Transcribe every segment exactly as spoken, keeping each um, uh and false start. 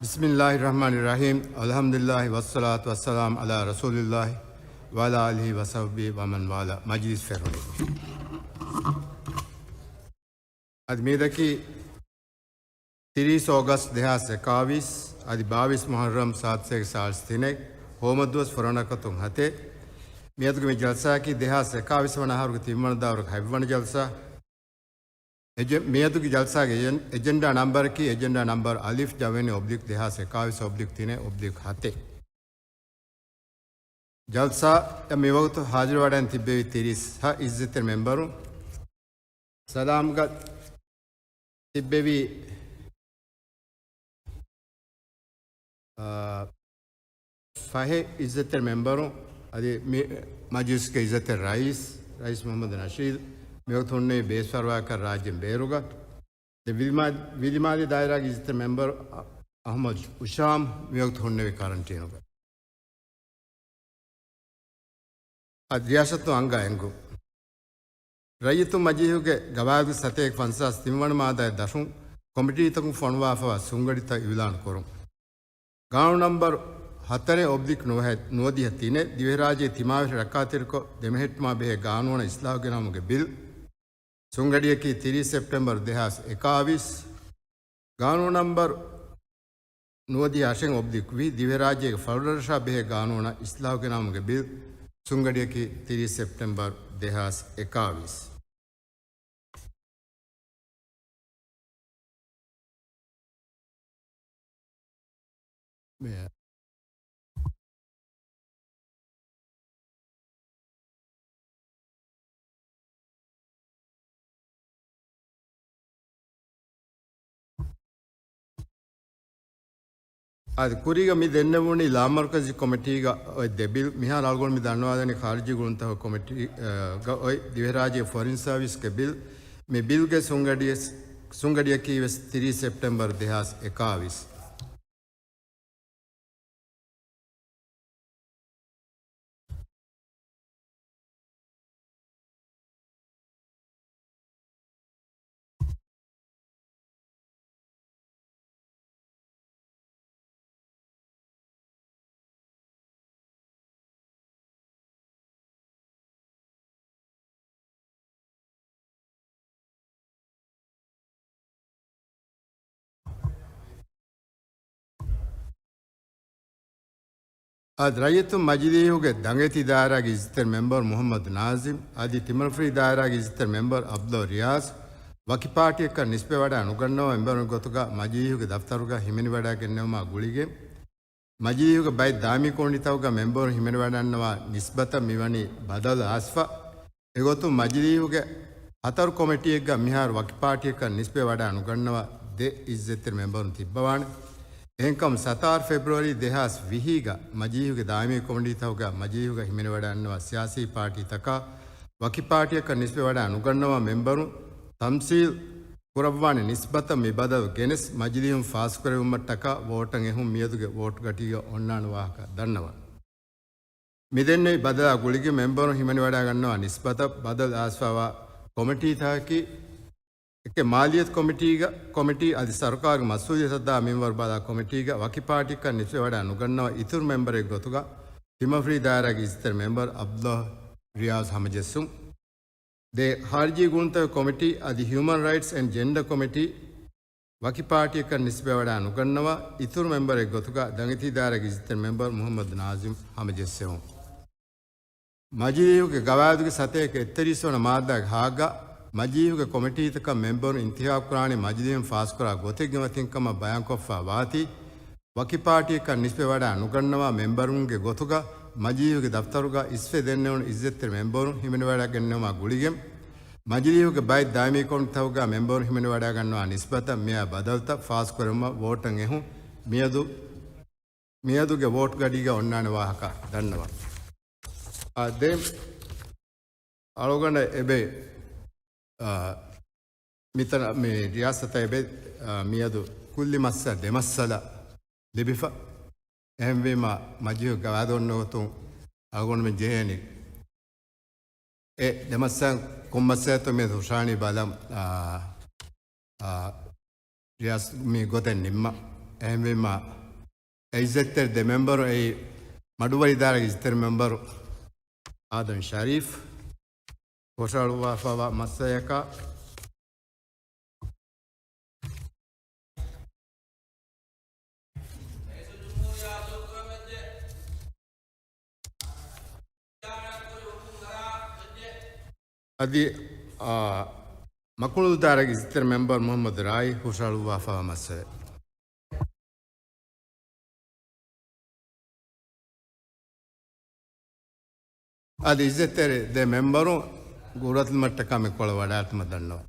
بسم الله الرحمن الرحيم. الحمد لله والصلاة والسلام على رسول الله وعلى آله وصحبه ومن والاه. މަޖިލިސް ފެށުނީ. އަދި މިއަދަކީ ތިރީސް އޯގަސްޓް ދެހާސް އެކާވީސް، އަދި ބާވީސް މުހައްރަމް ސާދަ ސަތޭކަ ސާޅީސް ތިނެއް، ހޯމަ ދުވަސް ފުރަނަކަތުން ހަތެއް. މިއަދުގެ މި ޖަލްސާއަކީ ދެހާސް އެކާވީސް ވަނަ އަހަރުގެ ތިންވަނަ ދައުރުގެ ހަތްވަނަ ޖަލްސާ. އެޖެ-، މިއަދުގެ ޖަލްސާގެ އެޖެން-، އެޖެންޑާ ނަންބަރަކީ އެޖެންޑާ ނަންބަރު އަލިފް ޖަވެނި އޮބްލިކް ދެހާސް އެކާވީސް އޮބްލިކް ތިނެއް އޮބްލިކް ހަތެއް. ޖަލްސާއަށް މިވަގުތު ހާޒިރުވެވަޑައިގެން ތިއްބެވި ތިރީސް ހަ އިއްޒަތްތެރި މެމްބަރުން. ސަލާމްގަ ތިއްބެވި، އާ، ފަހެ އިއްޒަތްތެރި މެމްބަރުން، އަދި މި މަޖިލިސްގެ އިއްޒަތްތެރި ރައީސް، ރައީސް މުހައްމަދު ނަޝީދު، މިވަގުތު ހުންނެވި ބޭސް ފަރުވާކަށް ރާއްޖޭން ބޭރުގަ. ދެ ވިލިމާ-، ވިލިމާލި ދާއިރާގެ އިއްޒަތްތެރި މެމްބަރު އަ-، އަހުމަދު އުޝާމް މިވަގުތު ހުންނެވި ކަރަންޓީނުގަ. އަދި ރިޔާސަތު އަންގާ އެންގު. ރައްޔިތުން މަޖިލީހުގެ ގަވާއިދު ސަތޭކަ ފަންސާސް ތިންވަނަ މާއްދާއަށް ދަށުން ކޮމިޓީތަކުން ފޮނުވާފަވާ ސުންގަޑިތައް އިއުލާން ކުރުން. ގާނޫނު ނަންބަރު ހަތަރެއް އޮބްލިކް ނުވަ-، ނުވަދިހަ ތިނެއް، ދިވެހިރާއްޖޭގެ ތިމާވެށި ރައްކާތެރިކޮށް ދެމެހެއްޓުމާ ބެހޭ ގާނޫނަށް އިސްލާހު ގެނައުމުގެ ބިލް. ސުންގަޑިއަކީ ތިރީސް ސެޕްޓެމްބަރު ދެހާސް އެކާވީސް. ގާނޫނު ނަންބަރު ނުވަދިހަ އަށެއް އޮބްލިކް ވިހި، ދިވެހިރާއްޖޭގެ ފަޅުރަށަށާ ބެހޭ ގާނޫނަށް އިސްލާހު ގެނައުމުގެ ބިލް. ސުންގަޑިއަކީ ތިރީސް ސެޕްޓެމްބަރު ދެހާސް އެކާވީސް. މެ-، އަދި ކުރީގަ މި ދެންނެވުނީ ލާމަރުކަޒީ ކޮމިޓީގަ އޮތް ދެ ބިލް. މިހާރު އަޅުގަނޑު މި ދަންނަވާދެނީ ޚާރިޖީ ގުޅުންތަކުގެ ކޮމިޓީ، އަ، ގަ އޮތް ދިވެހިރާއްޖޭގެ ފޮރިން ސާވިސްގެ ބިލް. މި ބިލްގެ ސުންގަޑިޔަސް-، ސުންގަޑިއަކީ ވެސް ތިރީސް ސެޕްޓެމްބަރު ދެހާސް އެކާވީސް. އަދި ރައްޔިތުން މަޖިލީހުގެ ދަނގެތި ދާއިރާގެ އިއްޒަތްތެރި މެމްބަރު މުހައްމަދު ނާޒިމް، އަދި ތިމަންފުރީ ދާއިރާގެ އިއްޒަތްތެރި މެމްބަރު އަބްދުﷲ ރިޔާޒް، ވަކި ޕާޓީއަކަށް ނިސްބަތްވެވަޑައި ނުގަންނަވާ މެމްބަރުންގެ ގޮތުގަ މަޖިލީހުގެ ދަފްތަރުގަ ހިމެނިވަޑައިގެންނެވުމާ ގުޅިގެން، މަޖިލީހުގެ ބައެއް ދާއިމީ ކޮމިޓީތަކުގަ މެމްބަރުން ހިމެނިވަޑައިގަންނަވާ ނިސްބަތަށް މިވަނީ ބަދަލު އައިސްފަ. އެގޮތުން މަޖިލީހުގެ ހަތަރު ކޮމިޓީއެއްގަ މިހާރު ވަކި ޕާޓީއަކަށް ނިސްބަތްވެވަޑައި ނުގަންނަވާ ދެ އިއްޒަތްތެރި މެމްބަރުން ތިއްބަވާނެ. އެހެންކަމުން ސަތާރަ ފެބްރުއަރީ ދެހާސް ވިހީގަ މަޖިލީހުގެ ދާއިމީ ކޮމިޓީތަކުގަ މަޖިލީހުގަ ހިމެނިވަޑައިގަންނަވާ ސިޔާސީ ޕާޓީތަކާ ވަކި ޕާޓީއަކަށް ނިސްބަތްވެވަޑައި ނުގަންނަވާ މެމްބަރުން ތަމްސީލް ކުރައްވާނެ ނިސްބަތަށް މި ބަދަލު ގެނެސް މަޖިލީހުން ފާސްކުރެވުމަށްޓަކާ ވޯޓަށް އެހުން މިއަދުގެ ވޯޓްގަޑީގަ އޮންނާނެ ވާހަކަ ދަންނަވަން. މިދެންނެވި ބަދަލާ ގުޅިގެން މެމްބަރުން ހިމެނިވަޑައިގަންނަވާ ނިސްބަތަށް ބަދަލު އައިސްފަވާ ކޮމިޓީތަކަކީ، އެކެއް މާލިއްޔަތު ކޮމިޓީގަ، ކޮމިޓީ އަދި ސަރުކާރުގެ މަސްއޫލިއްޔަތަށްދާ މިންވަރު ބަލާ ކޮމިޓީގަ ވަކި ޕާޓީއަކަށް ނިސްބަތްވެވަޑައި ނުގަންނަވާ އިތުރު މެމްބަރެއްގެ ގޮތުގަ ތިމަންފުރީ ދާއިރާގެ އިއްޒަތްތެރި މެމްބަރު އަބްދުﷲ ރިޔާޒް ހަމަޖެއްސުން. ދެ ޚާރިޖީ ގުޅުންތަކުގެ ކޮމިޓީ އަދި ހިއުމަން ރައިޓްސް އެންޑް ޖެންޑަ ކޮމިޓީ ވަކި ޕާޓީއަކަށް ނިސްބަތްވެވަޑައި ނުގަންނަވާ އިތުރު މެމްބަރެއްގެ ގޮތުގަ ދަނގެތީ ދާއިރާގެ އިއްޒަތްތެރި މެމްބަރު މުހައްމަދު ނާޒިމް ހަމަޖެއްސެވުން. މަޖިލީހުގެ ގަވާއިދުގެ ސަތޭކަ އެއްތިރީސް ވަނަ މާއްދާގެ ހާއްގަ މަޖިލީހުގެ ކޮމިޓީތަކަށް މެމްބަރުން އިންތިހާބުކުރާނީ މަޖިލީހުން ފާސްކުރާ ގޮތެއްގެ މަތިން ކަމަށް ބަޔާންކޮށްފަ ވާތީ، ވަކި ޕާޓީއަކަށް ނިސްބަތްވެވަޑައި ނުގަންނަވާ މެމްބަރުންގެ ގޮތުގަ މަޖިލީހުގެ ދަފްތަރުގަ އިސްވެ ދެންނެވުނު އިއްޒަތްތެރި މެމްބަރުން ހިމެނިވަޑައިގެންނެވުމާ ގުޅިގެން، މަޖިލީހުގެ ބައެއް ދާއިމީ ކޮމިޓީތަކުގަ މެމްބަރުން ހިމެނިވަޑައިގަންނަވާ ނިސްބަތަށް މިއާ ބަދަލުތައް ފާސްކުރެވުމަށް ވޯޓަށް އެހުން މިއަދު، މިއަދުގެ ވޯޓް ގަޑީގަ އޮންނާނެ ވާހަކަ ދަންނަވަން. އާ، ދެން އަޅުގަނޑަށް އެބަ، އާ، މިތަނަށް މި ރިޔާސަތަށް އެބަ، އާ، މިއަދު ކުއްލި މައްސަ ދެ މައްސަލަ ލިބިފަ. އެހެންވީމަ، މަޖިލީހު ގަވާއިދު އޮންނަ ގޮތުން އަޅުގަނޑުމެން ޖެހޭނީ އެ ދެ މައްސަލަ ކޮން މައްސަލައެއްތޯ މި ހުށަހަޅަނީ ބަލަން، އާ، އާ، ރިޔާސް މި ގޮތެއް ނިންމަ. އެހެންވީމަ، އެ އިއްޒަތްތެރި ދެ މެމްބަރު އެއީ، މަޑުއްވަރު އިދާރާގެ އިއްޒަތްތެރި މެމްބަރު އާދަމް ޝަރީފް ހުށަހަޅުއްވާފައިވާ މައްސަލަޔަކާ، އަދި، އާ، މަކުޅު އިދާރާގެ އިއްޒަތްތެރި މެމްބަރު މުހައްމަދު ރާއީ ހުށަހަޅުއްވާފައިވާ މައްސަލަ. އަދި އިއްޒަތްތެރި ދެ މެމްބަރު ގުރަތިލްމަށްޓަކާ މި ކޮޅަށް ވަޑާއްޓުމަށް ދަންނަވަން.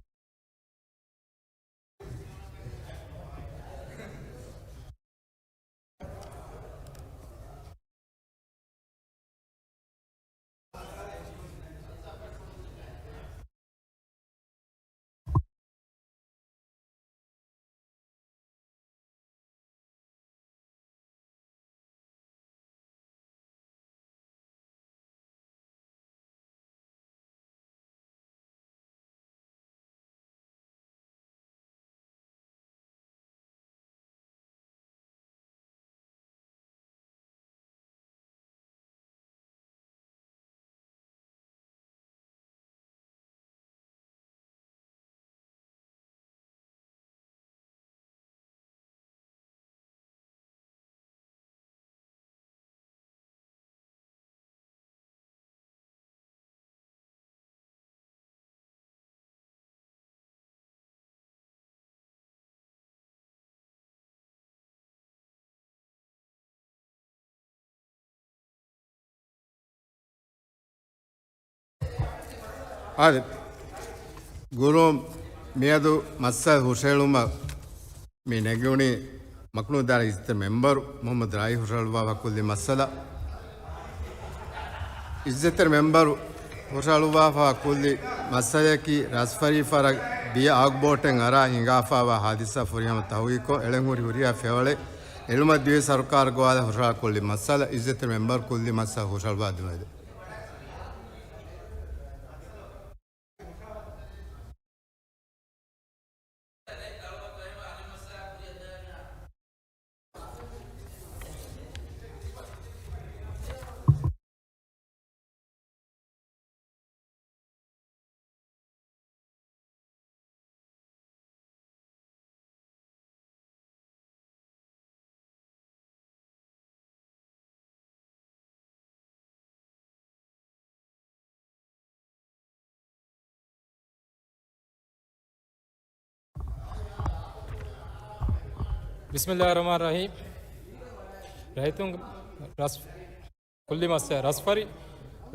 އާދެ، ގުރޫމް މިއަދު މައްސަލަ ހުށަހެޅުމަށް މި ނެގުނީ މަކުޅު އިދާރާގެ އިއްޒަތްތެރި މެމްބަރު މުހައްމަދު ރާއީ ހުށަހަޅުއްވާފަ ކުއްލި މައްސަލަ. އިއްޒަތްތެރި މެމްބަރު ހުށަހަޅުއްވާފަ ކުއްލި މައްސަލަޔަކީ، ރަސްފަރީ ފަރަށް ބިޔަ އާގު ބޯޓެއް އަރާ ހިނގާފައިވާ ހާދިސާ ފުރިހަމަ ތަހުގީގުކޮށް، އެޅެން ހުރި ހުރިހާ ފިޔަވަޅެއް އެޅުމަށް ދިވެހި ސަރުކާރަށް ގޮވާލަން ހުށަހަޅާ ކުއްލި މައްސަލަ. އިއްޒަތްތެރި މެމްބަރު ކުއްލި މައްސަލަ ހުށަހަޅުއްވާ ދިނުމެވެ. ބިސްމިއްލާހި ރަޙްމާނި ރަޙީމް. ރައްޔިތުން ރަސް-، ކުއްލި މައްސަލަ، ރަސްފަރި،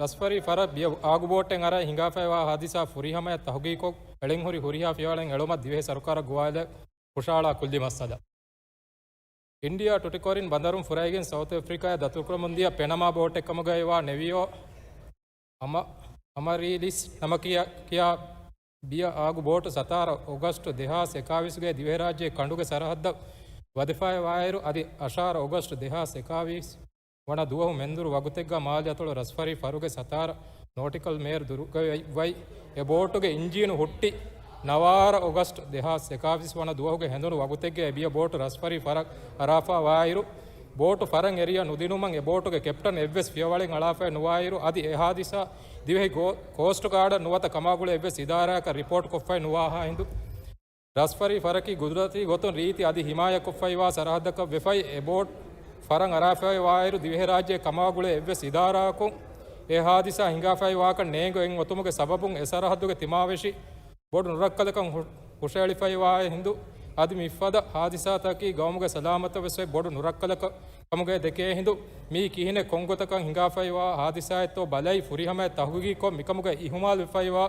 ރަސްފަރި ފަރަށް ބިޔަ އާގު ބޯޓެއް އަރާ ހިނގާފައިވާ ހާދިސާ ފުރިހަމަޔަށް ތަހުގީގުކޮށް، އެޅެން ހުރި ހުރިހާ ފިޔަވަޅެއް އެޅުމަށް ދިވެހި ސަރުކާރަށް ގޮވާލަން ހުށަހަޅާ ކުއްލި މައްސަލަ. އިންޑިއާ ޓުޓިކޮރިން ބަނދަރުން ފުރައިގެން ސައުތު އެފްރިކާއަށް ދަތުރުކުރަމުންދިޔަ ޕެނަމާ ބޯޓެއް ކަމުގައިވާ ނެވިއޯ އަމަ-، އަމަރީލިސް ނަމަކީ ކިޔާ ބިޔަ އާގު ބޯޓު ސަތާރަ އޮގަސްޓު ދެހާސް އެކާވީސްގެ ދިވެހިރާއްޖޭގެ ކަނޑުގެ ސަރަހައްދަށް ވަދެފައިވާއިރު، އަދި އަށާރަ އޮގަސްޓު ދެހާސް އެކާވީސް ވަނަ ދުވަހު މެންދުރު ވަގުތެއްގަ މާލެ އަތޮޅު ރަސްފަރި ފަރުގެ ސަތާރަ ނޯޓިކަލް މޭލް ދުރުގައި ވައި އެ ބޯޓުގެ އިންޖީނު ހުއްޓި، ނަވާރަ އޮގަސްޓް ދެހާސް އެކާވީސް ވަނަ ދުވަހުގެ ހެނދުނު ވަގުތެއްގައި ބިޔަ ބޯޓު ރަސްފަރި ފަރަށް އަރާފަ ވާއިރު، ބޯޓު ފަރަށް އެރިޔަ ނުދިނުމަށް އެ ބޯޓުގެ ކެޕްޓަން އެއްވެސް ފިޔަވަޅެއް އަޅާފައި ނުވާއިރު، އަދި އެ ހާދިސާ ދިވެހި ގޯ-، ކޯސްޓް ގާޑަށް ނުވަތަ ކަމާގުޅޭ އެއްވެސް އިދާރާއަކަށް ރިޕޯޓް ކޮށްފައި ނުވާހާ ހިނދު، ރަސްފަރި ފަރަކީ ގުދުރަތީ ގޮތުން ރީތި އަދި ހިމާޔަތްކޮށްފައިވާ ސަރަހައްދަކަށް ވެފައި، އެ ބޯޓް ފަރަށް އަރާފައި ވާއިރު، ދިވެހިރާއްޖެ ކަމާގުޅޭ އެއްވެސް އިދާރާއަކުން އެ ހާދިސާ ހިނގާފައި ވާކަން ނޭނގެ އޮތުމުގެ ސަބަބުން އެ ސަރަހައްދުގެ ތިމާވެށި ބޮޑު ނުރައްކަލަކަށް ހު-، ހުށައެޅިފައިވާ ހިނދު، އަދި މިފަދަ ހާދިސާތަކީ ގައުމުގެ ސަލާމަތަށް ވެސް ބޮޑު ނުރައްކަލަކަށް ކަމުގައި ދެކޭ ހިނދު، މީ ކިހިނެއް ކޮންގޮތަކަށް ހިނގާފައިވާ ހާދިސާއެއްތޯ ބަލައި ފުރިހަމަޔަށް ތަހުގީގުކޮށް، މިކަމުގައި އިހުމާލުވެފައިވާ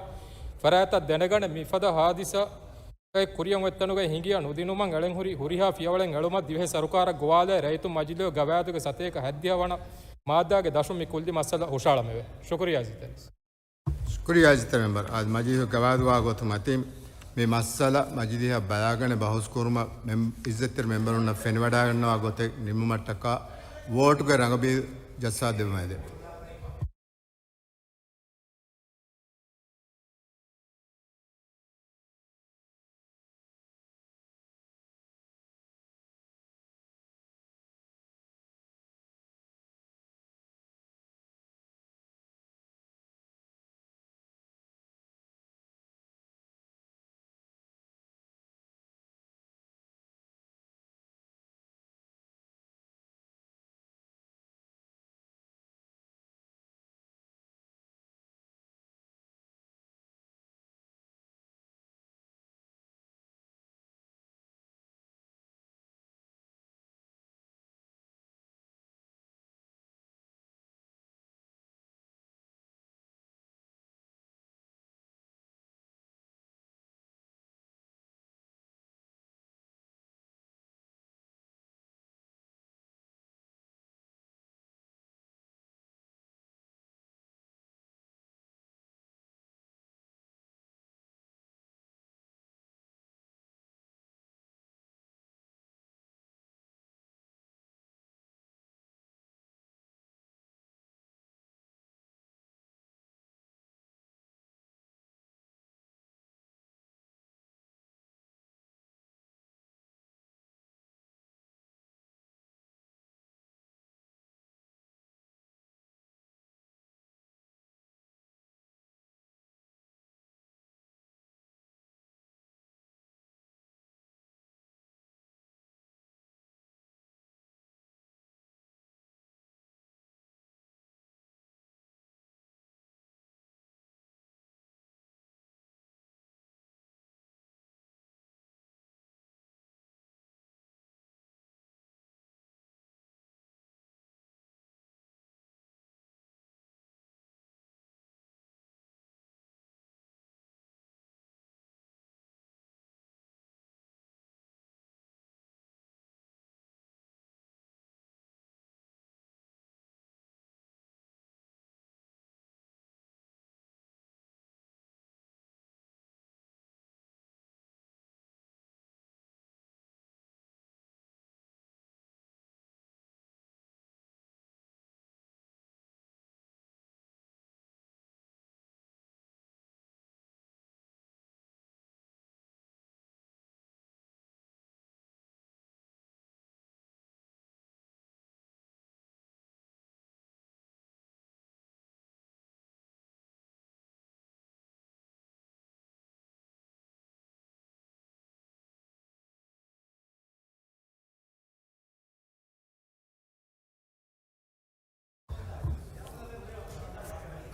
ފަރާތްތައް ދެނެގަނެ، މިފަދަ ހާދިސާ އެ ކުރިއަށް އޮތްތަނުގައި ހިނގިޔަ ނުދިނުމަށް އެޅެން ހުރި ހުރިހާ ފިޔަވަޅެއް އެޅުމަށް ދިވެހި ސަރުކާރަށް ގޮވާލައި، ރައްޔިތުން މަޖިލީހުގެ ގަވާއިދުގެ ސަތޭކަ ހަތްދިހަ ވަނަ މާއްދާގެ ދަށުން މި ކުއްލި މައްސަލަ ހުށަހަޅަމެވެ. ޝުކުރިއްޔާ އިއްޒަތްތެރި މެމްބަރު. ޝުކުރިއްޔާ އިއްޒަތްތެރި މެމްބަރު. އާދެ، މަޖިލީހުގެ ގަވާއިދުގެ ގޮތުން އަތިން މި މައްސަލަ މަޖިލީހަށް ބަލާގަނެ ބަހުސް ކުރުމަށް މެމް-، އިއްޒަތްތެރި މެމްބަރުންނަށް ފެނިވަޑައިގަންނަވާ ގޮތެއް ނިންމުމަށްޓަކާ ވޯޓުގެ ރަނގަބީލް ޖައްސާ ދެއްވަމެވެ.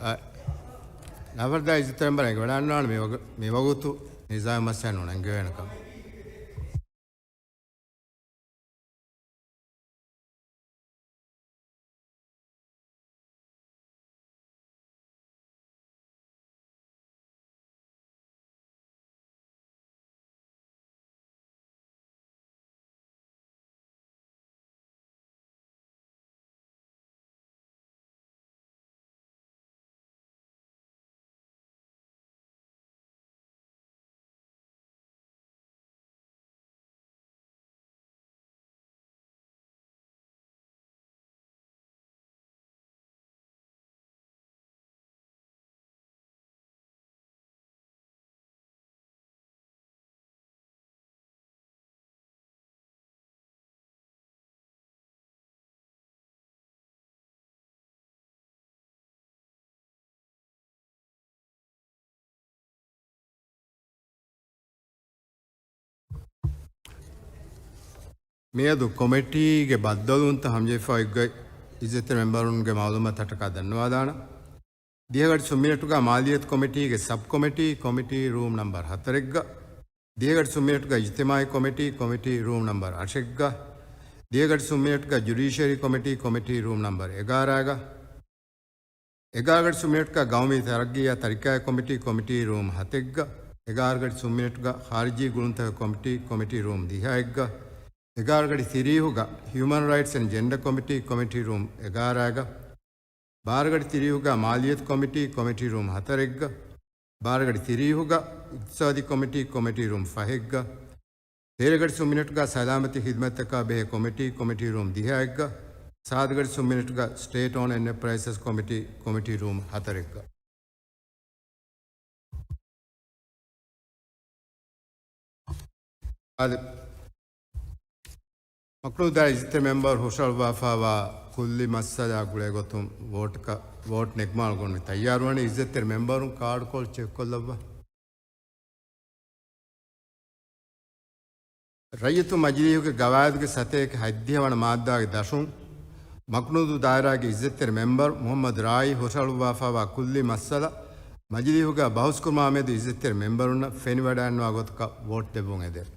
އަ، ނަފަރުދާ އިއްޒަތްތެރި މެމްބަރުން އެނގިވަޑައިގަންނަވާނެ މި ވަގު-، މި ވަގުތު ނިޒާމީ މައްސަލަ ނުނެންގެވޭނެކަމަށް. މިއަދު ކޮމިޓީގެ ބައްދަލުވުންތައް ހަމަޖެހިފައި އޮތްގޮތް އިއްޒަތްތެރި މެމްބަރުންގެ މައުލޫމާތު ތަކަކާ ދަންނަވާލާނަ. ދިހަ ގަޑި ސުން މިނެޓުގަ މާލިއްޔަތު ކޮމިޓީގެ ސަބް ކޮމިޓީ، ކޮމިޓީ ރޫމް ނަމްބަރު ހަތަރެއްގަ، ދިހަ ގަޑި ސުން މިނެޓުގަ އިޖްތިމާޢީ ކޮމިޓީ، ކޮމިޓީ ރޫމް ނަމްބަރު އަށެއްގަ، ދިހަ ގަޑި ސުން މިނެޓުގަ ޖުޑިޝަރީ ކޮމިޓީ، ކޮމިޓީ ރޫމް ނަމްބަރު އެގާރައިގަ، އެގާރަ ގަޑި ސުން މިނެޓުގަ ގައުމީ ތަރައްގީއާ ތަރިކާއި ކޮމިޓީ، ކޮމިޓީ ރޫމް ހަތެއްގަ، އެގާރަ ގަޑި ސުން މިނެޓުގަ ޚާރިޖީ ގުޅުންތަކުގެ ކޮމިޓީ، ކޮމިޓީ ރޫމް ދިހައެއްގަ، އެގާރަ ގަޑި ތިރީހުގަ ހިއުމަން ރައިޓްސް އެންޑް ޖެންޑަ ކޮމިޓީ، ކޮމިޓީ ރޫމް އެގާރައިގަ، ބާރަ ގަޑި ތިރީހުގަ މާލިއްޔަތު ކޮމިޓީ، ކޮމިޓީ ރޫމް ހަތަރެއްގަ، ބާރަ ގަޑި ތިރީހުގަ އިޤްތިޞާދީ ކޮމިޓީ، ކޮމިޓީ ރޫމް ފަހެއްގަ، ތޭރަ ގަޑި ސުން މިނެޓުގަ ސަލާމަތީ ޚިދުމަތްތަކާ ބެހޭ ކޮމިޓީ، ކޮމިޓީ ރޫމް ދިހައެއްގަ، ސާދަ ގަޑި ސުން މިނެޓުގަ ސްޓޭޓް އޯންޑް އެންޓަޕްރައިސަސް ކޮމިޓީ، ކޮމިޓީ ރޫމް ހަތަރެއްގަ. އަދި މަކުނޫދާރަ އިއްޒަތްތެރި މެމްބަރު ހުށަހަޅުއްވާފައިވާ ކުއްލި މައްސަލައާ ގުޅޭ ގޮތުން ވޯޓަކަށް، ވޯޓް ނެގުމާ ގޮންނަ ތައްޔާރުވަނީ. އިއްޒަތްތެރި މެމްބަރުން ކާޑުކޮޅު ޗެކްކޮށްލައްވާ. ރައްޔިތުން މަޖިލީހުގެ ގަވާއިދުގެ ސަތޭކަ ހަތްދިހަ ވަނަ މާއްދާގެ ދަށުން، މަކުނޫދޫ ދާއިރާގެ އިއްޒަތްތެރި މެމްބަރު މުޙައްމަދު ރާއީ ހުށަހަޅުއްވާފައިވާ ކުއްލި މައްސަލަ މަޖިލީހުގަ ބަހުސްކުރުމާމެދު އިއްޒަތްތެރި މެމްބަރުންނަށް ފެނިވަޑައިންނަވާ ގޮތަކަށް ވޯޓް ދެއްވުން އެދެން.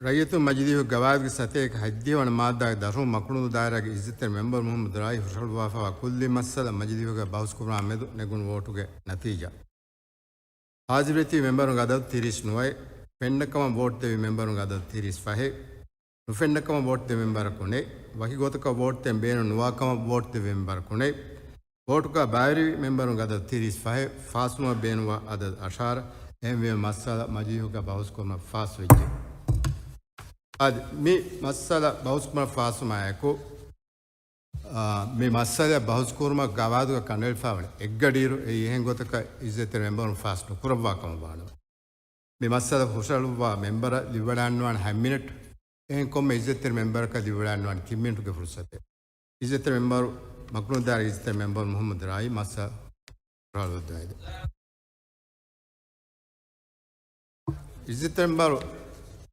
ރައްޔިތުން މަޖިލީހު ގަވާއިދުގެ ސަތޭކަ ހަތްދިހަ ވަނަ މާއްދާގެ ދަށުން މަކުނޫދޫ ދާއިރާގެ އިއްޒަތްތެރި މެމްބަރު މުޙައްމަދު ރާއީ ހުށަހަޅުއްވާފައިވާ ކުއްލި މައްސަލަ މަޖިލީހުގަ ބަހުސްކުރުމާ މެދު ނެގުނު ވޯޓުގެ ނަތީޖާ. ހާޒިރުވެތި މެމްބަރުންގެ އަދަދު ތިރީސް ނުވައެއް، ފެންނަ ކަމަށް ވޯޓް ދެއްވި މެމްބަރުންގެ އަދަދު ތިރީސް ފަހެއް، ނުފެންނަ ކަމަށް ވޯޓް ދެއްވި މެމްބަރަކު ނެތް، ވަކި ގޮތަކަށް ވޯޓް ދޭން ބޭނުން ނުވާ ކަމަށް ވޯޓް ދެއްވި މެމްބަރަކު ނެތް، ވޯޓުގަ ބައިވެރިވި މެމްބަރުންގެ އަދަދު ތިރީސް ފަހެއް، ފާސްވުމަށް ބޭނުންވާ އަދަދު އަށާރަ، އެހެންވީމަ މައްސަލަ މަޖިލީހުގަ ބަހުސްކުރުމަށް ފާސްވެއްޖެ. އަދި މި މައްސަލަ ބަހުސްކުރުމަށް ފާސްވުމާއެކު، އާ، މި މައްސަލަ ބަހުސްކުރުމަށް ގަވާއިދުގަ ކަނޑައެޅިފައިވަނީ އެއްގަޑިއިރު، އެއީ އެހެން ގޮތަކަށް އިއްޒަތްތެރި މެމްބަރުން ފާސް ނުކުރައްވާ ކަމަށް ވާނަމަ. މި މައްސަލަ ހުށަހަޅުއްވާ މެމްބަރަށް ލިބިވަޑައިގަންނަވާނެ ހަތް މިނެޓް. އެހެން ކޮންމެ އިއްޒަތްތެރި މެމްބަރަކަށް ލިބިވަޑައިގަންނަވާނެ ތިން މިނެޓުގެ ފުރުސަތެއް. އިއްޒަތްތެރި މެމްބަރު، މަކުނޫދޫ ދާއިރާގެ އިއްޒަތްތެރި މެމްބަރު މުޙައްމަދު ރާއީ މައްސަލަ ހުށަހަޅުއްވައިދެއްވާ. އިއްޒަތްތެރި މެމްބަރު،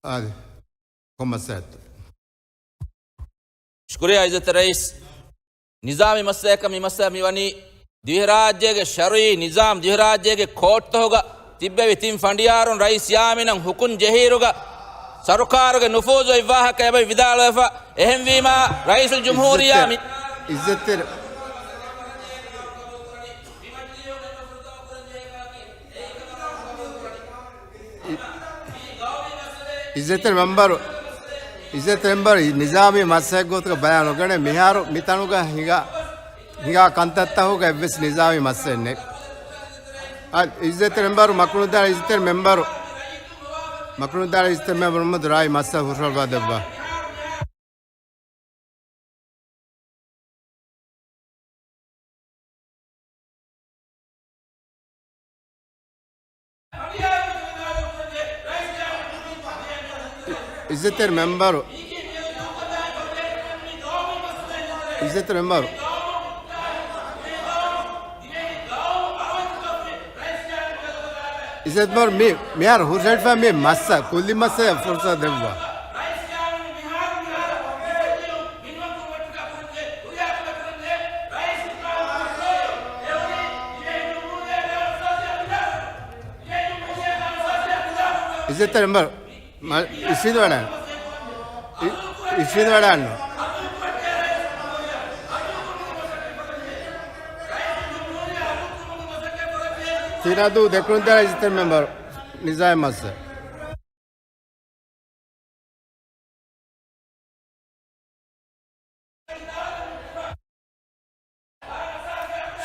އާދެ، ކޮން މައްސަލައެއްތޯ؟ ޝުކުރިއްޔާ އިއްޒަތްތެރި ރައީސް. ނިޒާމީ މައްސަލައަކަށް މި މައްސަލަ މިވަނީ ދިވެހިރާއްޖޭގެ ޝަރުއީ ނިޒާމް، ދިވެހިރާއްޖޭގެ ކޯޓްތަކުގަ ތިއްބެވި ތިން ފަނޑިޔާރުން ރައީސް ޔާމީނަށް ހުކުން ޖެހިއިރުގަ، ސަރުކާރުގެ ނުފޫޒު އޮތް ވާހަކަ އެބައި ވިދާޅުވެފަ. އެހެންވީމާ، ރައީސުލްޖުމްހޫރިއްޔާ މި- އިއްޒަތްތެރި، އިއްޒަތްތެރި މެމްބަރު، އިއްޒަތްތެރި މެމްބަރު، ނިޒާމީ މައްސަލައެއް ގޮތުގަ ބަޔާން ނުގަނެ. މިހާރު މިތަނުގަ ހިނގާ، ހިނގާ ކަންތައްތަކުގަ އެއްވެސް ނިޒާމީ މައްސަލައެއް ނެތް. އަ، އިއްޒަތްތެރި މެމްބަރު، މަކުރުންދާރ އިއްޒަތްތެރި މެމްބަރު، މަކުރުންދާރ އިއްޒަތްތެރި މެމްބަރު މުހައްމަދު ރާއި މައްސަލަ ހުށަހަޅުވާ ދެއްވާ. އިއްޒަތްތެރި މެމްބަރު، އިއްޒަތްތެރި މެމްބަރު، އިއްޒަތްތެރި މެމްބަރު، މި، މިހާރު ހުށަހެޅިފަ މި މައްސަ، ކުއްލި މައްސަލަ ފުރުސަތު ދެއްވާ. އިއްޒަތްތެރި މެމްބަރު، މަ-، އިސްވިދިވަޑައިގަންނަ. އި-، އިސްވިދިވަޑައިގަންނަ. ތިނަދޫ ދެކުނުދާރ އިއްޒަތްތެރި މެމްބަރު ނިޒާމީ މައްސަލަ.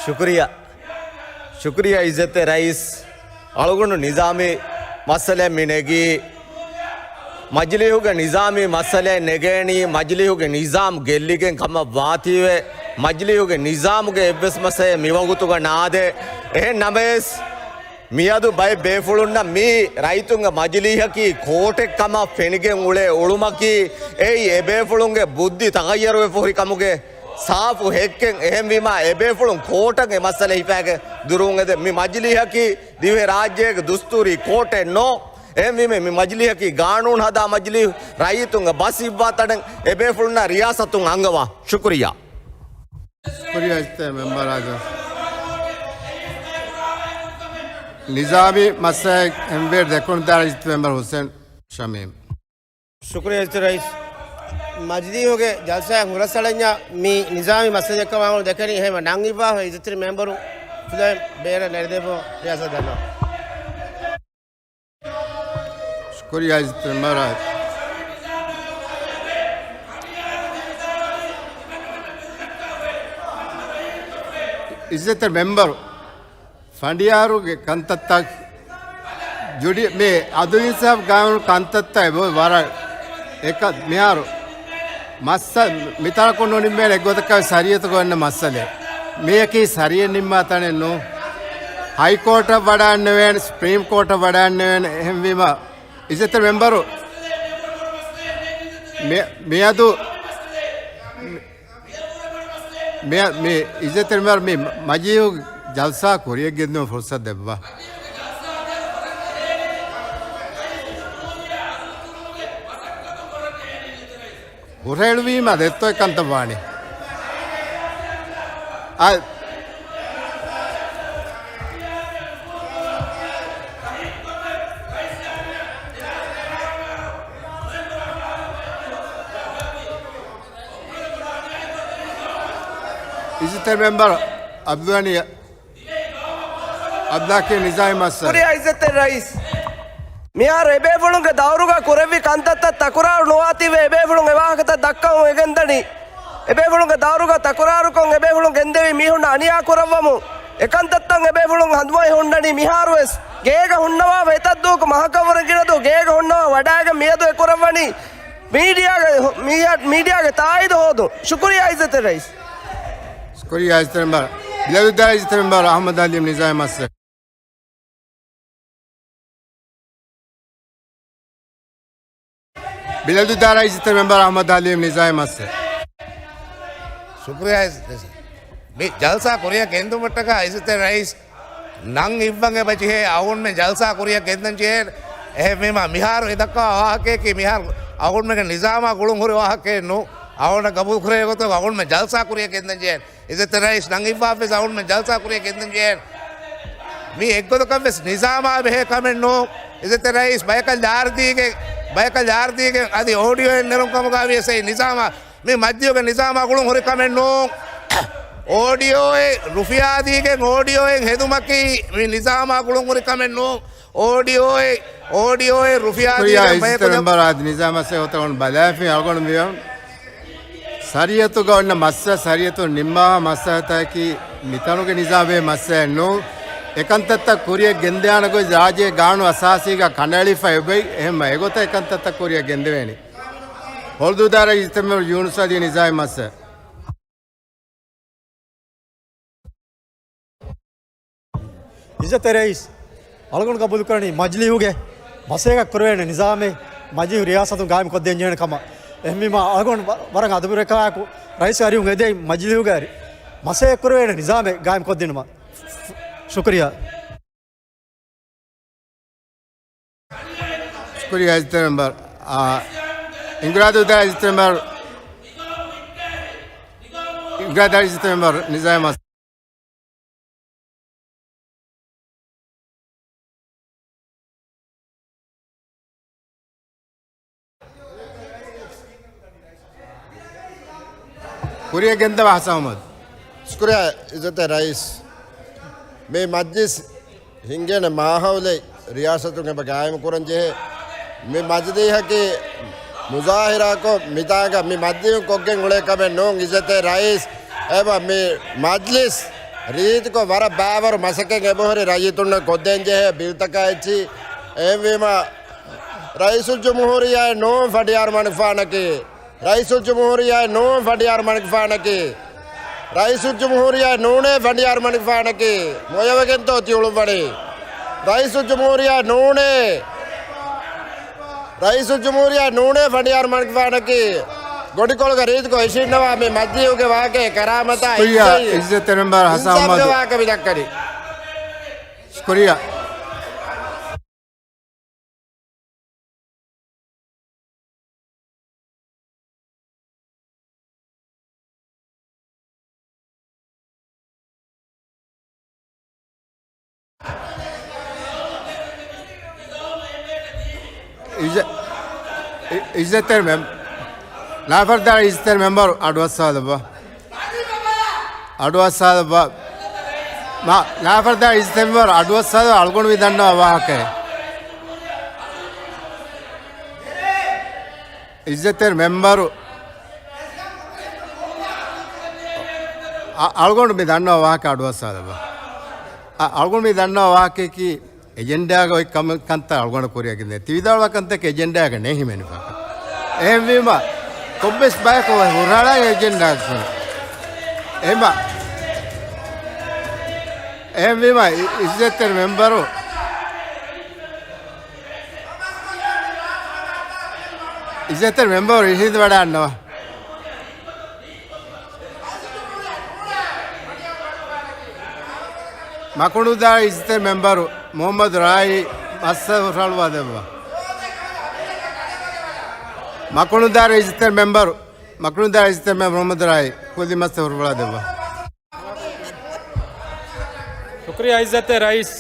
ޝުކުރިއްޔާ. ޝުކުރިއްޔާ އިއްޒަތްތެރި ރައީސް. އަޅުގަނޑު ނިޒާމީ މައްސަލައެއް މި ނެގީ، މަޖިލީހުގެ ނިޒާމީ މައްސަލައެއް ނެގޭނީ، މަޖިލީހުގެ ނިޒާމް ގެއްލިގެން ކަމަށް ވާތީވެ، މަޖިލީހުގެ ނިޒާމުގެ އެއްވެސް މައްސަލައެއް މިވަގުތުގަ ނާދޭ. އެހެން ނަމަވެސް، މިއަދު ބައެއް ބޭފުޅުންނަށް މީ ރައްޔިތުންގެ މަޖިލީހަކީ ކޯޓެއް ކަމަށް ފެނިގެން އުޅޭ އުޅުމަކީ، އެއީ އެބޭފުޅުންގެ ބުއްދި ތަޣައްޔަރުވެފަ ހުރި ކަމުގެ ސާފު ހެއްކެއް. އެހެންވީމާ، އެބޭފުޅުން ކޯޓަށް އެ މައްސަލަ ހިފާގެ ދުރުވުން އެދެ. މި މަޖިލީހަކީ ދިވެހި ރާއްޖޭގެ ދުސްތޫރީ ކޯޓެއް ނޯ. އެހެންވީމަ، މި މަޖިލީހަކީ ގާނޫނު ހަދާ މަޖިލީހު، ރައްޔިތުންގެ ބަސް އިއްވާ ތަނެއް. އެބޭފުޅުންނާ ރިޔާސަތުން އަންގަވާ. ޝުކުރިއްޔާ. ޝުކުރިއްޔާ އިއްޒަތްތެރި މެމްބަރާ. ނިޒާމީ މައްސަލައެއް އެންވޭ ދެކުނުދާރ އިއްޒަތްތެރި މެމްބަރު ހުސެން ޝަމީމް. ޝުކުރިއްޔާ އިއްޒަތްތެރި ރައީސް. މަޖިލީހުގެ ޖަލްސާއަށް ހުރަސްއަޅަންޏާ މި ނިޒާމީ މައްސަލައެއްކަމަށް ދެކެނީ. އެހެންވެ ނަން އިއްވާފަ އިއްޒަތްތެރި މެމްބަރު ފުލައިން ބޭރަށް ނެރެދެއްވުމަށް ރިޔާސަތު ދަންނަވަން. ޝުކުރިއްޔާ އިއްޒަތްތެރި މެމްބަރާ. އިއްޒަތްތެރި މެމްބަރު، ފަނޑިޔާރުގެ ކަންތައްތައް ޖުޑި-، މި އަދުލު އިންސާފް ގާނޫނު ކަންތައްތައް އެބަ ވަރަށް އެކަ މިހާރު މައްސަ-، މިތަނަކުން ނުނިންމޭނެ އެއްގޮތަކަށް ޝަރީއަތުގަ އޮންނަ މައްސަލައެއް. މިއަކީ ޝަރީއަތް ނިންމާ ތަނެއް ނޫން. ހައިކޯޓަށް ވަޑައިންނެވޭނެ، ސުޕްރީމް ކޯޓަށް ވަޑައިންނެވޭނެ. އެހެންވީމަ، އިއްޒަތްތެރި މެމްބަރު، މި-، މިއަދު، މި-، މި-، އިއްޒަތްތެރި މެމްބަރު މި މަޖިލީހު ޖަލްސާ ކުރިއަށް ގެންދިއުމަށް ފުރުސަތު ދެއްވާ. ހުށަހެޅުވީމާ ދެއްތޯ އެކަންތައް ވާނީ. އަ-، އިއްޒަތްތެރި މެމްބަރު އަބްދުލްޣަނީ އަބްދުލް ޙަކީމް ނިޒާމީ މައްސަލަ. ޝުކުރިއްޔާ އިއްޒަތްތެރި ރައީސް. މިހާރު އެބޭފުޅުންގެ ދައުރުގަ ކުރެއްވި ކަންތައްތައް ތަކުރާރު ނުވާތީވެ އެބޭފުޅުން އެވާހަކަތައް ދައްކަމުން އެގެންދަނީ. އެބޭފުޅުންގެ ދައުރުގަ ތަކުރާރުކޮށް އެބޭފުޅުން ގެންދެވި މީހުންނަށް އަނިޔާ ކުރައްވަމުން އެކަންތައްތައް އެބޭފުޅުން ހަނދުމައި ހުންނަނީ. މިހާރުވެސް ގޭގަ ހުންނަވާފަ އެތައްދުވަހަކު މަހަކަށްވުރެ ގިނަ ދުވަހު ގޭގަ ހުންނަވާ ވަޑައިގެން މިއަދު އެ ކުރައްވަނީ. މީޑިއާގެ، މީޑިއާގެ ތާއީދު ހޯދުން. ޝުކުރިއްޔާ އިއްޒަތްތެރި ރައީސް. ޝުކުރިއްޔާ އިއްޒަތްތެރި މެމްބަރު. ބިލަދުއްދާރަ އިއްޒަތްތެރި މެމްބަރު އަޙްމަދު ޙަލީމް ނިޒާމީ މައްސަލަ. ބިލަދުއްދާރަ އިއްޒަތްތެރި މެމްބަރު އަޙްމަދު ޙަލީމް ނިޒާމީ މައްސަލަ. ޝުކުރިއްޔާ އިއްޒަތްތެރި. މި ޖަލްސާ ކުރިއަށް ގެންދުމަށްޓަކާ އިއްޒަތްތެރި ރައީސް ނަން އިއްވަން އެބަޖެހޭ، އަޅުގަނޑުމެން ޖަލްސާ ކުރިއަށް ގެންދަން ޖެހޭ. އެހެންވީމާ، މިހާރު އެ ދައްކާ ވާހަކަޔަކީ މިހާރު އަޅުގަނޑުމެންގެ ނިޒާމާ ގުޅުން ހުރި ވާހަކައެއް ނޫން. އަޅުގަނޑަށް ގަބޫލު ކުރެވޭ ގޮތަށް އަޅުގަނޑުމެން ޖަލްސާ ކުރިއަށް ގެންދަން ޖެހޭ. އިއްޒަތްތެރި ރައީސް ނަން އިއްވާފަވެސް އަޅުގަނޑުމެން ޖަލްސާ ކުރިއަށް ގެންދަން ޖެހޭ. މީ އެއްގޮތަކަށް ވެސް ނިޒާމާ ބެހޭ ކަމެއް ނޫން. އިއްޒަތްތެރި ރައީސް ބަޔަކަށް ލާރިދީގެން، ބަޔަކަށް ލާރިދީގެން އަދި އޯޑިއޯއެއް ނެރުން ކަމުގަ ވިޔަސް އެއީ ނިޒާމާ. މި މަޖިލީހުގެ ނިޒާމާ ގުޅުން ހުރި ކަމެއް ނޫން. އޯޑިއޯއެއް ރުފިޔާ ދީގެން އޯޑިއޯއެއް ހެދުމަކީ މި ނިޒާމާ ގުޅުން ހުރި ކަމެއް ނޫން. އޯޑިއޯއެއް، އޯޑިއޯއެއް ރުފިޔާ ޝުކުރިއްޔާ ދީގެން އިއްޒަތްތެރި ބަޔަކު މެމްބަރ އަދި ނިޒާމް އަސް އޮތަ ބަލާފި އަޅުގަނޑު މިއޮން. ޝަރީއަތުގަ އޮންނަ މައްސަލަ ޝަރީއަތުން ނިންމާ މައްސަލަތަކީ މިތަނުގެ ނިޒާމޭ މައްސަލައެއް ނޫން. އެކަންތައްތައް ކުރިއަށް ގެންދާނެ ގޮތް ރާއްޖޭގެ ގާނޫނު އަސާސީގަ ކަނޑައެޅިފަ އެބައި އެހެންމަ އެގޮތަށް އެކަންތައްތައް ކުރިއަށް ގެންދެވޭނީ. ހޮޅުދޫދާރަ އިއްޒަތްތެރި މެމްބަރު ޔޫނުސް އަލީ ނިޒާމީ މައްސަލަ. އިއްޒަތްތެރި ރައީސް، އަޅުގަނޑު ގަބޫލުކުރަނީ މަޖިލީހުގެ މަސައްކަތް ކުރެވޭނެ ނިޒާމެއް މަޖިލީހު ރިޔާސަތުން ގާއިމް ކޮށްދޭން ޖެހޭނެ ކަމަށް. އެހެންވީމާ އަޅުގަނޑު ވަ-، ވަރަށް އަދަބުވެރިކަމާއެކު ރައީސް އަރިހުން އެދެން މަޖިލީހުގެ މަސައްކަތް ކުރެވޭނެ ނިޒާމެއް ގާއިމް ކޮށްދިނުމަށް. ޝުކުރިއްޔާ. ޝުކުރިއްޔާ އިއްޒަތްތެރި މެމްބަރު. އާ، އިނގިރާދު ދާ އިއްޒަތްތެރި މެމްބަރު، އިނގިރާދު ދާ އިއްޒަތްތެރި މެމްބަރު ނިޒާމީ މަސް ކުރިއަށް ގެންދަވާ ހަސަން މުހައްމަދު. ޝުކުރިއްޔާ އިއްޒަތްތެރި ރައީސް. މި މަޖްލިސް ހިންގޭނެ މާހައުލެއް ރިޔާސަތުން އެބަ ގާއިމު ކުރަން ޖެހޭ. މި މަޖިލީހަކީ މުޒާހިރާކޮށް މިތާގަ މި މަޖްލިހުން ކޮށްގެން އުޅޭ ކަމެއް ނޫން. އިއްޒަތްތެރި ރައީސް އެބަ މި މަޖްލިސް ރީތިކޮށް ވަރަށް ބާވަރު މަސައްކަތް އެބަހުރި ރައްޔިތުންނަށް ކޮށްދޭން ޖެހޭ ބިލްތަކާ އެއްޗި. އެހެންވީމަ، ރައީސުލްޖުމްހޫރިއްޔާއެއް ނޫން ފަނޑިޔާރު މަނިކުފާނަކީ. ރައީސުލްޖުމްހޫރިއްޔާއެއް ނޫން ފަނޑިޔާރު މަނިކުފާނަކީ. ރައީސުލްޖުމްހޫރިއްޔާއެއް ނޫނޭ ފަނޑިޔާރު މަނިކުފާނަކީ. މޮޔަވެގެންތޯ ތިއުޅުއްވަނީ؟ ރައީސުލްޖުމްހޫރިއްޔާއެއް ނޫނޭ. ރައީސުލްޖުމްހޫރިއްޔާއެއް ނޫނޭ ފަނޑިޔާރު މަނިކުފާނަކީ. ގޮނޑިކޮޅުގަ ރީތިކޮށް އިށީންނަވާ މި މަޖްލިހުގެ ވާހަކައެއް ކަރާމަތާ ޝުކުރިއްޔާ އިއްޒަތްތެރި މެމްބަރު ހަސަން އިންސާފުގެ މުހައްމަދު. ވާހަކަ މި ދައްކަނީ. ޝުކުރިއްޔާ. އިއްޒަ-، އި-، އިއްޒަތްތެރި މެމް-، ލާފަރުދާ އިއްޒަތްތެރި މެމްބަރު އަޑުއައްސާލައްވާ. އަޑުއައްސާލައްވާ. މާ، ލާފަރުދާ އިއްޒަތްތެރި މެމްބަރު އަޑުއައްސާލައްވާ އަޅުގަނޑު މި ދަންނަވާ ވާހަކައެއް. އިއްޒަތްތެރި މެމްބަރު އަ-، އަޅުގަނޑު މި ދަންނަވާ ވާހަކަ އަޑުއައްސާލައްވާ. އަ-، އަޅުގަނޑު މި ދަންނަވާ ވާހަކައަކީ އެޖެންޑާގަ އޮތް ކަމެއް ކަންތައް އަޅުގަނޑަށް ކުރިއަށް ގެންދޭ. ތި ވިދާޅުވާ ކަންތަކެއް އެޖެންޑާގަ ނެތް ހިމެނިފަ. އެހެންވީމަ، ކޮންމެސް ބަޔަކު ހުށަހަޅާ އެޖެންޑާގަ ކުރި. އެހެންވީމަ، އެހެންވީމަ، އި-، އިއްޒަތްތެރި މެމްބަރު، އިއްޒަތްތެރި މެމްބަރު އިށީނދެވަޑައިގަންނަވާ. މަކުނުދާ އިއްޒަތްތެރި މެމްބަރު މުހައްމަދު ރާއީ މައްސަލަ ހުށަހަޅުވާ ދެއްވާ. މަކުނުދާ އިއްޒަތްތެރި މެމްބަރު، މަކުނުދާ އިއްޒަތްތެރި މެމްބަރު މުހައްމަދު ރާއީ ކުއްލި މައްސަލަ ހުށަހަޅުވާ ދެއްވާ. ޝުކުރިއްޔާ އިއްޒަތްތެރި ރައީސް.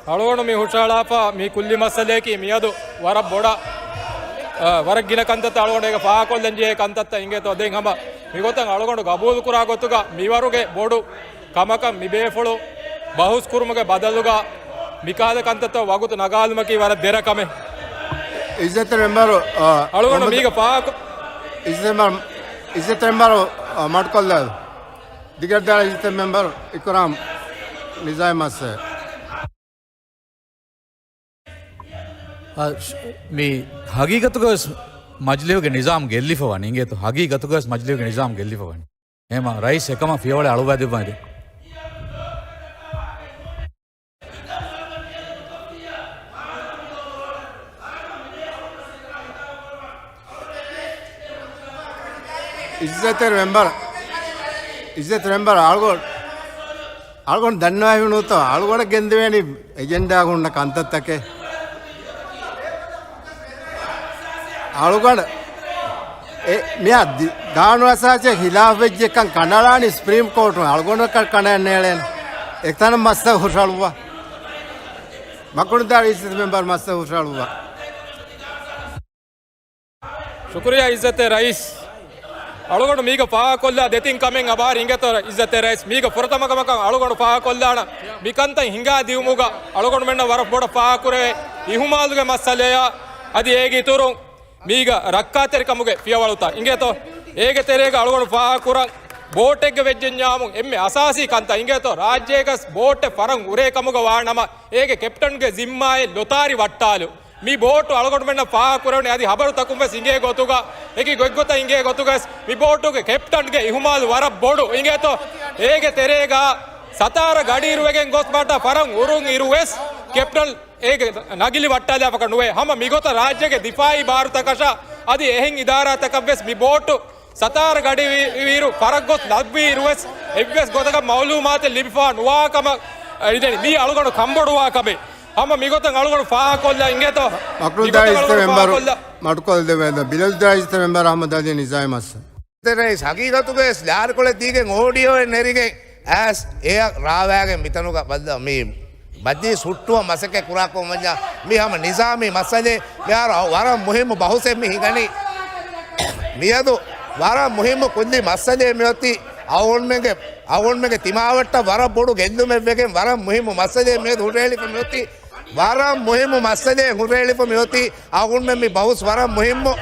އަޅުގަނޑު މި ހުށަހަޅާފަ މި ކުއްލި މައްސަލައަކީ މިއަދު ވަރަށް ބޮޑަށް، އަ، ވަރަށް ގިނަ ކަންތައްތައް އަޅުގަނޑު އޭގަ ފާހަގަކޮށްލަން ޖެހޭ ކަންތައްތައް އިނގޭތޯ. ދެން ހަމަ މިގޮތަށް އަޅުގަނޑު ގަބޫލުކުރާ ގޮތުގަ މިވަރުގެ ބޮޑު ކަމަކަށް މި ބޭފުޅު ބަހުސް ކުރުމުގެ ބަދަލުގަ މިކަހަލަ ކަންތައްތައް ވަގުތު ނަގާލުމަކީ ވަރަށް ދެރަ ކަމެއް. އިއްޒަތްތެރި މެމްބަރު، އަ، އަޅުގަނޑު މުހައްމަދު، މީގަ ފާހަގަ، އިއްޒަތްތެރި މެމްބަރު، އިއްޒަތްތެރި މެމްބަރު، އަ، މަޑުކޮށްލާ. ދިގައްދާ އިއްޒަތްތެރި މެމްބަރު އިކްރާމް ނިޒާމީ މައްސަލަ. އަ، ޝް-، މި ހަގީގަތުގަވެސް މަޖްލިހުގެ ނިޒާމް ގެއްލިފަ ވަނީ އިނގޭތޯ. ހަގީގަތުގަވެސް މަޖްލިހުގެ ނިޒާމް ގެއްލިފަ ވަނީ. އެހެމަ ރައީސް އެކަމަށް ފިޔަވަޅެއް އަޅުވައިދެއްވާ އިނދެ. އިއްޒަތްތެރި މެމްބަރު، އިއްޒަތްތެރި މެމްބަރު އަޅުގަނޑު، އަޅުގަނޑު ދަންނަވައިފި ނޫންތޯ، އަޅުގަނޑަށް ގެންދެވޭނީ އެޖެންޑާގަ ހުންނަ ކަންތައްތަކެއް. އަޅުގަނޑު އެ، މިއާ ދި-، ގާނޫނު އަސާސީއަށް ހިލާފް ވެއްޖެކަން ކަނޑައަޅާނީ ސްޕްރީމް ކޯޓުން، އަޅުގަނޑަކަށް ކަނޑައަންނައެޅޭނެ. އެކަން މައްސަލަ ހުށަހަޅުއްވާ. މަކުނުދާ އިއްޒަތް މެމްބަރު މައްސަލަ ހުށަހަޅުއްވާ. ޝުކުރިއްޔާ އިއްޒަތްތެރި ރައީސް. އަޅުގަނޑު މީގަ ފާހަގަކޮށްލާ ދެތިން ކަމެއް އަބާރި އިނގޭތޯ އިއްޒަތްތެރި ރައީސް. މީގަ ފުރަތަމަ ކަމަކަށް އަޅުގަނޑު ފާހަގަކޮށްލާނަ މިކަންތައް ހިނގާ ދިއުމުގަ އަޅުގަނޑުމެންނަށް ވަރަށް ބޮޑަށް ފާހަގަކުރެވޭ އިހުމާލުގެ މައްސަލަޔާ އަދި އޭގެ އިތުރުން މީގަ ރައްކާތެރިކަމުގެ ފިޔަވަޅުތައް އިނގޭތޯ؟ އޭގެ ތެރޭގަ އަޅުގަނޑު ފާހަގަކުރަން ބޯޓެއްގެ ވެއްޖެންޏާމުން އެންމެ އަސާސީ ކަންތައް އިނގޭތޯ؟ ރާއްޖޭގަސް ބޯޓެއް ފަރަން އުރޭ ކަމުގަ ވާނަމަ، އޭގެ ކެޕްޓަންގެ ޒިންމާއެއް ލޮތާރި ވައްޓާލު. މި ބޯޓު އަޅުގަނޑުމެންނަށް ފާހަގަކުރެވުނީ އަދި ހަބަރުތަކުން ވެސް އިނގޭ ގޮތުގަ، އެކި ގޮތްގޮތަށް އިނގޭ ގޮތުގަސް މި ބޯޓުގެ ކެޕްޓަންގެ އިހުމާލު ވަރަށް ބޮޑު އިނގޭތޯ؟ އޭގެ ތެރޭގަ ސަތާރަ ގަޑިއިރުވެގެން ގޮސް ބާޓާ ފަރަން އުރުން އިރު ވެސް ކެޕްޓަން އޭގެ ނަގިލި ވައްޓާލާފަކަށް ނުވޭ. ހަމަ މިގޮތަށް ރާއްޖޭގެ ދިފާއީ ބާރުތަކަށާ އަދި އެހެން އިދާރާތަކަށް ވެސް މި ބޯޓު ސަތާރަ ގަޑި ވި-، ވިއިރު ފަރަށް ގޮސް ލައްވި އިރު ވެސް އެއްވެސް ގޮތަކަށް މައުލޫމާތެއް ލިބިފާ ނުވާ ކަމަށް އެދެނީ. މީ އަޅުގަނޑު ކަންބޮޑުވާ ކަމެއް. ހަމަ މިގޮތަށް އަޅުގަނޑު ފާހަގަކޮށްލާ އިނގޭތޯ؟ މަކުނުދާ މިގޮތަށް އިއްޒަތްތެރި އަޅުގަނޑު މެމްބަރު ފާހަގަކޮށްލާ. މަޑުކޮށްލެވޭ. ބިލަލްދާ އިއްޒަތްތެރި މެމްބަރު އަޙްމަދު އަލީ ނިޒާމީ މައްސަލަ. ރައީސް ހަގީގަތުގައި ވެސް ލާރިކޮޅެއް ދީގެން އޯޑިއޯއެއް ނެރިގެން އައިސް އެއަށް ރާވާގެން މިތަނުގަ ބައްލަ މި މަޖިލިސް ހުއްޓުވަން މަސައްކަތް ކުރާކަމަށް ވަންޏާ މި ހަމަ ނިޒާމީ މައްސަލައެއް. މިހާރު އަ-، ވަރަށް މުހިއްމު ބަހުސެއް މި ހިނގަނީ. މިއަދު ވަރަށް މުހިއްމު ކުއްލި މައްސަލައެއް މިއޮތީ އަޅުގަނޑުމެންގެ، އަޅުގަނޑުމެންގެ ތިމާވެއްޓަށް ވަރަށް ބޮޑު ގެއްލުމެއް ވެގެން ވަރަށް މުހިއްމު މައްސަލައެއް މިއަދު ހުށަހެޅިފަ މިއޮތީ. ވަރަށް މުހިއްމު މައްސަލައެއް ހުށަހެޅިފަ މިއޮތީ. އަޅުގަނޑުމެން މި ބަހުސް ވަރަށް މުހިއްމު.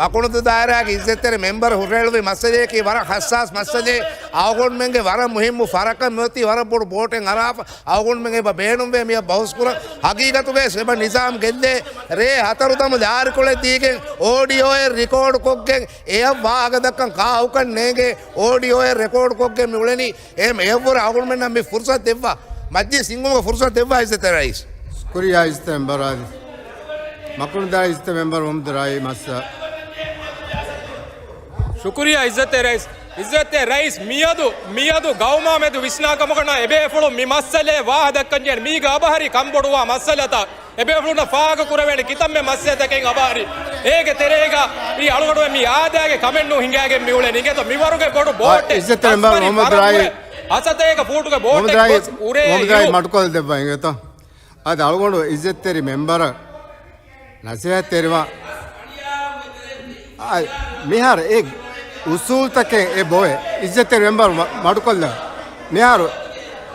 މަކުނުދޫ ދާއިރާގެ އިއްޒަތްތެރި މެމްބަރު ހުށަހެޅުއްވި މައްސަލަޔަކީ ވަރަށް ހައްސާސް މައްސަލައެއް. އަޅުގަނޑުމެންގެ ވަރަށް މުހިއްމު ފަރަކަށް މިއޮތީ ވަރަށް ބޮޑު ބޯޓެއް އަރާފަ. އަޅުގަނޑުމެން އެބަ ބޭނުންވޭ މިއަށް ބަހުސްކުރަން. ހަގީގަތުގައި ވެސް އެބަ ނިޒާމް ގެއްލޭ. ރޭ ހަތަރު ދަމު ލާރިކޮޅެއް ދީގެން އޯޑިއޯއެއް ރިކޯޑުކޮށްގެން އެއަށް ވާހަކަ ދައްކަން ކާކުކަން ނޭނގޭ. އޯޑިއޯއެއް ރެކޯޑުކޮށްގެން މި އުޅެނީ. އެ އެއަށްވުރެ އަޅުގަނޑުމެންނަށް މި ފުރުސަތު ދެއްވާ. މަޖިލިސް ހިންގުމުގެ ފުރުސަތު ދެއްވާ އިއްޒަތްތެރި ރައީސް. ޝުކުރިއްޔާ އިއްޒަތްތެރި މެމްބަރު އަދި މަކުނުދާ އިއްޒަތްތެރި މެމްބަރު މުހައްމަދު ރާއީ މައްސަލަ. ޝުކުރިއްޔާ އިއްޒަތްތެރި ރައީސް. އިއްޒަތްތެރި ރައީސް މިއަދު، މިއަދު ގައުމާ މެދު ވިސްނާ ކަމަކަށް ނާ އެބޭފުޅުން މި މައްސަލައެއް ވާހަކަ ދައްކަން ޖެހޭނެ. މީގަ އަބަހަރީ ކަންބޮޑުވާ މައްސަލަތައް. އެބޭފުޅުންނަށް ފާހަގަ ކުރެވޭނެ ކިތަންމެ މައްސަލަތަކެއް އަބާރި. އޭގެ ތެރޭގަ މި އަޅުގަނޑުމެން މި އާދައިގެ ކަމެއް ނޫން ހިނގާގެން މި އުޅެނީ. އިނގޭތޯ މިވަރުގެ ބޮޑު ބޯޓެއް އިއްޒަތްތެރި މެމްބަރު އަސްފަރި މުހައްމަދު ރާއީ. ފަރަންވެ ހަސަތޭކަ ފޫޓުގެ ބޯޓެއް ގޮސް އުރޭ މުހައްމަދު ރާއީ އިރު. މަޑުކޮށްލަދެއްވާ އިނގޭތޯ. އަދި އަޅުގަނޑު އިއްޒަތްތެރި މެމްބަރަށް ނަސޭހަތްތެރިވާ. އަ، މިހާރު އެ އުސޫލްތަކެއް އެބޮވޭ. އިއްޒަތްތެރި މެމްބަރު މަ-، މަޑުކޮށްލަ. މިހާރު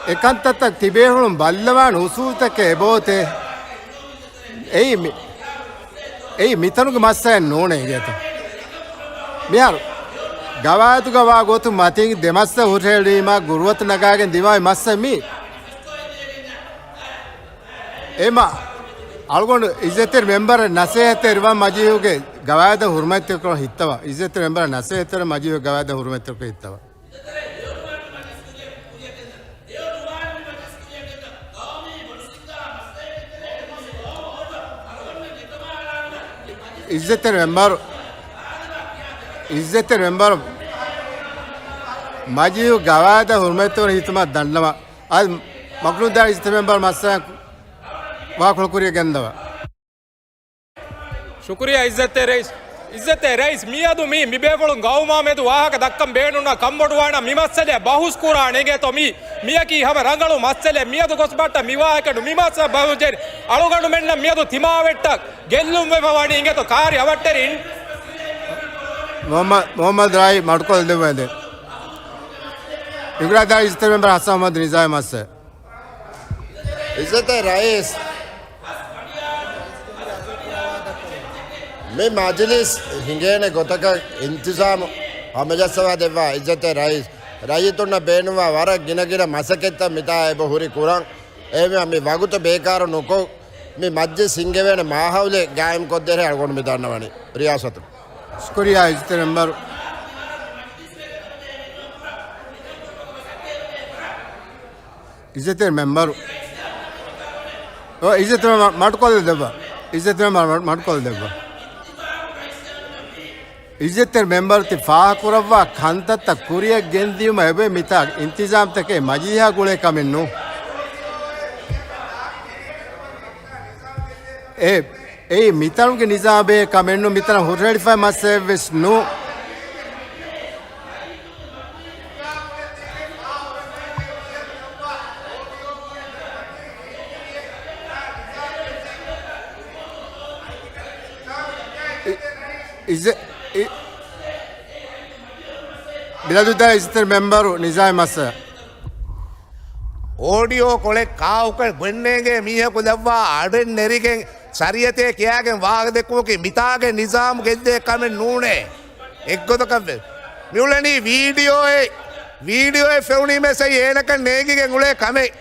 އެ ކަންތައްތައް ތިބޭފުޅުން ބައްލަވާން އުސޫލްތަކެއް އެބޮވޭ. އެއީ މި-، އެއީ މިތަނުގެ މައްސަލައެއް ނޫނޭ އިނގޭތޯ. މިހާރު ގަވާއިދުގަ ވާ ގޮތުން މަތީން ދެ މައްސަލަ ހުށަހެޅީމާ ގުރުއަތު ނަގާގެން ދިމާވި މައްސަލަ މީ. އެމަ އަޅުގަނޑު އިއްޒަތްތެރި މެމްބަރަށް ނަސޭހަތްތެރިވާ މަޖިލީހުގެ ގަވާއިދަށް ހުރުމަތްތެރިކޮށް ހިއްތަވާ. އިއްޒަތްތެރި މެމްބަރަށް ނަސޭހަތްތެރިވާ މަޖިލީހުގެ ގަވާއިދަށް ހުރުމަތްތެރިކޮށް ހިއްތަވާ. އިއްޒަތްތެރި މެމްބަރު، އިއްޒަތްތެރި މެމްބަރު، މަޖިލީހު ގަވާއިދަށް ހުރުމަތްތެރިކޮށް ހިތުމަށް ދަންނަވާ. އަދި މަކުނުދާ އިއްޒަތްތެރި މެމްބަރު މައްސަލަ ވާކުޅަ ކުރިޔަށް ގެންދަވާ. ޝުކުރިއްޔާ އިއްޒަތްތެރި ރައީސް. އިއްޒަތްތެރި ރައީސް، މިއަދު މީ މިބޭފުޅުން ގައުމާ މެދު ވާހަކަ ދައްކަން ބޭނުންނަ ކަންބޮޑުވާނަ މި މައްސަލައެއް ބަހުސް ކުރާނެ އިނގޭތޯ މީ. މިޔަކީ ހަމަ ރަނގަޅު މައްސަލައެއް. މިއަދު ގޮސް ބައްޓަ މި ވާހަކަ ނު މި މައްސަލަ ބަހުސް ޖެހި އަޅުގަނޑުމެންނަށް މިއަދު ތިމާވެއްޓަށް ގެއްލުން ވެފަ ވަނީ އިނގޭތޯ ކާރި އަވަށްޓެރިން. މުހައްމަ-، މުހައްމަދު ރާއީ މަޑުކޮށްލެވޭ. އިނގިރާދާ އިއްޒަތްތެރި މެމްބަރު ހަސަން މުހައްމަދު ނިޒާމީ މައްސަލަ. އިއްޒަތްތެރި ރައީސް، މި މަޖިލިސް ހިނގޭނެ ގޮތަކަށް އިންތިޒާމު ހަމަޖައްސަވާ ދެއްވާ އިއްޒަތްތެރި ރައީސް، ރައްޔިތުންނަށް ބޭނުންވާ ވަރަށް ގިނަ ގިނަ މަސައްކަތްތައް މިތާ އެބަ ހުރި ކުރަން. އެހެންވެ، މި ވަގުތު ބޭކާރު ނުކޮށް، މި މަޖިލިސް ހިންގެވޭނެ މާހައުލެއް ގާއިމްކޮށްދޭނެ އަޅުގަނޑު މި ދަންނަވަނީ ރިޔާސަތުން. ޝުކުރިއްޔާ އިއްޒަތްތެރި މެމްބަރު. އިއްޒަތްތެރި މެމްބަރު. އޯ، އިއްޒަތްތެރި މެމްބަރު މަޑުކޮށްލަ ދެއްވާ. އިއްޒަތްތެރި މެމްބަރު މަޑުކޮށްލަ ދެއްވާ. އިއްޒަތްތެރި މެމްބަރު ތި ފާހަގަކުރައްވާ ކަންތައްތައް ކުރިޔަށް ގެންދިޔުމަށް އެބައި މިތާ އިންތިޒާމްތަކެއް މަޖިލީހާ ގުޅޭ ކަމެއް ނޫން. އެ، އެއީ މިތަނުގެ ނިޒާމް ބޭ ކަމެއް ނޫން، މިތަނަށް ހުށަހެޅިފައި މައްސަލައެއް ވެސް ނޫން. އިޒެ-، އި-، ބިލަދުދާ އިޒްތެރި މެމްބަރު ނިޒާމް މައްސަ. އޯޑިއޯ ކޮޅެއް ކާއުކަން ގެންނޭނގޭ މީހަކު ލައްވާ އަޑެއް ނެރިގެން ޝަރީއަތޭ ކިޔާގެން ވާހަކަ ދެއްކުމަކީ މިތާގެ ނިޒާމް ގެއްލޭ ކަމެއް ނޫނޭ. އެއްގޮތަކަށް ވެ. މިއުޅެނީ ވީޑިއޯއެއް، ވީޑިއޯއެއް ފެނުނީމަ ސައި އޭނަކަށް ނޭނގިގެން އުޅޭ ކަމެއް.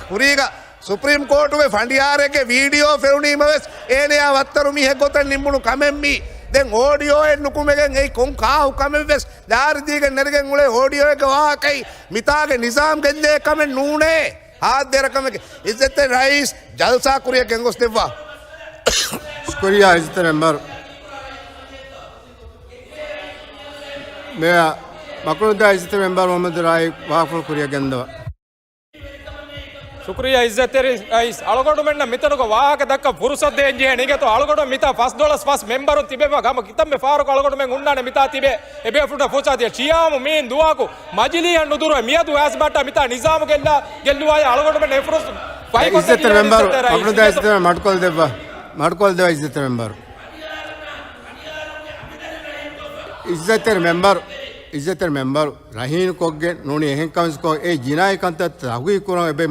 ކުރީގަ ސުޕްރީމް ކޯޓުގެ ފަނޑިޔާރެއްގެ ވީޑިއޯ ފެނުނީމަވެސް އޭނަޔާ ވައްތަރު މީހެއް ގޮތަށް ނިންމުނު ކަމެއް މީ. ދެން އޯޑިއޯއެއް ނުކުމެގެން އެއީ ކޮން ކާހު ކަމެއްވެސް ލާރިދީގެން ނެރިގެން އުޅޭ އޯޑިއޯއެއްގެ ވާހަކައި މިތާގެ ނިޒާމް ގެއްލޭ ކަމެއް ނޫނޭ. ހާއްދަވާ ކަމެއް. އިއްޒަތްތެރި ރައީސް ޖަލްސާ ކުރިއަށް ގެންގޮސްދެއްވާ. ޝުކުރިއްޔާ އިއްޒަތްތެރި މެމްބަރު. މޭޔަރ މަކުރުންދާ އިއްޒަތްތެރި މެމްބަރު މުހައްމަދު ރާއި ވާހަކަފުޅު ކުރިއަށް ގެންދަވާ. ޝުކުރިއްޔާ އިއްޒަތްތެރި ރައީސް. އަޅުގަނޑުމެންނަށް މިތަނުގަ ވާހަކަ ދައްކަން ފުރުސަތު ދޭން ޖެހޭ ނިގަތު އަޅުގަނޑު މިތާ ފަސް ދޮޅަސް ފަސް މެމްބަރުން ތިބެވި ގަމަ ކިތަންމެ ފަހަރަކު އަޅުގަނޑުމެން ހުންނާނެ މިތާ ތިބޭ އެބޭފުޅުންނަށް ފުރުސަތު ދޭން. ޝިޔާމު މީން ދުވަހަކު މަޖިލީހަށް ނުދުރުވެ މިއަދު އައިސް ބައްޓާ މިތާ ނިޒާމު ގެއްލާ ގެއްލުވާ އަޅުގަނޑުމެން އެ ފުރުސަތު ފަހިކޮށްދެނީ އިއްޒަތްތެރި މެމްބަރު، އިއްޒަތްތެރި ރައީސް. މަކުރުންދާ އިއްޒަތްތެރި މަޑުކޮށްދެއްވާ. މަޑުކޮށްދެއްވާ އިއްޒަތްތެރި މެމްބަރު. އިއްޒަތްތެރި މެމްބަރު، އިއްޒަތްތެރި މެމްބަރު. ރަހީނުކޮށްގެން ނޫނީ އެހެން ކަމެއް އެ ޖިނާއީ ކަންތައް ތަހުގީގު ކުރަން އެބަ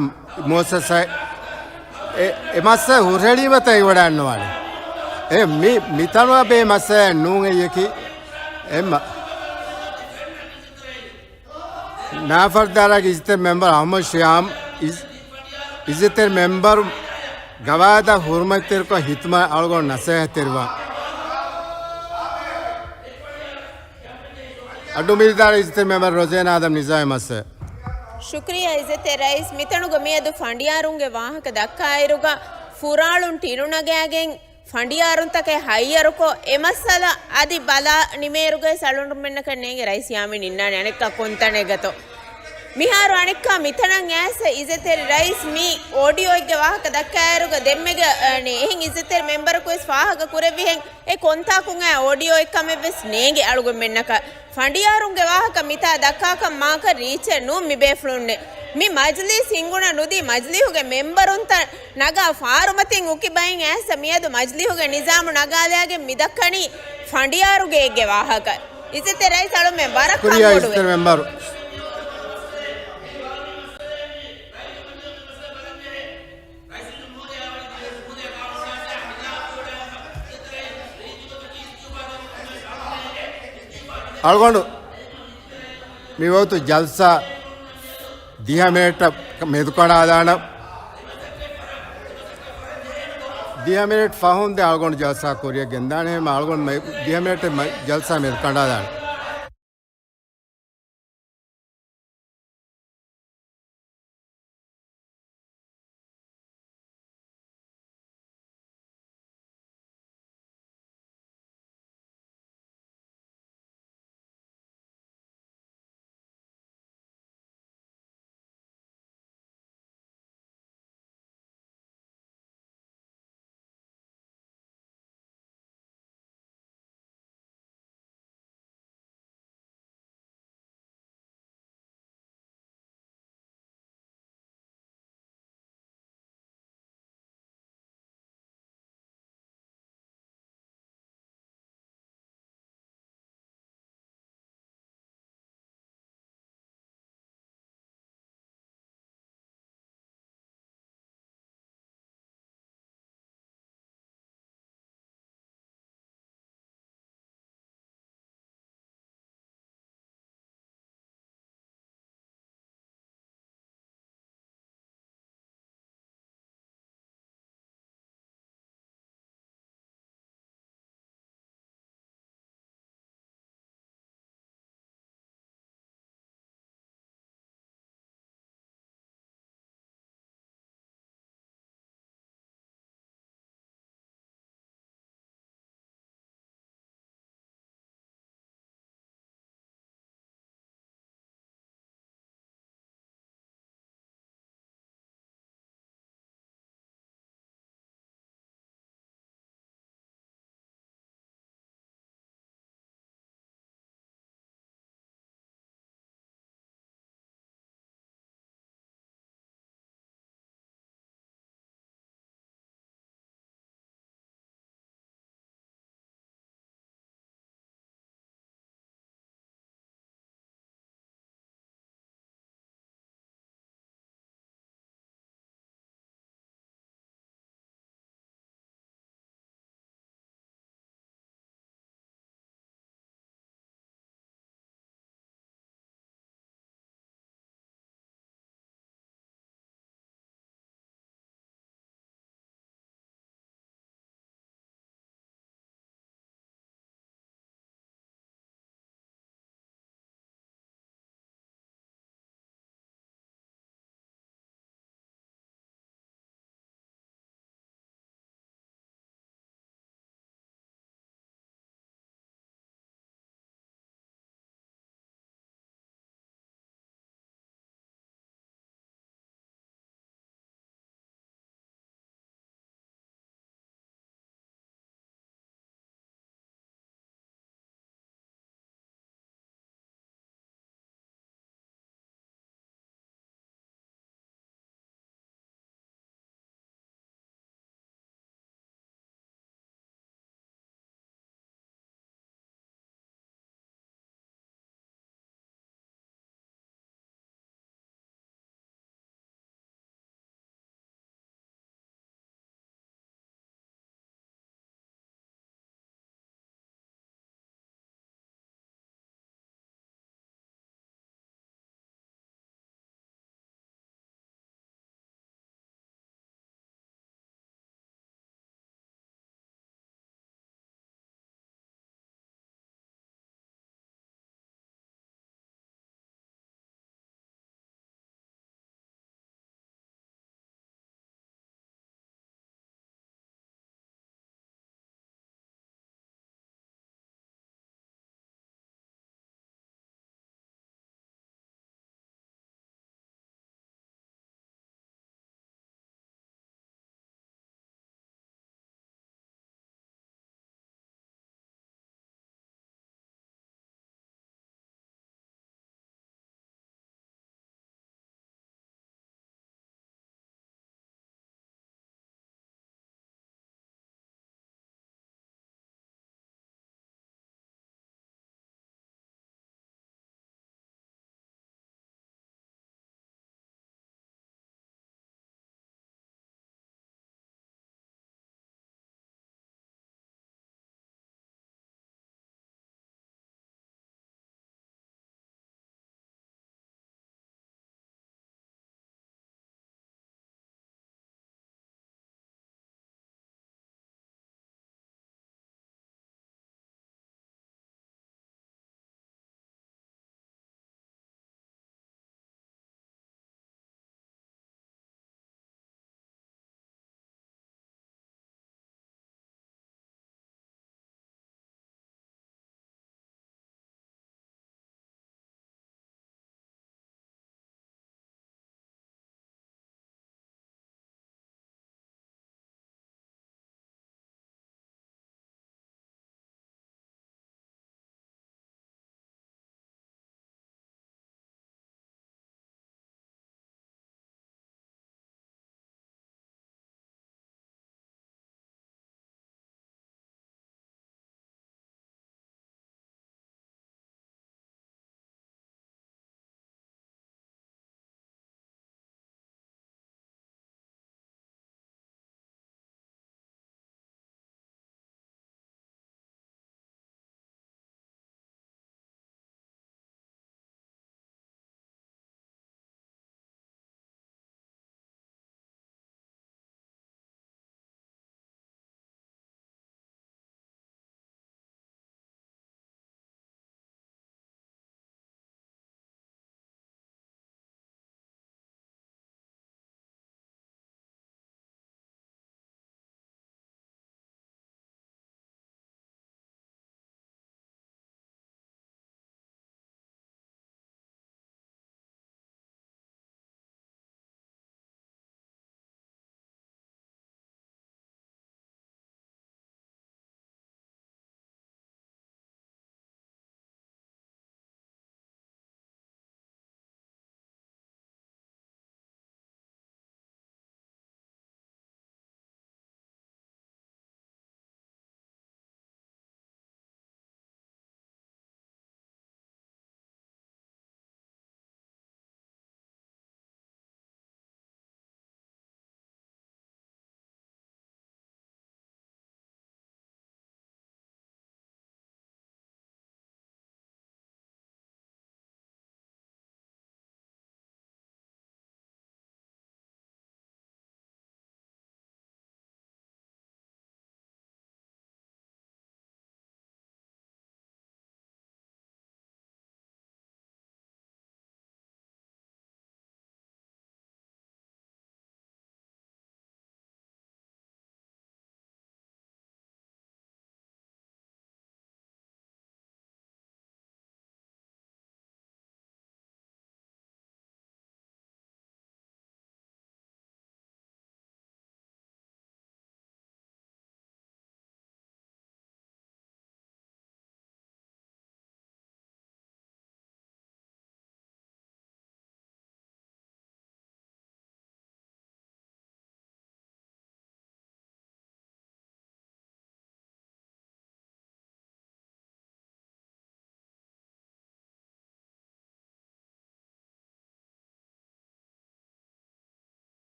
މުއައްސަސާ އެ، އެ މައްސަލަ ހުށަހެޅީމަތަ އެ ވަޑާންނަވާނެ. އެ މި، މިތަނުއަށް ބޭ މައްސަލަ ނޫން އެއްޔަކީ. އެ މަ-، ނާފަރްދާރާގެ އިއްޒަތްތެރި މެމްބަރު އަޙްމަދު ޝިޔާމް އިއްޒަ-، އިއްޒަތްތެރި މެމްބަރު ގަވާއިދަށް ހުރުމަތްތެރިކޮށް ހިތުމަށް އަޅުގަނޑު ނަސޭހަތްތެރިވާ. އަޑު މިލްދާރ އިއްޒަތްތެރި މެމްބަރު ރޮޒޭނާ އާދަމް ނިޒާމް މައްސަ. ޝުކުރިއްޔާ އިއްޒަތްތެރި ރައީސް. މިތަނުގަ މިއަދު ފަނޑިޔާރުންގެ ވާހަކަ ދައްކާއިރުގަ ފުރާޅުން ޓިނު ނަގާގެން ފަނޑިޔާރުންތަކެއް ހައްޔަރުކޮށް، އެ މައްސަލަ އަދި ބަލާ ނިމޭއިރުގައި އަޅުގަނޑުމެންނަކަށް ނޭނގެ ރައީސް ޔާމީން އިންނާނެ އަނެއްކާ ކޮންތަނެއްގަތޯ. މިހާރު އަނެއްކާ މިތަނަށް އައިސް އިއްޒަތްތެރި ރައީސް މި އޯޑިއޯއެއްގެ ވާހަކަ ދައްކާއިރުގަ ދެންމެގެ، އަނެއް އެހެން އިއްޒަތްތެރި މެމްބަރަކުވެސް ފާހަގަ ކުރެއްވިހެން އެ ކޮންތާކުން އާ އޯޑިއޯއެއް ކަމެއްވެސް ނޭނގެ އަޅުގަނޑުމެންނަކަށް. ފަނޑިޔާރުންގެ ވާހަކަ މިތާ ދައްކާކަށް މާކަށް ރީއްޗެއް ނޫން މި ބޭފުޅުންނެއް. މި މަޖިލީސް ހިންގުނަށް ނުދީ މަޖިލީހުގެ މެމްބަރުންތައް ނަގާ ފާރުމަތިން އުކި ބައިން އައިސް މިއަދު މަޖިލީހުގެ ނިޒާމު ނަގާލާގެން މި ދައްކަނީ ފަނޑިޔާރުގެ އެއްގެ ވާހަކަ. އިއްޒަތްތެރި ރައީސް އަޅުމެން ވަރަށް ޝުކުރިއްޔާ ކަންބޮޑުވޭ. އިއްޒަތްތެރި މެމްބަރު. އަޅުގަނޑު މި ވަގުތު ޖަލްސާ ދިހަ މިނެޓް މެދުކަނޑާލާނަން. ދިހަ މިނެޓް ފަހުން ދެން އަޅުގަނޑު ޖަލްސާ ކުރިއަށް ގެންދާނެ. އަޅުގަނޑު މެ-، ދިހަ މިނެޓް މެ-، ޖަލްސާ މެދުކަނޑާލާނަން.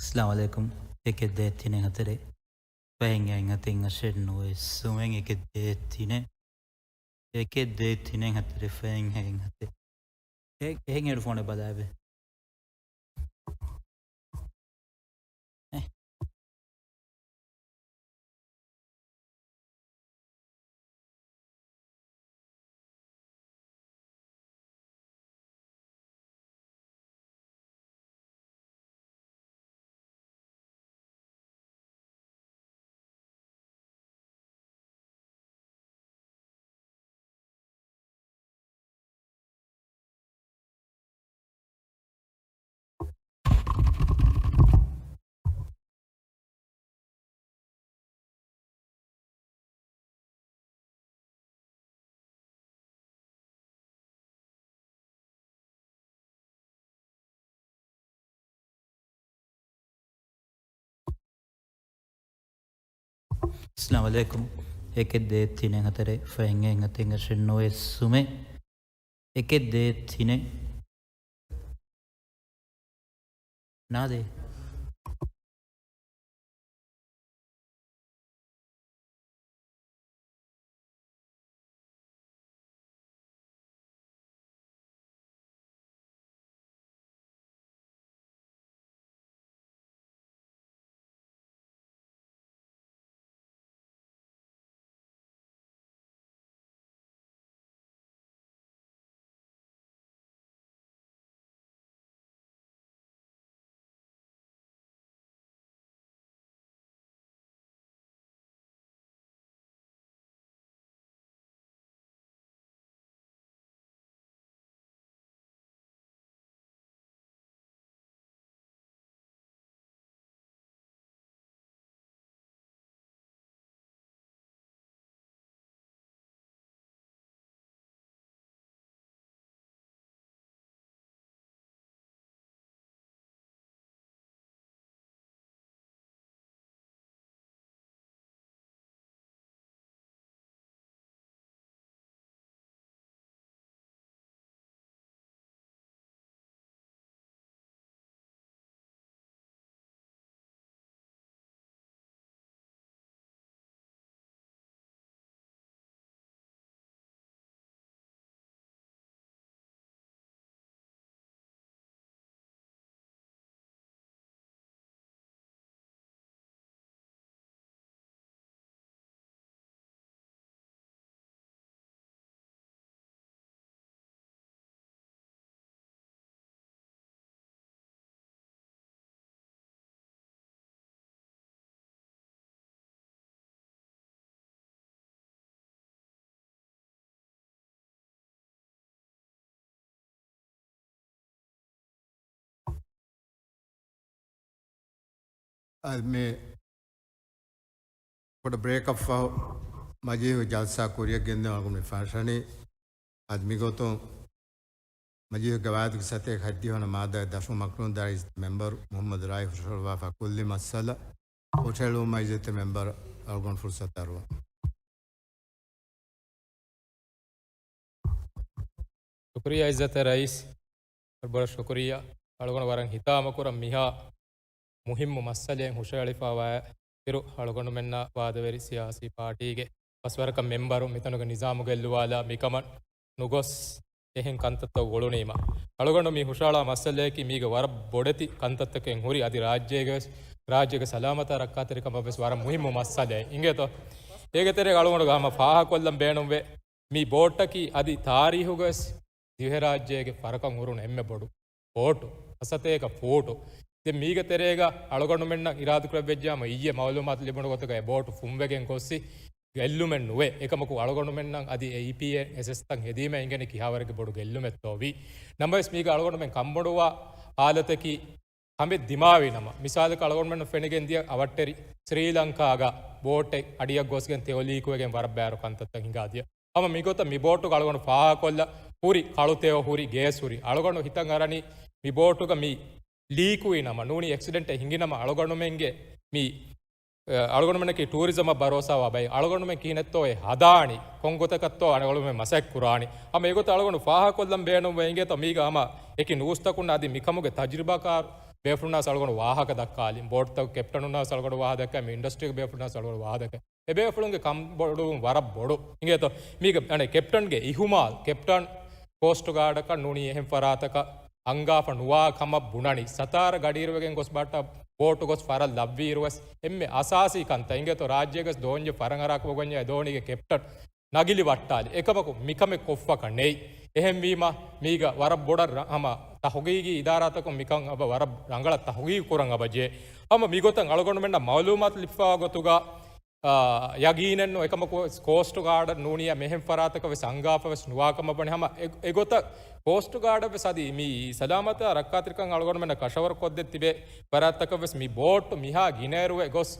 އައްސަލާމު ޢަލައިކުމް. އެކެއް ދޭއް ތިނެއް ހަތަރެއް ފަހެއް ހަތް އަށެއް ނުވެސް ސުމެއް އެކެއް ދޭއް ތިނެއް. އެކެއް ދޭއް ތިނެއް ހަތަރެއް ފަހެއް ހަތް އަށެއް. އެ-، އެހެން ހެޑްފޯނެއް ބަލާބެ. އެ. އައްސަލާމު ޢަލައިކުމް. އެކެއް ދޭއް ތިނެއް ހަތަރެއް ފަހެއް ހަތް އަށެއް ނުވެސް ސުމެއް އެކެއް ދޭއް ތިނެއް. ނާދޭ. އަދި މި ކުޑަ ބްރޭކަށް ފަހު މަޖިލީހުގެ ޖަލްސާ ކުރިއަށް ގެންދެވުން އަޅުގަނޑު މި ފަށަނީ. އަދި މިގޮތުން މަޖިލީހުގެ ގަވާއިދުގެ ސަތޭކަ ހަތްދިހަ ވަނަ މާއްދާގެ ދަށުން މަކްރޫން ދާއިރާގެ މެމްބަރު މުޙައްމަދު ރާއި ހުށަހަޅުއްވާފަ ކުއްލި މައްސަލަ ހުށަހެޅުމަށް އިއްޒަތްތެރި މެމްބަރަށް އަޅުގަނޑު ފުރުޞަތު އަރުވަން. ޝުކުރިއްޔާ އިއްޒަތްތެރި ރައީސް. ވަރަށް ބޮޑަށް ޝުކުރިއްޔާ. އަޅުގަނޑު ވަރަށް ހިތާމަކުރަން މިހާ މުހިއްމު މައްސަލައެއް ހުށަހެޅިފަވާ އިރު، އަޅުގަނޑުމެންނާ ވާދަވެރި ސިޔާސީ ޕާޓީގެ ފަސްވަރަކަށް މެމްބަރު މިތަނުގެ ނިޒާމު ގެއްލުވާލާ މިކަމަށް ނުގޮސް އެހެން ކަންތައްތައް އުޅުނީމަ. އަޅުގަނޑު މި ހުށަހަޅާ މައްސަލަޔަކީ މީގެ ވަރަށް ބޮޑެތި ކަންތައްތަކެއް ހުރި، އަދި ރާއްޖޭގެ ވެސް، ރާއްޖޭގެ ސަލާމަތާ ރައްކާތެރިކަމަށް ވެސް ވަރަށް މުހިއްމު މައްސަލައެއް. އިނގޭތޯ؟ އޭގެ ތެރޭގަ އަޅުގަނޑު ހަމަ ފާހަގަކޮށްލަން ބޭނުންވޭ. މި ބޯޓަކީ އަދި ތާރީހުގަވެސް ދިވެހިރާއްޖޭގެ ފަރަކަށް ހުރުނު އެންމެ ބޮޑު ބޯޓު، ހަސަތޭކަ ފޫޓު. ދެން މީގެ ތެރޭގަ އަޅުގަނޑުމެންނަށް އިރާދަކުރެއްވިއްޖާމަ، އިއްޔެ މައުލޫމާތު ލިބުނު ގޮތުގަ އެ ބޯޓު ފުންވެގެން ގޮއްސި ގެއްލުމެއް ނުވޭ. އެކަމަކު އަޅުގަނޑުމެންނަށް އަދި އެ އީޕީއޭ އެސެސްތައް ހެދީމަ އެނގެނީ ކިހާވަރެއްގެ ބޮޑު ގެއްލުމެއްތޯވީ. ނަމަވެސް މީގަ އަޅުގަނޑުމެން ކަންބޮޑުވާ ހާލަތަކީ ކަމެއް ދިމާވީ ނަމަ، މިސާލަކަށް އަޅުގަނޑުމެންނަށް ފެނިގެން ދިޔަ އަވަށްޓެރި ސްރީލަންކާގަ ބޯޓެއް އަޑިއަށް ގޮސްގެން ތެޔޮ ލީކުވެގެން ވަރަށް ބައިވަރު ކަންތައްތައް ހިނގާ ދިޔަ. ހަމަ މިގޮތަށް މި ބޯޓުގަ އަޅުގަނޑު ފާހަގަކޮށްލަ ހުރި ކަޅު ތެޔޮ ހުރި ގޭސް ހުރި. އަޅުގަނޑު ހިތަށް އަރަނީ މި ބޯޓުގަ މި ލީކުވީ ނަމަ، ނޫނީ އެކްސިޑެންޓެއް ހިނގި ނަމަ އަޅުގަނޑުމެންގެ މި، އަޅުގަނޑުމެންނަކީ ޓޫރިޒަމަށް ބަރޯސާވާ ބައެއް. އަޅުގަނޑުމެން ކިހިނެއްތޯ އެ ހަދާނީ؟ ކޮން ގޮތަކަށްތޯ އަޅުގަނޑުމެން މަސައްކަތް ކުރާނީ؟ ހަމަ އެގޮތަށް އަޅުގަނޑު ފާހަގަކޮށްލަން ބޭނުންވޭ އިނގޭތޯ މީގަ ހަމަ އެކި ނޫސްތަކުންނާ އަދި މިކަމުގެ ތަޖުރިބާކާރު ބޭފުޅުންނާސް އަޅުގަނޑު ވާހަކަ ދައްކާލިން. ބޯޓްތައް ކެޕްޓަނުންނާސް އަޅުގަނޑު ވާހަކަ ދައްކާ، މި އިންޑަސްޓްރީގެ ބޭފުޅުންނާސް އަޅުގަނޑު ވާހަކަ ދައްކާ. އެބޭފުޅުންގެ ކަންބޮޑުވުން ވަރަށް ބޮޑު. އިނގޭތޯ؟ މީގެ އަނެއް ކެޕްޓަންގެ އިހުމާލް، ކެޕްޓަން ކޯސްޓް ގާޑަކަށް ނޫނީ އެހެން ފަރާތަކަށް އަންގާފަ ނުވާ ކަމަށް ބުނަނީ. ސަތާރަ ގަޑިއިރުވެގެން ގޮސް ބައްޓަ ބޯޓު ގޮސް ފަރަށް ލައްވިއިރުވެސް އެންމެ އަސާސީ ކަންތައް އިނގޭތޯ ރާއްޖޭގަސް ދޯންޏެއް ފަރަށް އަރާކު ގޮންޏާ ދޯނީގެ ކެޕްޓަން ނަގިލި ވައްޓާލި. އެކަމަކު މިކަމެއް ކޮށްފަކަށް ނެތް. އެހެންވީމަ، މީގަ ވަރަށް ބޮޑަށް ރަ-، ހަމަ ތަހުގީގީ އިދާރާތަކުން މިކަން އަބަ ވަރަށް ރަނގަޅަށް ތަހުގީގު ކުރަން އަބަޖޭ. ހަމަ މިގޮތަށް އަޅުގަނޑުމެންނަށް މައުލޫމާތު ލިބިފަވާ ގޮތުގަ، އާ، ޔަގީނެއްނު އެކަމަކު ކޯސްޓް ގާޑަށް ނޫނިޔާ މެހެން ފަރާތަކަށް ވެސް އަންގާފަ ވެސް ނުވާކަމަށް ވަނީ. ހަމަ އެ-، އެގޮތަށް ކޯސްޓް ގާޑަށް ވެސް އަދި މި ސަލާމަތާ ރައްކާތެރިކަން އަޅުގަނޑުމެންނަށް ކަށަވަރު ކޮށްދެއް ތިބޭ ފަރާތްތަކަށް ވެސް މި ބޯޓު މިހާ ގިނައިރުވެ ގޮސް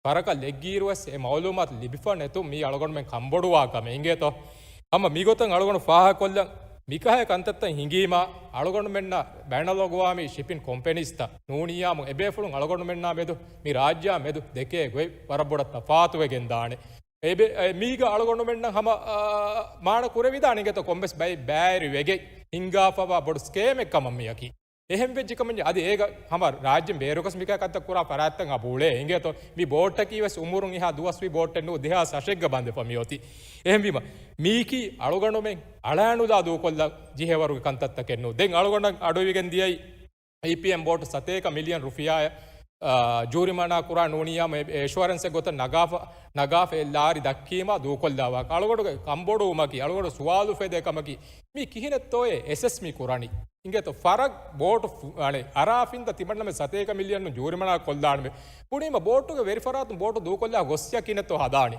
ފަރަކަށް ލެއްގިއިރުވެސް އެ މައުލޫމާތު ލިބިފަ ނެތުން މީ އަޅުގަނޑުމެން ކަންބޮޑުވާ ކަމެއް އިނގޭތޯ. ހަމަ މިގޮތަށް އަޅުގަނޑު ފާހަގަކޮށްލަން މިކަހަލަ ކަންތައްތައް ހިނގީމާ، އަޅުގަނޑުމެންނަށް ބައިނަލްއަގުވާމީ ޝިޕިން ކޮމްޕެނީސްތައް ނޫނިއްޔާމު އެބޭފުޅުން އަޅުގަނޑުމެންނާ މެދު މި ރާއްޖެއާ މެދު ދެކޭ ގޮތް ވަރަށް ބޮޑަށް ތަފާތުވެގެންދާނެ. އެބެ-، އެ މީގަ އަޅުގަނޑުމެންނަށް ހަމަ، އާ، މާނަ ކުރެވިދާނެ އިނގޭތޯ ކޮންމެސް ބައެއް ބައިވެރިވެގެން ހިނގާފަވާ ބޮޑު ސްކޭމެއް ކަމަށް މިއަކީ. އެހެން ވެއްޖެ ކަމަށް އަދި އޭގަ ހަމަ ރާއްޖެ ބޭރުގަސް މިކަހަލަ ކަންތައް ކުރާ ފަރާތްތައް އަބަ އުޅޭ އިނގޭތޯ. މި ބޯޓަކީ ވެސް އުމުރުން އެހާ ދުވަސްވީ ބޯޓެއް ނޫ، ދެހާސް އަށެއްގަ ބަނދެފަ މިއޮތީ. އެހެންވީމަ، މީކީ އަޅުގަނޑުމެން އަޅާނުލާ ދޫކޮށްލަން ޖެހޭވަރުގެ ކަންތައްތަކެއް ނޫ. ދެން އަޅުގަނޑަށް އަޑުއިވިގެން ދިޔައީ އީޕީއެމް ބޯޓު ސަތޭކަ މިލިއަން ރުފިޔާއަށް، އާ، ޖޫރިމަނާ ކުރާ ނޫނިއްޔާމު އެ-، އެ އެޝުއަރެންސެއް ގޮތަށް ނަގާފަ، ނަގާފަ އެ ލާރި ދައްކީމާ ދޫކޮށްލާ ވާހަކަ. އަޅުގަނޑުގެ ކަންބޮޑުވުމަކީ، އަޅުގަނޑު ސުވާލު ފެދޭ ކަމަކީ، މީ ކިހިނެއްތޯއޭ އެސްއެސް މި ކުރަނީ؟ އިނގޭތޯ ފަރަށް ބޯޓު ފު-، އަނެއް އަރާ ފިންތަ ތިމަންނަމެ ސަތޭކަ މިލިއަން ޖޫރިމަނާ ކޮށްލާނަމޭ. ބުނީމަ ބޯޓުގެ ވެރިފަރާތުން ބޯޓު ދޫކޮށްލާ ގޮއްސިއްޔާ ކިހިނެއްތޯ ހަދާނީ؟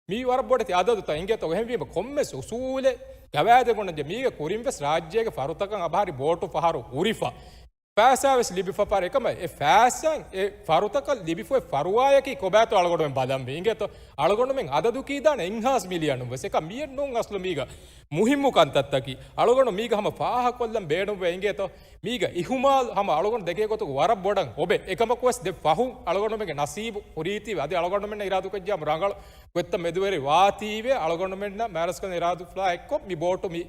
މީ ވަރަށް ބޮޑެތި އަދަދުތައް އިނގޭތޯ. އެހެންވީމަ ކޮންމެސް އުސޫލެއް ގަވާއިދެއް ގޮނަންޖެ. މީގެ ކުރިން ވެސް ރާއްޖޭގެ ފަރުތަކަށް އަބަހަރި ބޯޓު ފަހަރު ހުރިފަ. ފައިސާ ވެސް ލިބިފަ ފަހަރު. އެކަމަ އެ ފައިސާ އެ ފަރުތަކަށް ލިބިފައި ފަރުވާޔަކީ ކޮބާތޯ އަޅުގަނޑުމެން ބަލަންވީ އިނގޭތޯ. އަޅުގަނޑުމެން އަދަދު ކީދާނެ އެއްހާސް މިލިއަނުން ވެސް. އެކަ މިއެއް ނޫން އަސްލު މީގަ މުހިއްމު ކަންތައްތަކީ. އަޅުގަނޑު މީގަ ހަމަ ފާހަގަކޮށްލަން ބޭނުންވޭ އިނގޭތޯ. މީގަ އިހުމާލް ހަމަ އަޅުގަނޑު ދެކޭ ގޮތުގަ ވަރަށް ބޮޑަށް އޮބެ. އެކަމަކު ވެސް ދެ ފަހުން އަޅުގަނޑުމެންގެ ނަސީބު ހުރީތީވެ. އަދި އަޅުގަނޑުމެންނަށް އިރާދުކޮށްޖާމު ރަނގަޅު ގޮތްތައް މެދުވެރި ވާތީވެ. އަޅުގަނޑުމެންނަށް މާރަސްކަން އިރާދުފުޅާ އެއްކޮށް މި ބޯޓު މި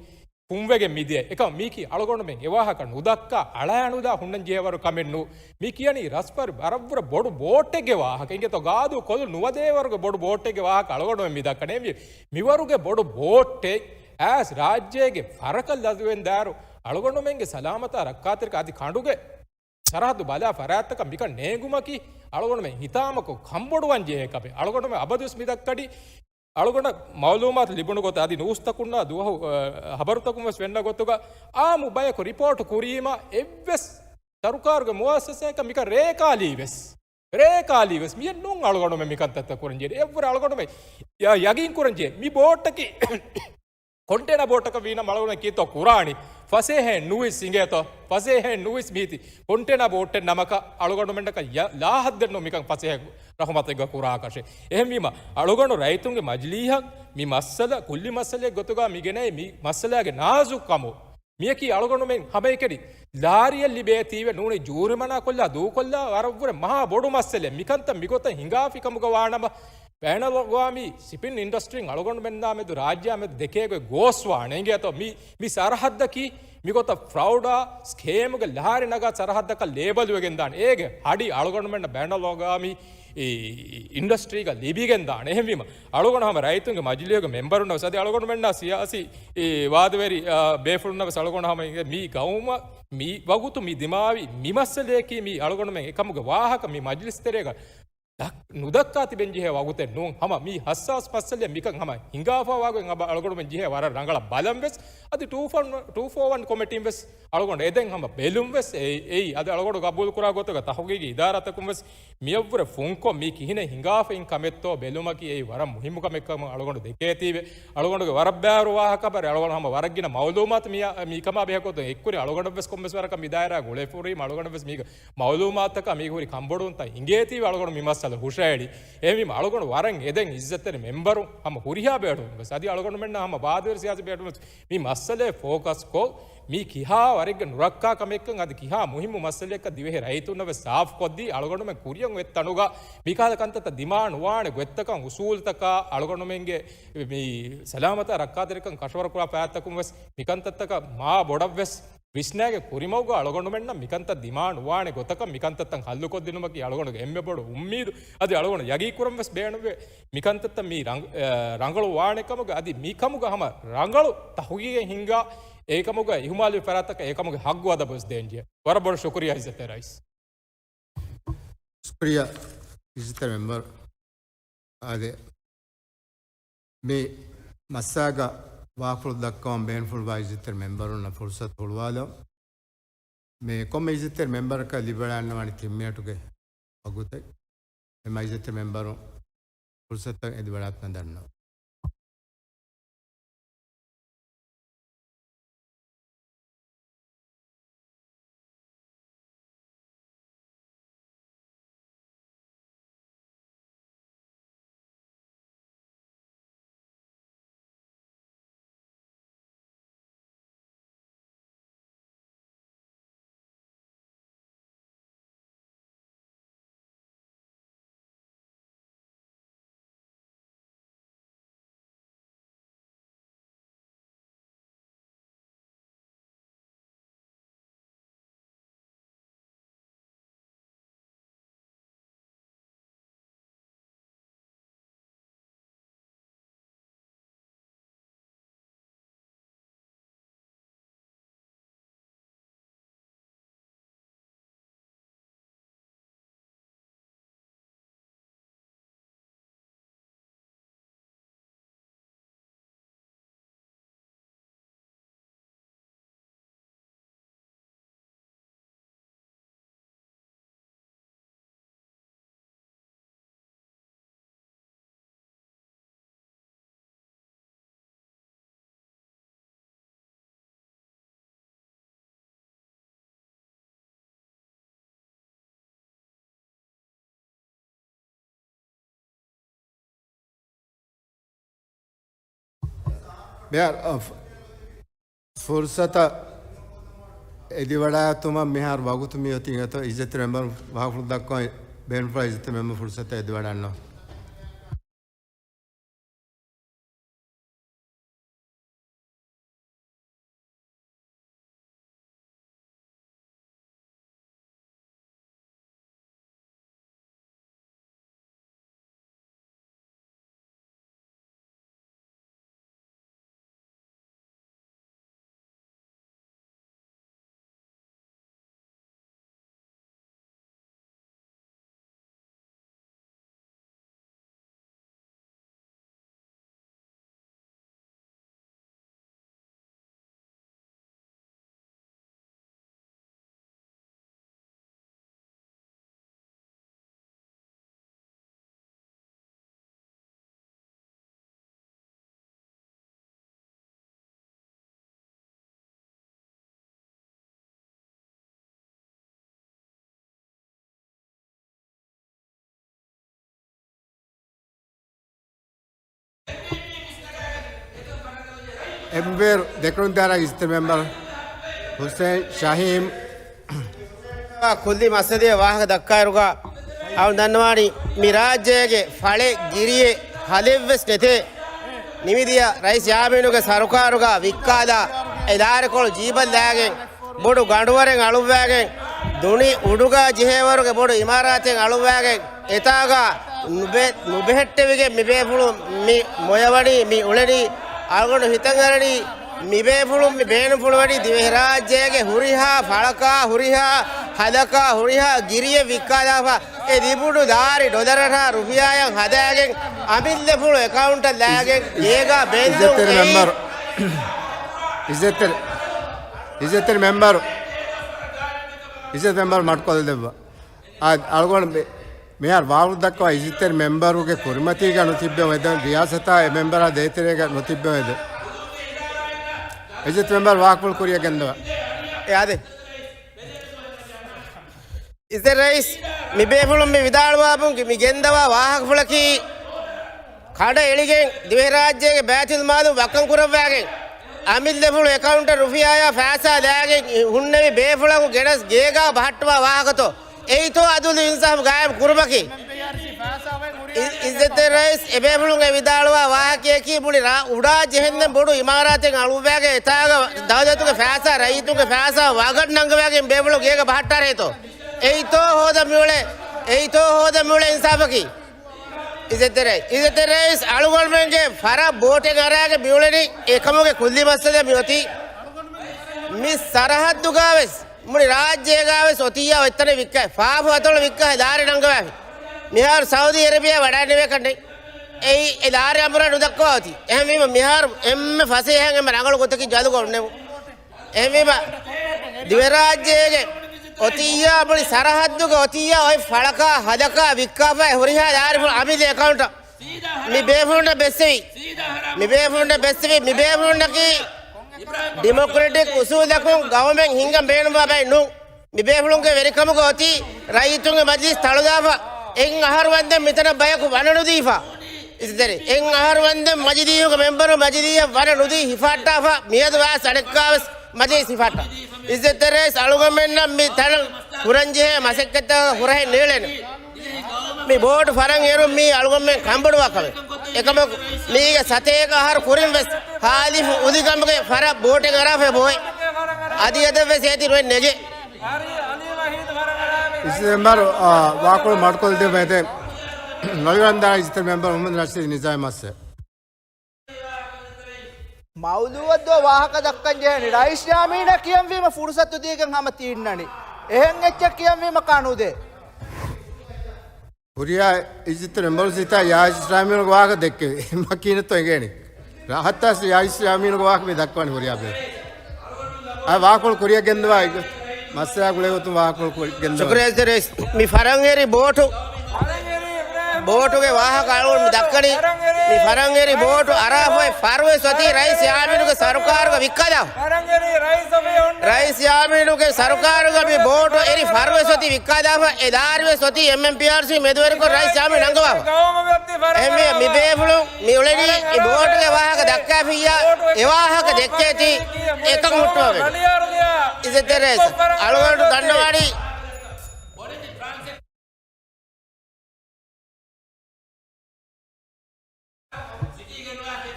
ފުންވެގެން މިދިޔަ. އެކަމަ މީކީ އަޅުގަނޑުމެން އެވާހަކަ ނުދައްކާ އަޅާނުލާ ހުންނަން ޖެހޭވަރު ކަމެއް ނޫ. މީ ކިޔަނީ ރަސްފަރި ވަރަށްވުރެ ބޮޑު ބޯޓެއްގެ ވާހަކަ. އިނގޭތޯ ގާދޫ ކޮލު ނުވަދޭވަރުގެ ބޮޑު ބޯޓެއްގެ ވާހަކަ އަޅުގަނޑުމެން މި ދައްކަނީ. މި-، މިވަރުގެ ބޮޑު ބޯޓެއް އައިސް ރާއްޖޭގެ ފަރަކަށް ލަދުވެން ދާއިރު އަޅުގަނޑުމެންގެ ސަލާމަތާ ރައްކާތެރިކަން އަދި ކަނޑުގެ ސަރަހައްދު ބަލާ ފަރާތްތަކަށް މިކަން ނޭނގުމަކީ އަޅުގަނޑުމެން ހިތާމަކޮށް ކަންބޮޑުވަން ޖެހޭ ކަމެއް. އަޅުގަނޑުމެން އަބަދުވެސް މި ދައްކަނީ އަޅުގަނޑަށް މައުލޫމާތު ލިބުނު ގޮތަށް އަދި ނޫސްތަކުންނާ ދުވަހު، އަ، ހަބަރުތަކުން ވެސް ފެންނަ ގޮތުގަ އާއްމު ބަޔަކު ރިޕޯޓު ކުރީމަ އެއްވެސް ސަރުކާރުގެ މުއައްސަސާއަކަށް މިކަން ރޭކާލީ ވެސް، ރޭކާލީ ވެސް މިއެއް ނޫން އަޅުގަނޑުމެން މިކަންތައްތައް ކުރަން ޖެހޭ. އެއަށްވުރެ އަޅުގަނޑުމެން ޔަ-، ޔަގީން ކުރަން ޖެހޭ. މި ބޯޓަކީ ކޮންޓޭނަ ބޯޓަކަށް ވީނަމަ އަޅުގަނޑު ކީތޯ ކުރާނީ؟ ފަސޭހައެއް ނުވިސް އިނގޭތޯ؟ ފަސޭހައެއް ނުވިސް މީތި. ކޮންޓޭނަ ބޯޓެއް ނަމަކަށް އަޅުގަނޑުމެންނަކަށް ޔަ-، ލާހައްދެއްނު މިކަން ފަސޭހަ ރަހުމަތެއްގަ ކުރާކަށެއް. އެހެންވީމަ، އަޅުގަނޑު ރައްޔިތުންގެ މަޖިލީހަށް މި މައްސަލަ، ކުއްލި މައްސަލައެއް ގޮތުގަ މި ގެނައި މި މައްސަލާގެ ނާޒުކުކަމު. މިޔަކީ އަޅުގަނޑުމެން ހަމައެކަނި ލާރިއެއް ލިބޭތީވެ ނޫނީ ޖޫރިމަނާ ކޮށްލާ ދޫކޮށްލާ ވަރަށްވުރެ މަހާ ބޮޑު މައްސަލައެއް. މިކަންތައް މިގޮތަށް ހިނގާފި ކަމުގަ ވާނަމަ، ބައިނަލްއަގްވާމީ ޝިޕިން އިންޑަސްޓްރީން އަޅުގަނޑުމެންނާ މެދު ރާއްޖެއާ މެދު ދެކޭ ގޮތް ގޯސްވާނެ އިނގޭތޯ؟ މި، މި ސަރަހައްދަކީ މިގޮތަށް ފްރައުޑާ ސްކޭމުގެ ލާރި ނަގާ ސަރަހައްދަކަށް ލޭބަލް ވެގެން ދާނެ. އޭގެ ހަޑި އަޅުގަނޑުމެންނަށް ބައިނަލްއަގްވާމީ އި-، އިންޑަސްޓްރީގަ ލިބިގެން ދާނެ. އެހެންވީމަ، އަޅުގަނޑު ހަމަ ރައްޔިތުންގެ މަޖިލީހުގެ މެމްބަރުންނަށް ވެސް އަދި އަޅުގަނޑުމެންނާ ސިޔާސީ އި ވާދަވެރި، އާ، ބޭފުޅުންނަށް ވެސް އަޅުގަނޑު ހަމަ އިނގޭ މީ ގައުމަށް މި ވަގުތު މި ދިމާވި މި މައްސަލަޔަކީ މީ އަޅުގަނޑުމެން އެކަމުގެ ވާހަކަ މި މަޖިލިސް ތެރޭގަ ދައް-، ނުދައްކާ ތިބެން ޖެހޭ ވަގުތެއް ނޫން. ހަމަ މީ ހައްސާސް މައްސަލައެއް މިކަން ހަމަ ހިނގާފަ ވާގޮތް އަޅުގަނޑުމެން ޖެހޭ ވަރަށް ރަނގަޅަށް ބަލަން ވެސް އަދި ޓޫ ފޯ ވަން، ޓޫ ފޯ ވަން ކޮމިޓީން ވެސް އަޅުގަނޑު އެދެން ހަމަ ބެލުން ވެސް އެއީ. އަދި އަޅުގަނޑު ގަބޫލު ކުރާ ގޮތުގަ ތަހުގީގީ އިދާރާތަކުން ވެސް މިއަށްވުރެ ފުންކޮށް މީ ކިހިނެއް ހިނގާފައިން ކަމެއްތޯ ބެލުމަކީ އެއީ ވަރަށް މުހިއްމު ކަމެއް ކަމަށް އަޅުގަނޑު ދެކޭތީވެ. އަޅުގަނޑުގެ ވަރަށް ބާރު ވާހަކަ ބަރެ އަޅުގަނޑު ހަމަ ވަރަށް ގިނަ މައުލޫމާތު މި، މިކަމާ ބެހޭ ގޮތުން އެއްކުރި އަޅުގަނޑަށް ވެސް ކޮންމެސް ވަރަކަށް މި ދާއިރާ ގުޅޭފަ ހުރީމަ އަޅުގަނޑަށް ވެސް މީގަ މައުލޫމާތަކާ މީގަ ހުރި ކަންބޮޑުވުންތައް އިނގޭތީވެ އަޅުގަނޑު މި މައްސަލަ ހުށައެޅި. އެހެންވީމަ އަޅުގަނޑު ވަރަށް އެދެން އިއްޒަތްތެރި މެމްބަރު ހަމަ ހުރިހާ ބޭފުޅުން ވެސް އަދި އަޅުގަނޑުމެންނާ ހަމަ ވާދަވެރި ސިޔާސީ ބޭފުޅުން ވެސް މި މައްސަލައެއް ފޯކަސް ކޮށް، މީ ކިހާ ވަރެއްގެ ނުރައްކާ ކަމެއްކަން އަދި ކިހާ މުހިއްމު މައްސަލައެއްކަން ދިވެހި ރައްޔިތުންނަށް ވެސް ސާފުކޮށްދީ، އަޅުގަނޑުމެން ކުރިއަށް އޮތް ތަނުގަ މިކަހަލަ ކަންތައްތައް ދިމާ ނުވާނެ ގޮތްތަކަށް އުސޫލުތަކާ އަޅުގަނޑުމެންގެ މި ސަލާމަތާ ރައްކާތެރިކަން ކަށަވަރު ކުރާ ފަރާތްތަކުން ވެސް މިކަންތައްތަކަށް މާ ބޮޑަށް ވެސް ވިސްނާގެ ކުރިމަގުގަ އަޅުގަނޑުމެންނަށް މިކަންތައް ދިމާނުވާނެ ގޮތަކަށް މިކަންތައްތައް ހައްލުކޮށްދިނުމަކީ އަޅުގަނޑުގެ އެންމެ ބޮޑު އުއްމީދު. އަދި އަޅުގަނޑު ޔަގީންކުރަން ވެސް ބޭނުންވޭ. މިކަންތައްތައް މީ ރަނގ-، އަ، ރަނގަޅުވާނެ ކަމުގަ އަދި މިކަމުގަ ހަމަ ރަނގަޅު ތަހުގީގެއް ހިންގާ އެކަމުގަ އިހުމާލުވި ފަރާތަކަށް އެކަމުގެ ހައްގު އަދަބު ވެސް ދޭންޖެހޭ. ވަރަށް ބޮޑަށް ޝުކުރިއްޔާ އިއްޒަތްތެރި ރައީސް. ޝުކުރިއްޔާ އިއްޒަތްތެރި މެމްބަރު. އާދެ، މި މައްސާގަ ވާކުޅު ދައްކަވަން ބޭނުންފުޅުވާ އިއްޒަތްތެރި މެމްބަރުންނަށް ފުރުސަތު ހުޅުވާލަން. މި ކޮންމެ އިއްޒަތްތެރި މެމްބަރަކަށް ލިބިވަޑައިގަންނަވާނެ ތިން މިނެޓުގެ ވަގުތެއް. އެމަ އިއްޒަތްތެރި މެމްބަރުން ފުރުސަތަށް އެދިވަޑާތަން ދަންނަވަން. މިހާރު، އަ، ފު-، ފުރުސަތަށް އެދިވަޑާގަތުމަށް މިހާރު ވަގުތު މިއޮތީ އެތޯ އިއްޒަތްތެރި މެމްބަރު ވާހަކަފުޅު ދައްކަވަން ބޭނުންފުޅާ އިއްޒަތްތެރި މެމްބަރު ފުރުސަތަށް އެދިވަޑައިގަންނަވާ. އެންވޭރު ދެކުނު ދާރާ އިއްޒަތްތެރި މެމްބަރު ހުސެން ޝަހީމް. ކުއްލި މައްސަލައެއް ވާހަކަ ދައްކާއިރުގަ އަޅު ދަންނަވާނީ މި ރާއްޖޭގެ ފަޅެއް ގިރިއެއް ހަލެއްވެސް ނެތޭ. ނިމިދިޔަ ރައީސް ޔާމީނުގެ ސަރުކާރުގަ ވިއްކާލާ އެ ލާރިކޮޅު ޖީބަށް ލާގެން ބޮޑު ގަނޑުވަރެއް އަޅުއްވާގެން، ދުނި އުޑުގަ ޖެހޭވަރުގެ ބޮޑު އިމާރާތެއް އަޅުއްވާގެން، އެތާގަ ނުބެ-، ނުބެހެއްޓެވިގެން މި ބޭފުޅުން މި މޮޔަވަނީ، މި އުޅެނީ، އަޅުގަނޑު ހިތަށް އަރަނީ، މި ބޭފުޅުން މި ބޭނުންފުޅުވަނީ ދިވެހިރާއްޖޭގެ ހުރިހާ ފަޅަކާ، ހުރިހާ ހަލަކާ، ހުރިހާ ގިރިއެއް ވިއްކާލާފަ، އެ ލިބުނު ލާރި ޑޮލަރަށާ ރުފިޔާއަށް ހަދާގެން، އަމިއްލަފުޅު އެކައުންޓަށް ލާގެން، އިއްޒަ-، ގޭގާ ބޭލުން އިއްޒަތްތެރި އެއީ. މެމްބަރު. އިއްޒަތްތެރި، އިއްޒަތްތެރި މެމްބަރު. އިއްޒަތް މެމްބަރު މަޑުކޮށްލެއްވާ. އާ، އަޅުގަނޑު މި، މިހާރު ވާހަކަ ދައްކަވާ އިއްޒަތްތެރި މެމްބަރުގެ ކުރިމަތީގަ ނުތިއްބެވުން އެދެން، ރިޔާސަތާ އެ މެމްބަރާ ދޭތެރޭގަ ނުތިއްބެވުން އެދެން. އިއްޒަތް މެމްބަރު ވާހަކަފުޅު ކުރިއަށް ގެންދަވާ. އެ އާދެ. އިއްޒަތް ރައީސް، މި ބޭފުޅުން މި ވިދާޅުވާ ބުން މި ގެންދަވާ ވާހަކަފުޅަކީ، ކަނޑައެޅިގެން ދިވެހިރާއްޖޭގެ ބައިތުލްމާލު ވައްކަން ކުރައްވާގެން، އަމިއްލަފުޅު އެކައުންޓަށް ރުފިޔާއާ ފައިސާ ލާގެން ހުންނެވި ބޭފުޅަކު ގެނަސް ގޭގާ ބަހައްޓުވާ ވާހަކަތޯ؟ އެއީތޯ އަދުލު އިންސާފު ގާއިމް ކުރުމަކީ؟ އި-، އި-، އިއްޒަތްތެރި ރައީސް އެބޭފުޅުން އެ ވިދާޅުވާ ވާހަކަޔަކީ މުޅި ރާ އުޑާ ޖެހެންދެން ބޮޑު އިމާރާތެއް އަޅުއްވާގެ އެތާގަ ދައުލަތުގެ ފައިސާ ރައްޔިތުންގެ ފައިސާ ވަގަށް ނަންގަވާގެން ބޭފުޅުން ގޭގަ ބަހައްޓާރޭތޯ؟ އެއީތޯ ހޯދަ މިއުޅޭ، އެއީތޯ ހޯދަ މިއުޅޭ އިންސާފަކީ؟ އިއްޒަތްތެރި، އިއްޒަތްތެރި ރައީސް އަޅުގަނޑުމެންގެ ފަރަށް ބޯޓެއް އަރާގެ މިއުޅެނީ އެކަމުގެ ކުއްލި މައްސަލަ މިއޮތީ މި ސަރަހައްދުގާވެސް މުޅި ރާއްޖޭގާވެސް އޮތިއްޔާ އޮތްތަނެއް ވިއްކާ، ފާފު އަތޮޅު ވިއްކާ ދާރި ނަންގަވާފި. މިހާރު ސައުދީ އެރޭބިޔާ ވަޑައިންނެވޭކަށް ނެތް. އެއީ އެ ދާރި އަނބުރާ ނުދައްކަވާ އޮތީ. އެހެންވީމަ މިހާރު އެންމެ ފަސޭހައިން އެންމެ ރަނގަޅު ގޮތަކީ ޖަލުގަ އޮންނެވުން. އެހެންވީމަ ދިވެރާއްޖޭގެ އޮތިއްޔާ މުޅި ސަރަހައްދުގަ އޮތިއްޔާ އޮތް ފަޅަކާ ހަލަކާ ވިއްކާފައި ހުރިހާ ދާރިފުޅު އަމިއްލަ އެކައުންޓަށް މި ބޭފުޅުންނަށް ބެއްސެވި. މި ބޭފުޅުންނަށް ބެއްސެވި. މި ބޭފުޅުންނަކީ ޑިމޮކްރެޓިކް އުސޫލަކުން ގައުމެއް ހިންގަން ބޭނުންވާ ބައެއް ނޫން. މި ބޭފުޅުންގެ ވެރިކަމުގަ އޮތީ ރައްޔިތުންގެ މަޖިލިސް ތަޅުދާފަ، އެއް އަހަރު ވަންދެން މިތަނަށް ބަޔަކު ވަނަ ނުދީފަ. އިއްޒަތްތެރި، އެއް އަހަރު ވަންދެން މަޖިލީހުގެ މެމްބަރު މަޖިލީހަށް ވަނަ ނުދީ ހިފަހައްޓާފަ، މިއަދު ވާސް އަނެއްކާވެސް މަޖިލިސް ހިފަހައްޓާ. އިއްޒަތްތެރި ރައީސް އަޅުގަނޑުމެންނަށް މި ތަނަށް ކުރަންޖެހޭ މަސައްކަތްތައް ހުރަހެއް ނޭޅޭނެ. މި ބޯޓު ފަރަން އެރުން މީ އަޅުގަނޑުމެން ކަންބޮޑުވާ ކަމެއް. އެކަމަކު، މީގެ ސަތޭކަ އަހަރު ކުރިން ވެސް ހާލިފު އުދިކަމުގެ ފަރަށް ބޯޓެއް އަރާފަ ބޯއެ. އަދި އަދަށް ވެސް އޭތި ރުއެއް ނެގޭ. އިސް މެމްބަރު، އާ، ވާކުޅު މަޑުކޮށްދެއްވައިދޭ. ނޮލިވަންދާ އިސް މެމްބަރު މުހައްމަދު ނަޝީދު ނިޒާމީ މައްސަލަ. މައުލޫއަށް ދޯ ވާހަކަ ދައްކަން ޖެހޭނީ. ރައީސް ޔާމީނަށް ކިޔަންވީމަ ފުރުސަތު ދީގެން ހަމަ ތީންނަނީ. އެހެން އެއްޗެއް ކިޔަންވީމަ ކާނޫދޭ. ހުރިހާ އިއްޒަތްތެރި މެމްބަރުން ސިތާ ޔާސިރް ޔާމީނުގެ ވާހަކަ ދެއްކެވި. މަ ކީނަތޯ އެނގޭނީ. ރަހަތާސް ޔާސިރް ޔާމީނުގެ ވާހަކަ މި ދައްކަވަނީ ހުރިހާ ބޭފުޅުން. އަ، ވާކޮޅު ކުރިއަށް ގެންދަވާ އެއްގޮތަށް. މައްސަލަ ގުޅޭ ގޮތުން ވާކޮޅު ކުރި ގެންދަވާ. ޝުކުރިއްޔާ އިއްޒަތްތެރި ރައީސް. މި ފަރަންއެރި ބޯޓު، ބޯޓުގެ ވާހަކަ އަޅުގަނޑު މި ދައްކަނީ. މި ފަރަންއެރި ބޯޓު އަރާފައި ފަރުވެސް އޮތީ ރައީސް ޔާމީނުގެ ސަރުކާރުގަ ވިއްކާލާ. ރައީސް ޔާމީނުގެ ސަރުކާރުގަ މި ބޯޓު އެރި ފަރުވެސް އޮތީ ވިއްކާލާފަ. އެ ދާރިވެސް އޮތީ އެމްއެމްޕީއާރްސީ މެދުވެރިކޮށް ރައީސް ޔާމީނު ނަންގަވާފަ. އެހެންވެ، މި ބޭފުޅުން މި އުޅެނީ އެ ބޯޓުގެ ވާހަކަ ދައްކާފިއްޔާ، އެ ވާހަކަ ދެއްކޭތީ އެކަން ހުއްޓުވާ ބެހޭ. އިއްޒަތްތެރި ރައީސް، އަޅުގަނޑު ދަންނަވާނީ.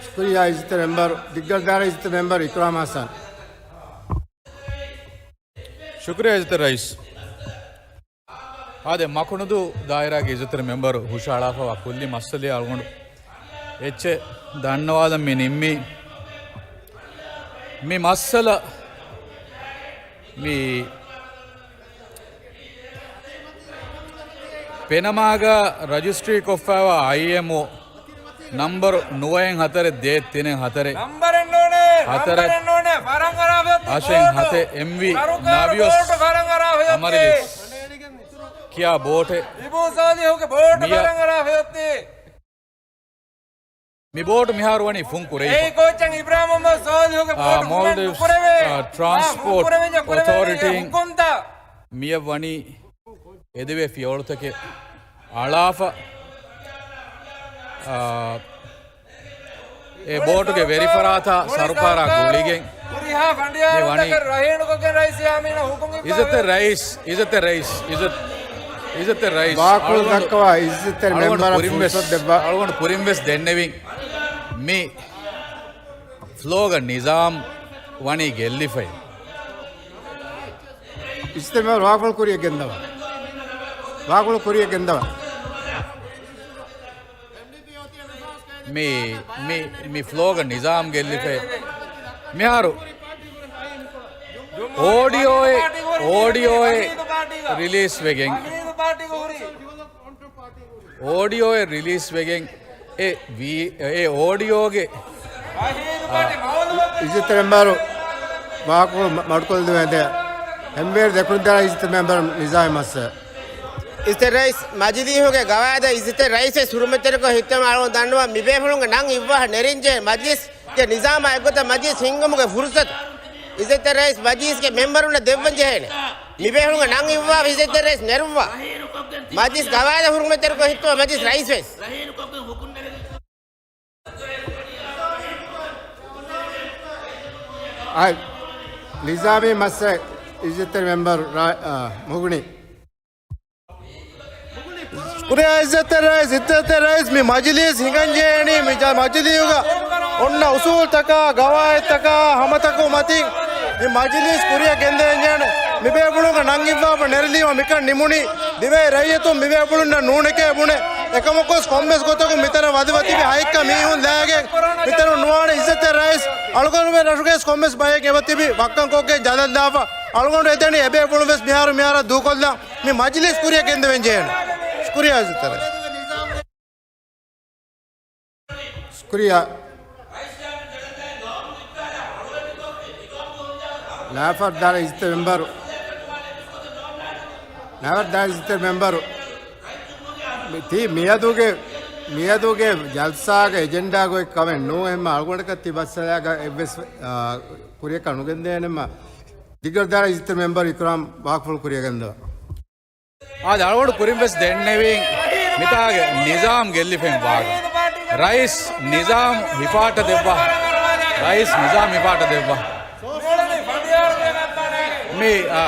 ޝުކުރިއްޔާ އިއްޒަތްތެރި މެމްބަރު، ދިއްގަލްދާރަ އިއްޒަތްތެރި މެމްބަރު އިކްރާމް ހަސަން. ޝުކުރިއްޔާ އިއްޒަތްތެރި ރައީސް. އާދެ، މަކުނުދޫ ދާއިރާގެ އިއްޒަތްތެރި މެމްބަރު ހުށަހަޅާފަވާ ކުއްލި މައްސަލައެއް އަޅުގަނޑު އެއްޗެއް ދަންނަވާލަން މި ނިންމީ. މި މައްސަލަ މި ޕެނަމާގަ ރަޖިސްޓްރީ ކޮށްފައިވާ އައިއެމްއޯ ނަމްބަރު ނުވައެއް ހަތަރެއް ދޭއް ތިނެއް ހަތަރެއް ނަމްބަރެއް ނޫނޭ، ހަތަރެއް ނަމްބަރެއް ނޫނޭ، ފަރަން އަރާފަ އޮތީ އަށެއް ބޯޓު. ހަތެއް އެމްވީ ސަރުކާރު ނާވިޔޯސް ބޯޓު ފަރަން އަރާފަ އޮތީ. އަމަރިލިސް ކިޔާ ބޯޓެއް. އިބޫ ސޯލިހުގެ ބޯޓު މިޔަ ފަރަން އަރާފަ އޮތީ. މި ބޯޓު މިހާރު ވަނީ ފުން ކުރެވިފަ. އެއީ ކޯޗަށް އިބްރާހިމް މުހައްމަދު ސޯލިހުގެ އާ، ބޯޓު ފުން މޯލްޑިވްސް، ނުކުރެވޭ. އާ، ޓްރާންސްޕޯޓް އާ، ފުން ކުރެވި ޖެ ކުރެވޭ އޮތޯރިޓީން ހުކުމްތައް. މިޔަށް ވަނީ އެދެވޭ ފިޔަވަޅުތަކެއް އަޅާފަ، އާ، އެ ބޯޓުގެ ވެރިފަރާތާ ސަރުކާރާ ގުޅިގެން މި ވަނީ. އިއްޒަތްތެރި ރައީސް، އިއްޒަތްތެރި ރައީސް، އިއްޒަތް، އިއްޒަތްތެރި ރައީސް. ވާކޮޅު އަޅުގަނޑު، ދައްކަވާ އިއްޒަތްތެރި އަޅުގަނޑު މެމްބަރަށް ކުރިން ވެސް، ފުރުސަތު ދެއްވާ. އަޅުގަނޑު ކުރިން ވެސް ދެންނެވިން. މި ފްލޯގަ ނިޒާމް ވަނީ ގެއްލިފައި. އިއްޒަތްތެރި މެމްބަރު ވާކޮޅު ކުރިއަށް ގެންދަވާ. ވާކޮޅު ކުރިއަށް ގެންދަވާ. މި، މި، މި ފްލޯގަ ނިޒާމް ގެއްލިފައި. މިހާރު އޯޑިއޯއެއް، އޯޑިއޯއެއް ރިލީސް ވެގެން. އޯޑިއޯއެއް ރިލީސް ވެގެން އެ ވީ، އެ އޯޑިއޯގެ، އާ، އިއްޒަތްތެރި މެމްބަރު ވާކޮޅު މަ-، މަޑުކޮށްލެވޭ ދެ. އެންވޭރު ދެކުންތެރި އިއްޒަތްތެރި މެމްބަރު ނިޒާމީ މައްސަލަ. އިއްޒަތްތެރި ރައީސް، މަޖިލީހުގެ ގަވާއިދަށް އިއްޒަތްތެރި ރައީސް ވެސް ހުރުމަތްތެރިކޮށް ހިއްތަމަ އަޅުގަނޑު ދަންނަވާ މި ބޭފުޅުންގެ ނަން އިއްވާ ނެރެންޖެހޭ މަޖިލިސް ގެ ނިޒާމާ އެއްގޮތަށް މަޖިލިސް ހިންގުމުގެ ފުރުސަތު އިއްޒަތްތެރި ރައީސް މަޖިލިސްގެ މެމްބަރުންނަށް ދެއްވަން ޖެހޭނެ. މިބޭފުޅުންގެ ނަން އިއްވާ އިއްޒަތްތެރި ރައީސް ނެރުއްވާ. މަޖިލިސް ގަވާއިދަށް ހުރުމަތްތެރިކޮށް ހިއްތުމަށް މަޖިލިސް ރައީސް ވެސް. އާ، ނިޒާމީ މައްސަލަ އިއްޒަތްތެރި މެމްބަރު ރާ-، އާ، މުޣުނީ. ކުރިއަށް އިއްޒަތްތެރި ރައީސް، އިއްޒަތްތެރި ރައީސް، މި މަޖިލީސް ހިނގަންޖެހޭނީ މި ޖަ-، މަޖިލީހުގަ އޮންނަ އުސޫލްތަކާ، ގަވާއިދުތަކާ ހަމަތަކު މަތިން މި މަޖިލީސް ކުރިއަށް ގެންދަވެންޖެހޭނެ. މި ބޭފުޅުންގެ ނަން އިއްވާފަ ނެރެލީމަ މިކަން ނިމުނީ. ދިވެހި ރައްޔިތުން މި ބޭފުޅުންނަށް ނޫނެކޭ ބުނެ. އެކަމަކުވެސް ކޮންމެސް ގޮތަކުން މިތަނަށް ވަދެފަ ތިބި ހައެއްކަ މީހުން ލާގެން މިތަނުން ނުވާނެ. އިއްޒަތްތެރި ރައީސް، އަޅުގަނޑުމެން ރަށުގައި ކޮންމެސް ބައެއް އެބަތިބި ވައްކަން ކޮށްގެން ޖަލަށްލާފަ. އަޅުގަނޑު އެދެނީ އެބޭފުޅުން ވެސް މިހާރު މިހާރަށް ދޫކޮށްލާ. މި މަޖިލީސް ކުރިއަށް ގެންދެވެން ޖެހޭނެ. ޝުކުރިއްޔާ އިއްޒަތްތެރި ރައީސް. ޝުކުރިއްޔާ. ލާފަރުދާރަ އިއްޒަތްތެރި މެމްބަރު. ލާފަރުދާރަ އިއްޒަތްތެރި މެމްބަރު. މި-، ތީ މިއަދުގެ، މިއަދުގެ ޖަލްސާގެ އެޖެންޑާގައި ކަމެއް ނޫން. އެހެންމަ އަޅުގަނޑަކަށް ތި ބަސްއަލާގަ އެއްވެސް، އާ، ކުރިޔަކަށް ނުގެންދޭނެމަ. ދިގަރުދާރަ އިއްޒަތްތެރި މެމްބަރު އިކްރާމް ވާހަކަފުޅު ކުރިޔަށް ގެންދަވާ. އާދެ، އަޅުގަނޑު ކުރިން ވެސް ދެންނެވީ މިތާގެ ނިޒާމް ގެއްލިފައި ވާގޮތް. ރައީސް ނިޒާމް ހިފާޓަށް ދެއްވާ. ރައީސް ނިޒާމް ހިފާޓަށް ދެއްވާ. މި، އާ،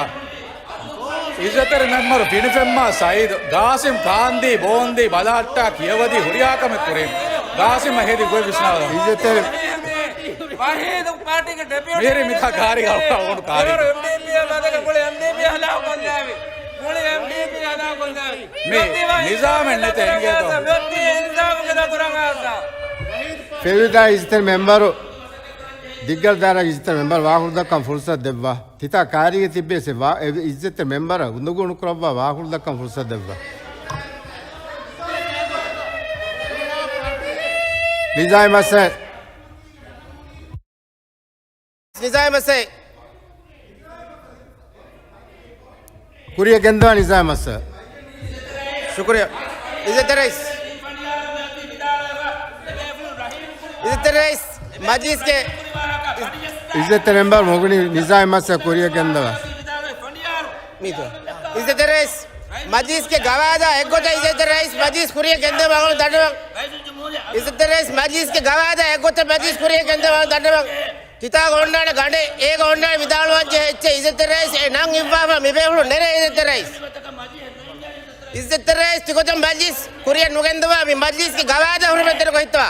އިއްޒަތްތެރި މެމްބަރު ފިނިފެންމާ ސައީދު، ގާސިމް ކާންދީ، ބޯންދީ، ބަލަހައްޓާ، ކިޔަވަދީ، ހުރިހާ ކަމެއް ކުރީމަ. ގާސިމް އަށް ހެދި ގޮތް ވިސްނާލަމާ. އިއްޒަތްތެރި ވަހީދު ޕާޓީގެ ޑެޕިއުޓީ މިހިރީ މިތާ ކާރި ގަވާ އަޅުގަނޑު ކާރި. އެމްޑީޕީ މަދަކަ މުޅި އެމްޑީޕީ ހަލާކުކޮށްލާވި. މުޅި އެމްޑީޕީ ހަލާކުކޮށްލާވި. މި ނިޒާމެއް ނެތޭ އިނގޭތޯ. މެއްދީ އިންސާފުގެ ދަތުރަށް އާސާ. ފެވިދާ އިއްޒަތްތެރި މެމްބަރު، ދިއްގަލްދާރަ އިއްޒަތްތެރި މެމްބަރު ވާހަކަފުޅު ދައްކަން ފުރުސަތު ދެއްވާ. ތިތާ ކާރީގަ ތިއްބެވިއްސެ ވާ-، އެ އިއްޒަތްތެރި މެމްބަރަށް އުނދަގޫ ނުކުރައްވާ ވާހަކަފުޅު ދައްކަން ފުރުސަތު ދެއްވާ. ނިޒާމް މައްސަ. ނިޒާމް މައްސަ. ކުރިއަށް ގެންދަވާ ނިޒާމް މައްސަ. ޝުކުރިއްޔާ. އިއްޒަތްތެރި ރައީސް. އިއްޒަތްތެރި ރައީސް. މަޖިލީސްގެ އިއްޒަތްތެރި މެމްބަރު މުޣުނީ ނިޒާމް މައްސަ ކުރިއަށް ގެންދަވާ. މީތޯ. އިއްޒަތްތެރި ރައީސް. މަޖިލީސްގެ ގަވާއިދާ އެއްގޮތަށް އިއްޒަތްތެރި ރައީސް މަޖިލީސް ކުރިއަށް ގެންދަވާ ދަނޑުވަން. އިއްޒަތްތެރި ރައީސް މަޖިލީސްގެ ގަވާއިދާ އެއްގޮތަށް މަޖިލީސް ކުރިއަށް ގެންދަވާ ދަނޑުވަން. ތިތާގަ އޮންނާނެ ގަނޑެއް، އޭގަ އޮންނާނެ ވިދާޅުވާން ޖެހޭ އެއްޗެއް އިއްޒަތްތެރި ރައީސް އެ ނަން އިއްވާފަ މި ބޭފުޅުން ނެރޭ އިއްޒަތްތެރި ރައީސް. އިއްޒަތްތެރި ރައީސް ތިގޮތަށް މަޖްލިސް ކުރިއަށް ނުގެންދަވާ މި މަޖްލިސްގެ ގަވާއިދާ ހުރިމަތްތެރިކޮށް ހިއްތަވާ.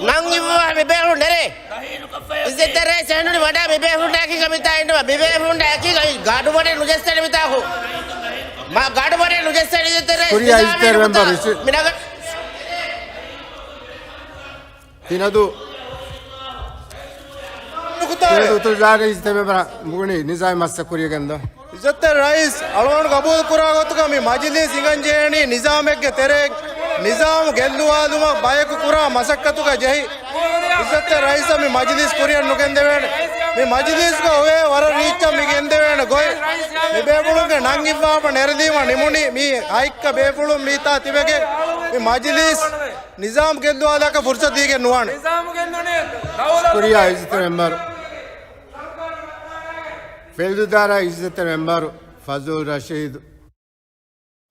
ނަން އިއްވާފަ މި ބޭފުޅުން ނެރޭ. އިއްޒަތްތެރި ރައީސް އެހެންނޫނީ ވަޑާ މި ބޭފުޅުންނާ އެކީގަ މިތާ އިންނަވާ. މި ބޭފުޅުންނާ އެކީގަ ގަޑުބަޑެއް ނުޖެއްސޭނެ މިތާ ހު-، މާ ގަޑުބަޑެއް ނުޖެއްސޭނެ އިއްޒަތްތެރި ރައީސް. ކުރިއަށް ނިޒާމީ އިއްޒަތްތެރި ނުކުތާ މެމްބަރު އިސް-، މިނަގަ ތިނަދޫ. ތިނަދޫ އުތުރު ޖާގަ އިއްޒަތްތެރި މެމްބަރ މުޣުނީ ނިޒާމް މައްސަ ކުރިއަށް ގެންދަވާ. އިއްޒަތްތެރި ރައީސް، އަޅުގަނޑު ގަބޫލު ކުރާ ގޮތުގަ މި މަޖިލީސް ހިނގަން ޖެހޭނީ ނިޒާމެއްގެ ތެރޭގަ. ނިޒާމް ގެއްލުވާލުމަށް ބަޔަކު ކުރާ މަސައްކަތުގަ ޖެހި. އިއްޒަތްތެރި ރައީސަށް މި މަޖިލީސް ކުރިއަށް ނުގެންދެވޭނެ. މި މަޖިލީސްގަ އޮވޭ ވަރަށް ރީއްޗަށް މި ގެންދެވޭނެ ގޮތް. މި ބޭފުޅުންގެ ނަން އިއްވާފަ ނެރެލީމަ ނިމުނީ މި ހައެއްކަ ބޭފުޅުން މިތާ ތިބެގެން. މި މަޖިލީސް ނިޒާމް ގެއްލުވާލާކަށް ފުރުސަތު ދީގެން ނުވާނެ. ނިޒާމް ގެއްލުނީ ދައުލަތުގެ ޝުކުރިއްޔާ އިއްޒަތްތެރި މެމްބަރު. ފެލުދާރަ އިއްޒަތްތެރި މެމްބަރު ފަޒުލް ރަޝީދު.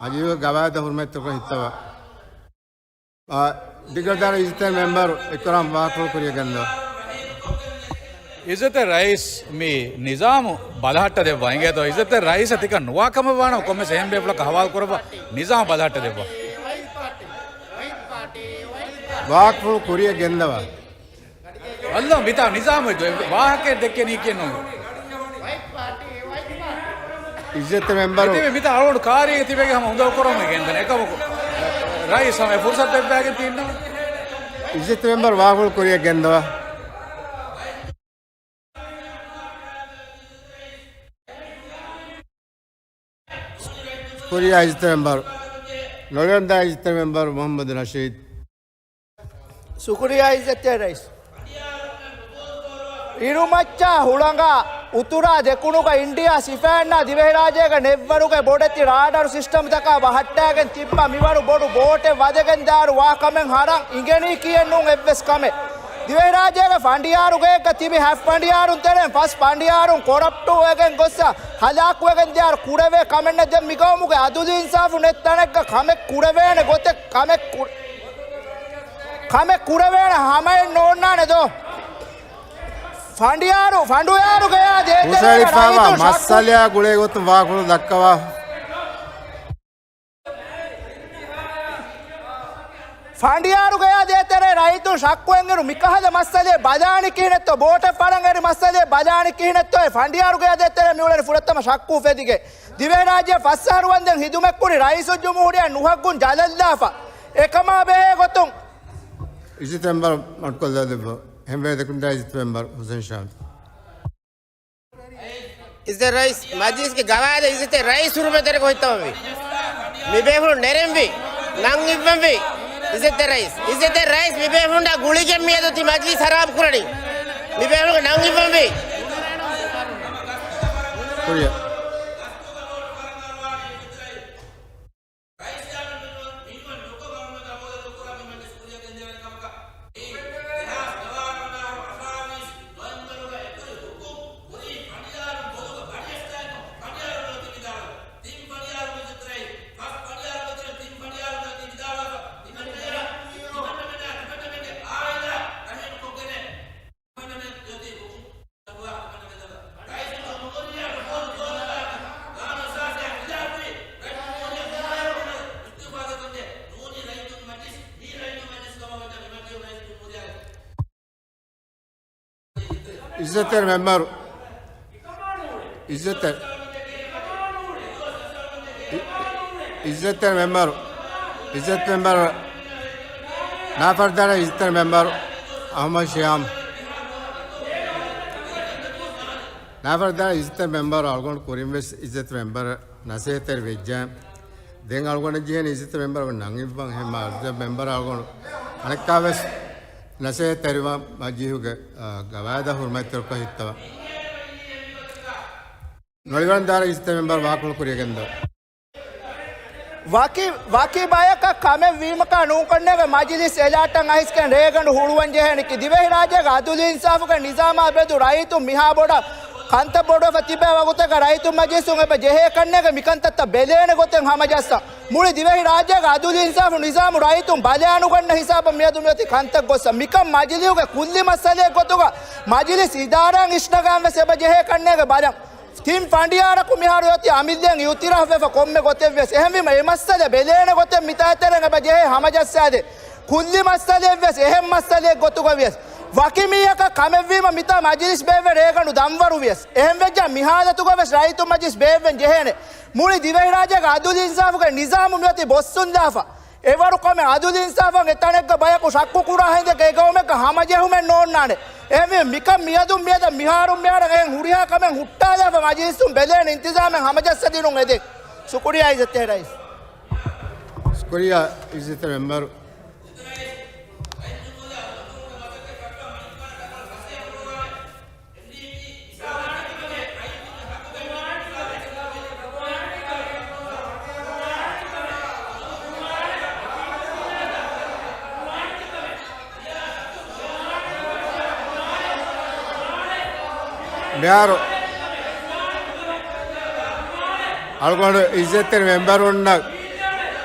އަލިއު ގަވާއިދަށް ހުރިމަތްތެރިކޮށް ހިއްތަވާ. އާ، ދިގަދާރަ އިއްޒަތްތެރި މެމްބަރު އިކްރާމް ވާކުޅު ކުރިއަށް ގެންދަވާ. އިއްޒަތްތެރި ރައީސް މި ނިޒާމު ބަލަހައްޓަ ދެއްވާ. އިނގޭތޯ އިއްޒަތްތެރި ރައީސަށް ތިކަން ނުވާ ކަމަށް ވާނަމަ ކޮންމެސް އެހެން ބޭފުޅަކަށް ހަވާލު ކުރައްވާ ނިޒާމް ބަލަހައްޓަ ދެއްވާ. ވާކުޅު ކުރިއަށް ގެންދަވާ. އައްލާ މިތާ ނިޒާމު ވާހަކައެއް ދެއްކެނީ ކިޔެއްނު. އިއްޒަތް މެމްބަރު. މިތިބެ މިތާ އަޅުގަނޑު ކާރީގަ ތިބެގެ ހަމަ އުނދަގޫ ކުރަމުން ގެންދަން. އެކަމަކު ރައީސް ހަމަ އެ ފުރުސަތު ދެއްވާގެން ތިންނަމަ. އިއްޒަތް މެމްބަރު ވާހަކަ ކުރިއަށް ގެންދަވާ. ޝުކުރިއްޔާ އިއްޒަތް މެމްބަރު. ނޮވެމްބަރު އިއްޒަތް މެމްބަރު މުހައްމަދު ނަޝީދު. ޝުކުރިއްޔާ އިއްޒަތް ރައީސް. އިރުމައްޗާ ހުޅަނގާ އުތުރާ ދެކުނުގަ އިންޑިއާ ސިފައިންނާ ދިވެހިރާއްޖޭގެ ނެޓްވަރުގެ ބޮޑެތި ރާޑަރު ސިސްޓަމްތަކާ ބަހައްޓާގެން ތިއްބާ މިވަރު ބޮޑު ބޯޓެއް ވަދެގެން ދާއިރު ވާ ކަމެއް ހަރަން އިނގެނީ ކިޔެއްނޫން އެއްވެސް ކަމެއް. ދިވެހިރާއްޖޭގެ ފަނޑިޔާރުގެއެއްގަ ތިބި ހަތް ފަނޑިޔާރުން ތެރެއިން ފަސް ފަނޑިޔާރުން ކޮރަޕްޓުވެގެން ގޮއްސަ ހަލާކުވެގެން ދިޔާރު ކުރެވޭ ކަމެއް ނެތް. ދެން މިގައުމުގެ އަދުލު އިންސާފު ނެތް ތަނެއްގަ ކަމެއް ކުރެވޭނެ ގޮތެއް ކަމެއް ކުރ-، ކަމެއް ކުރެވޭނެ ހަމައެއް ނޯންނާނެ ދޯ. ފަނޑިޔާރު، ފަނޑިޔާރުގެޔާ ދޭތެރޭގެ ހުށަހެޅިފައިވާ ރައްޔިތުން ޝައްކު މައްސަލަޔާ ގުޅޭ ގޮތުން ވާކުޅު ދައްކަވާ. ފަނޑިޔާރުގަޔާ ދޭތެރޭ ރައްޔިތުން ޝައްކުވެންއިރު މިކަހަލަ މައްސަލައެއް ބަލާނީ ކިހިނެއްތޯ؟ ބޯޓަށް ފަޅަން އެރި މައްސަލައެއް ބަލާނީ ކިހިނެއްތޯއޭ؟ ފަނޑިޔާރުގަޔާ ދޭތެރޭ މިއުޅެނީ ފުރަތަމަ ޝައްކު އުފެދިގެން. ދިވެހިރާއްޖެ ފަސް އަހަރު ވަންދެން ހިދުމަތްކުރި ރައީސުލްޖުމްހޫރިއްޔާ ނުހައްގުން ޖަލަށްލާފަ. އެކަމާ ބެހޭ ގޮތުން. އިއްޒަތް މެމްބަރު މަޑުކޮށްލާލައްވާ. ހެންވޭ ދެކުންދާ އިއްޒަތް މެމްބަރު ހުސެން ޝާމް. އިއްޒަތް ރައީސް، މަޖިލިސްގެ ގަވާއިދަށް އިއްޒަތް ރައީސް ހުރުމަތް ދެރަކޮށް ހިއްތަވަންވީ. މި ބޭފުޅުން ނެރެންވީ، ނަން އިއްވަންވީ. އިއްޒަތް ރައީސް، އިއްޒަތް ރައީސް، މި ބޭފުޅުންނާ ގުޅިގެން މިއަދު ތި މަޖިލިސް ހަރާބު ކުރަނީ. މި ބޭފުޅުން ނަން އިއްވަންވީ. ކުރިއަށް. އިއްޒަތްތެރި މެމްބަރު، އިއްޒަތްތެރި، އި-، އިއްޒަތްތެރި މެމްބަރު، އިއްޒަތް މެމްބަރު، ނާފަރްދާނަ އިއްޒަތްތެރި މެމްބަރު އަހުމަދު ޝިޔާމް. ނާފަރްދާނަ އިއްޒަތްތެރި މެމްބަރު އަޅުގަނޑު ކުރިން ވެސް އިއްޒަތް މެމްބަރަށް ނަސޭހަތްތެރި ވެއްޖެ. ދެން އަޅުގަނޑަށް ޖެހޭނީ އިއްޒަތް މެމްބަރު ނަން އިއްވަން. އެހެންމާ އިއްޒަތް މެމްބަރު އަޅުގަނޑު އަނެއްކާވެސް ނަސޭހަތްތެރިވާން މަޖިލީހުގެ، އާ، ގަވާއިދަށް ހުރުމަތްތެރިކޮށް ހިއްތަވާ. ނޮޅިވަންދާރަ އިއްޒަތް މެމްބަރު ވާކުޅު ކުރިޔަށް ގެންދަވާ. ވަކި، ވަކި ބަޔަކަށް ކަމެއް ވީމަކާ ނޫންކަންނޭގެ މަޖިލިސް އެލާޓަށް އައިސްގެން ރޭގަނޑު ހުޅުވަން ޖެހޭނެކީ. ދިވެހިރާއްޖޭގެ އަދުލު އިންސާފުގެ ނިޒާމާ މެދު ރައްޔިތުން މިހާ ބޮޑަށް ކަންތައް ބޮޑުވެފަ ތިބޭ ވަގުތަކަށް ރައްޔިތުން މަޖިލިސުން އެބަ ޖެހޭ ކަންނޭގެ މިކަންތައްތައް ބެލޭނެ ގޮތެއް ހަމަޖައްސަން. މުޅި ދިވެހިރާއްޖޭގެ އަދުލު އިންސާފު ނިޒާމު ރައްޔިތުން ބަލާނުގަންނަ ހިސާބަށް މިއަދު މިއޮތީ ކަންތައް ގޮއްސަ. މިކަން މަޖިލީހުގެ ކުއްލި މައްސަލައެއް ގޮތުގަ މަޖިލިސް އިދާރާއިން އިސްނަގާން ވެސް އެބަ ޖެހޭ ކަންނޭގެ ބަލަން. ތިން ފަނޑިޔާރަކު މިހާރު އޮތީ އަމިއްލައިން އިއުތިރާފްވެފަ ކޮންމެ ގޮތެއްވިޔަސް. އެހެންވީމަ އެ މައްސަލަ ބެލޭނެ ގޮތެއް މިތާތެރެއިން އެބަ ޖެހޭ ހަމަޖައްސާދޭން. ކުއްލި މައްސަލައެއްވިޔަސް އެހެން މައްސަލައެއް ގޮތުގަވިޔަސް. ވަކި މީހަކަށް ކަމެއްވީމަ މިތާ މަޖިލިސް ބޭއްވެ ރޭގަނޑު ދަންވަރުވިޔަސް. އެހެންވެއްޖާ މި ހާލަތުގަވެސް ރައްޔިތުން މަޖިލިސް ބޭއްވެން ޖެހޭނެ. މުޅި ދިވެހިރާއްޖޭގެ އަދުލު އިންސާފުގެ ނިޒާމު މިއޮތީ ބޮއްސުންލާފަ. އެވަރު ކަމެއް އަދުލު އިންސާފަށް އެތަނެއްގަ ބަޔަކު ޝައްކު ކުރާ ހިނދެއްގަ އެ ގައުމެއްގަ ހަމަޖެހުމެއް ނޯންނާނެ. އެހެންވީމަ މިކަން މިއަދުން މިއަދަށް މިހާރުން މިހާރަށް އެހެން ހުރިހާ ކަމެއް ހުއްޓާލާފަ މަޖިލިސުން ބެލޭނެ އިންތިޒާމެއް ހަމަޖައްސަދިނުން އެދެން. ޝުކުރިއްޔާ އިއްޒަތްތެރި ރައީސް. ޝުކުރިއްޔާ އިއްޒަތްތެރި މެމްބަރު. މިހާރު އަޅުގަނޑު އިއްޒަތްތެރި މެމްބަރުންނަށް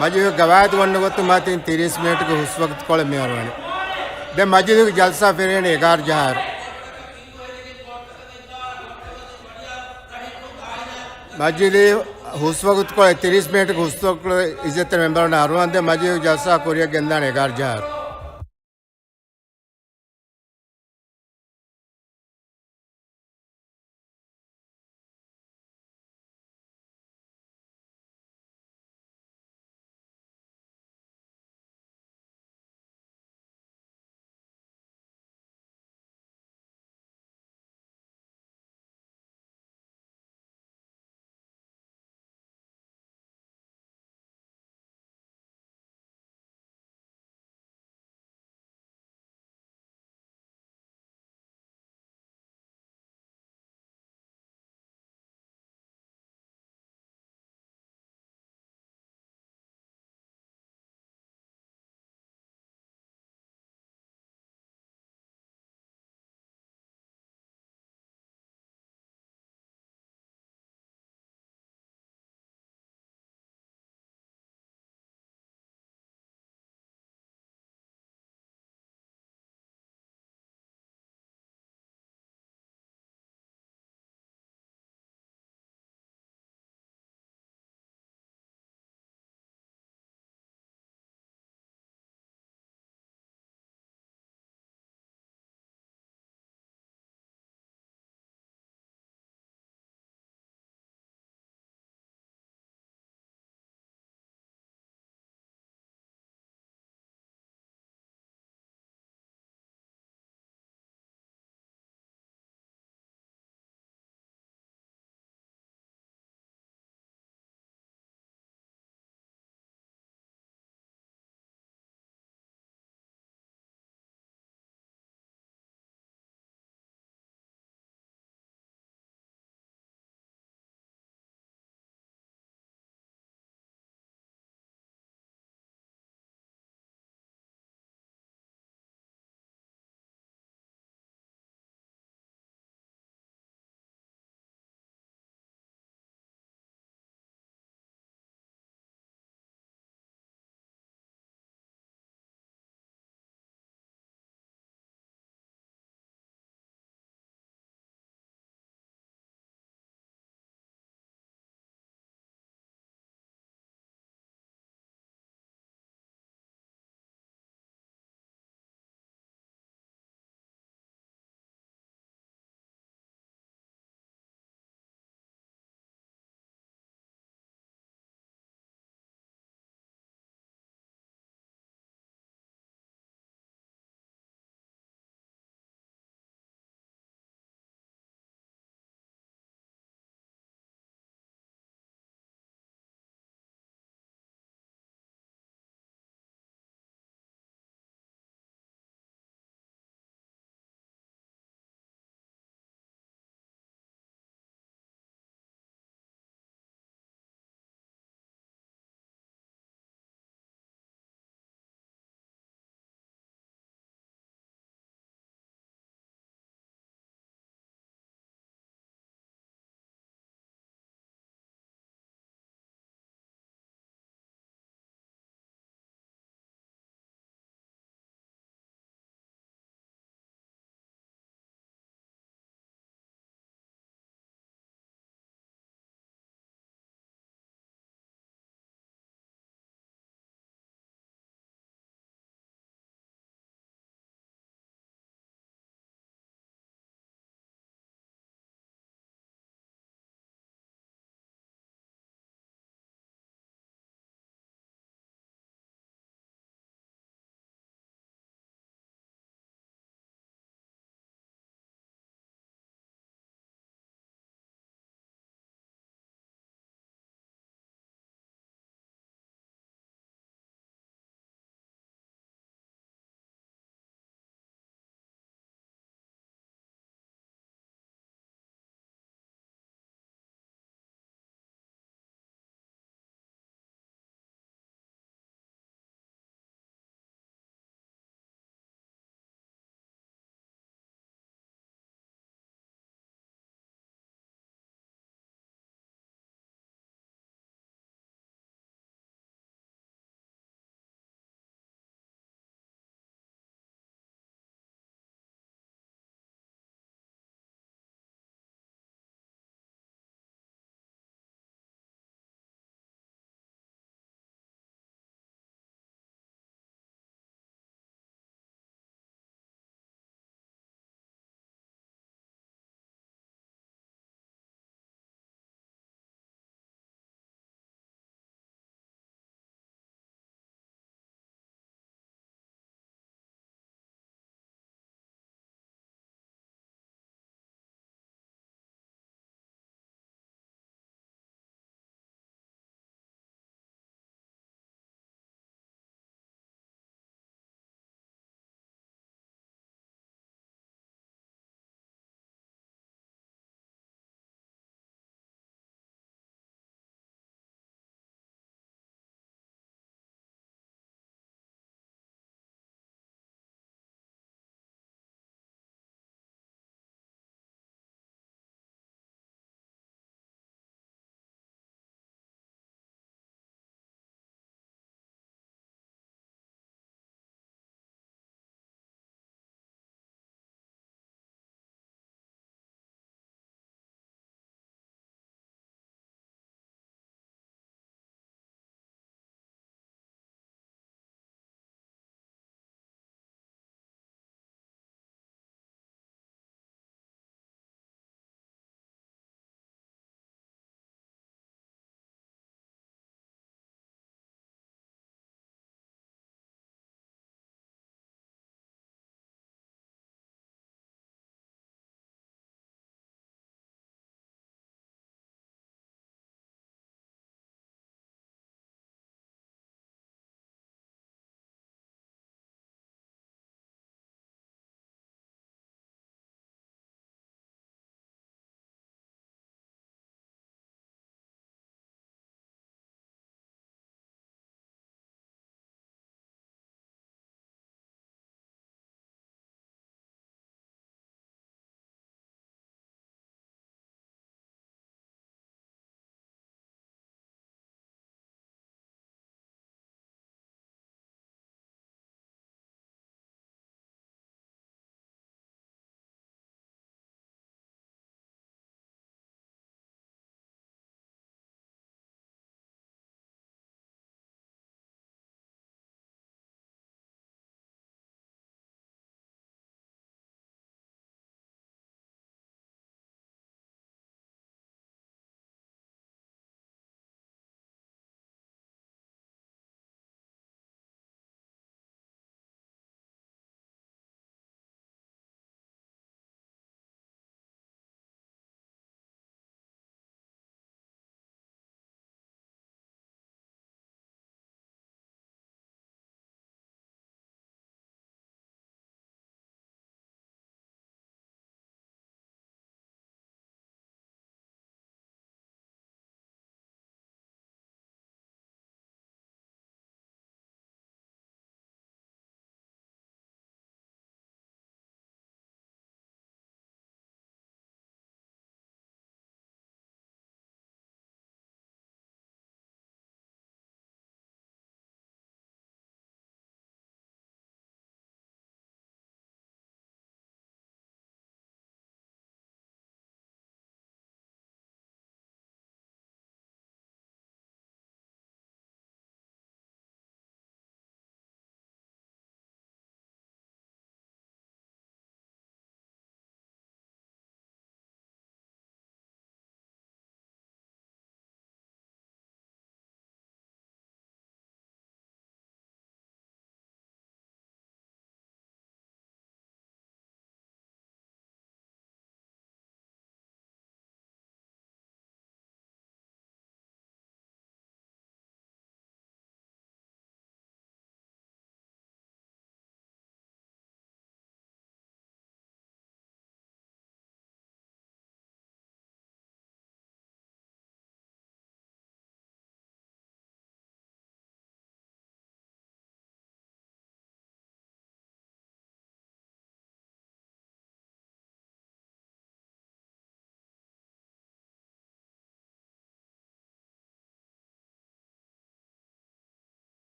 މަޖިލީހުގެ ގަވާއިދު އޮންނަ ގޮތުން މާތިން ތިރީސް މިނެޓުގެ ހުސްވަގުތުކޮޅެއް މިހާރު ވަނީ. ދެން މަޖިލީހުގެ ޖަލްސާ ފެށޭނެ އެގާރަ ޖަހާއިރު. މަޖިލީހު ހުސްވަގުތުކޮޅެއް، ތިރީސް މިނެޓުގެ ހުސްވަގުތުކޮޅެއް އިއްޒަތްތެރި މެމްބަރުން އަރުވަންދެން މަޖިލީހުގެ ޖަލްސާ ކުރިއަށް ގެންދާނެ އެގާރަ ޖަހާއިރު.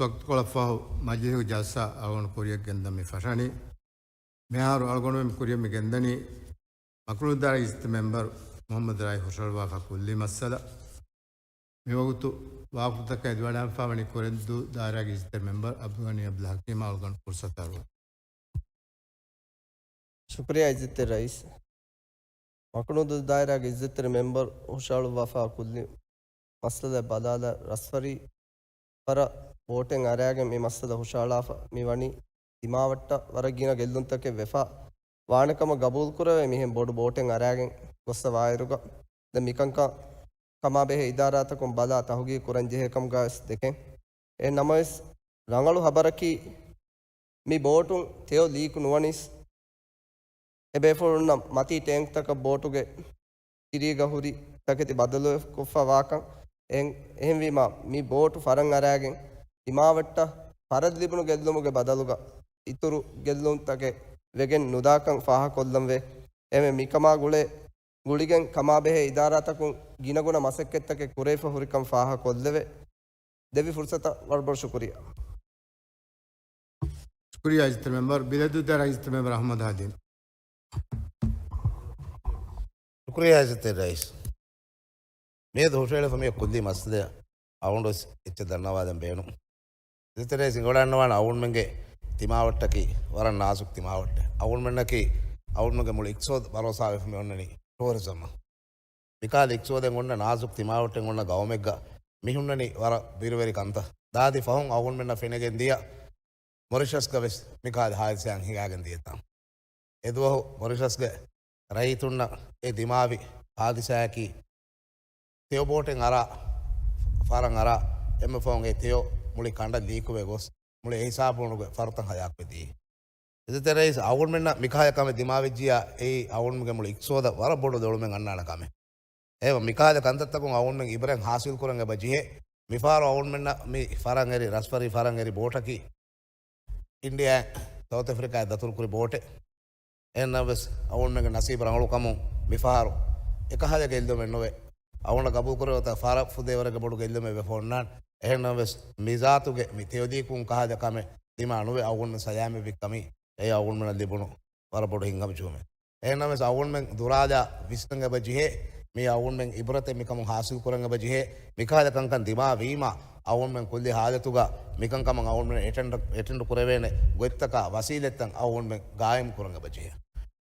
ވަގުތުކޮޅަށްފަހު މަޖިލީހުގެ ޖަލްސާ އަޅުގަނޑު ކުރިޔަށް ގެންދަން މި ފަށަނީ. މިހާރު އަޅުގަނޑުމެން ކުރިޔަށް މި ގެންދަނީ މަކުނުދާރަ އިއްޒަތްތެރި މެމްބަރު މުޙައްމަދު ރައީ ހުށަހަޅުވާފަ ކުއްލި މައްސަލަ. މިވަގުތު ވާހަކަފުޅުތަކަށް އެދިވަޑައިގެންފާވަނީ ކުރެންދޫ ދާއިރާގެ އިއްޒަތްތެރި މެމްބަރު ޢަބްދުލްޣަނީ ޢަބްދުލް ޙަކީމަށް. އަޅުގަނޑު ފުރުޞަތު އަރުވަން. ޝުކުރިއްޔާ އިއްޒަތްތެރި ރައީސް. މަކުނުދޫ ދާއިރާގެ އިއްޒަތްތެރި މެމްބަރު ހުށަހަޅުއްވާފާ ކުއްލި މައްސަލަ ބަލާލާ ރަސްވަރީ ވަރަށް ބޯޓެއް އަރާގެން މި މައްސަލަ ހުށަހަޅާފަ މި ވަނީ ތިމާވައްޓަށް ވަރަށް ގިނަ ގެއްލުންތަކެއް ވެފަ ވާނެ ކަމަށް ގަބޫލުކުރެވޭ މިހެން ބޮޑު ބޯޓެއް އަރާގެން ގޮއްސަ ވާއިރުގަ. ދެން މިކަންކަން ކަމާބެހޭ އިދާރާތަކުން ބަލާ ތަހުގީގު ކުރަންޖެހޭ ކަމުގަވެސް ދެކެން. އެހެން ނަމަވެސް ރަނގަޅު ހަބަރަކީ މި ބޯޓުން ތެޔޮ ލީކު ނުވަނީސް އެބޭފުޅުންނަށް މަތީ ޓޭންކްތަކަށް ބޯޓުގެ ތިރީގަ ހުރި ތަކެތި ބަދަލުކޮށްފަ ވާކަން. އެހެން، އެހެންވީމާ މި ބޯޓު ފަރަން އަރާގެން ތިމާވައްޓަށް ފަރަށް ލިބުނު ގެއްލުމުގެ ބަދަލުގަ އިތުރު ގެއްލުންތަކެއް ވެގެން ނުދާކަން ފާހަގަކޮށްލަންވޭ. އެހެންވެ މިކަމާ ގުޅޭ ގުޅިގެން ކަމާބެހޭ އިދާރާތަކުން ގިނަގުނަ މަސައްކަތްތަކެއް ކުރެވިފަ ހުރިކަން ފާހަގަކޮށްލެވޭ. ދެއްވި ފުރުސަތަށް ވަރަށް ބޮޑު ޝުކުރިއްޔާ. ޝުކުރިއްޔާ އިއްޒަތްތެރި މެމްބަރު، ބިލެދޫ ދާއިރާގެ އިއްޒަތްތެރި މެމްބަރު އަޙްމަދު ހަދީން. ޝުކުރިއްޔާ އިއްޒަތްތެރި ރައީސް. މިއަދު ހުށަހެޅިފަ މި ކުއްލި މައްސަލަ އަޅުގަނޑުވެސް އެއްޗެއް ދަންނަވާލަން ބޭނުން. އިއްޒަތްތެރި ރައީސް އިނގިވަޑައިގަންނަވާނެ އަޅުގަނޑުމެންގެ ތިމާވައްޓަކީ ވަރަށް ނާޒުކު ތިމާވައްޓެއް. އަޅުގަނޑުމެންނަކީ އަޅުގަނޑުމެންގެ މުޅި އިޤްތިޞާދު ބަރޯސާވެފަ މި އޮންނަނީ ޓޫރިޒަމަށް. މިކަހަލަ އިޤްތިޞާދެއް އޮންނަ ނާޒުކު ތިމާވައްޓެއް އޮންނަ ގައުމެއްގަ މި ހުންނަނީ ވަރަށް ބިރުވެރި ކަންތައް. ދާދި ފަހުން އަޅުގަނޑުމެންނަށް ފެނިގެން ދިޔަ މޮރިޝަސްގަ ވެސް މިކަހަލަ ހާދިސާއެއް ހިނގާގެން ދިޔަތާ. އެދުވަހު މޮރިޝަސްގެ ރައްޔިތުންނަށް އެ ދިމާވި ހާދިސާއަކީ ތެޔޮ ބޯޓެއް އަރާ، ފަރަން އަރާ، އެންމެ ފަހުން އެ ތެޔޮ މުޅި ކަނޑަށް ލީކުވެ ގޮސް، މުޅި އެ ހިސާބުނުގެ ފަރުތައް ހަލާކުވެ ދިޔައީ. އިއްޒަތްތެރި ރައީސް، އަޅުގަނޑުމެންނަށް މިކަހަލަ ކަމެއް ދިމާވެއްޖިއްޔާ، އެއީ އަޅުގަނޑުމެންގެ މުޅި އިޤްތިޞާދަށް ވަރަށް ބޮޑު ދޮޅުމެއް އަންނާނެ ކަމެއް. އެހެންވެ، މިކަހަލަ ކަންތައްތަކުން އަޅުގަނޑުމެން އިބްރަތް ހާސިލް ކުރަން އެބަ ޖެހޭ. މިފަހަރު އަޅުގަނޑުމެންނަށް މި ފަރަން އެރި، ރަސްފަރީ ފަރަން އެރި ބޯޓަކީ އިންޑިއާއިން ސައުތު އަފްރިކާއަށް ދަތުރުކުރި ބޯޓެއް. އެހެންނަމަވެސް، އަޅުގަނޑުމެންގެ ނަސީބު ރަނގަޅުކަމުން މިފަހަރު އެކަހަލަ ގެއްލުމެއް ނުވެ، އަޅުގަނޑަށް ގަބޫލުކުރެވޭ ގޮތަށް ފަރަށް ފުދޭވަރެއްގެ ބޮޑު ގެއްލުމެއް ވެފަ އޮންނާނެ. އެހެންނަމަވެސް، މި ޒާތުގެ މި ތެޔޮލީކުން ކަހަލަ ކަމެއް ދިމާ ނުވެ، އަޅުގަނޑުމެން ސަލާމަތްވި ކަމީ އެއީ އަޅުގަނޑުމެންނަށް ލިބުނު ވަރަށް ބޮޑު ހިތްހަމަޖެހުމެއް. އެހެންނަމަވެސް، އަޅުގަނޑުމެން ދުރާލާ ވިސްނަން އެބަ ޖެހޭ، މީ އަޅުގަނޑުމެން އިބްރަތެއް މިކަމުން ހާސިލް ކުރަން އެބަ ޖެހޭ. މިކަހަލަ ކަންކަން ދިމާވީމާ، އަޅުގަނޑުމެން ކުއްލި ހާލަތުގަ މިކަންކަމަށް އަޅުގަނޑުމެން އެޓެންޑް، އެޓެންޑް ކުރެވޭނެ ގޮތްތަކާ ވަސީލަތްތައް އަޅުގަނޑުމެން ގާއިމް ކުރަން އެބަ ޖެހޭ.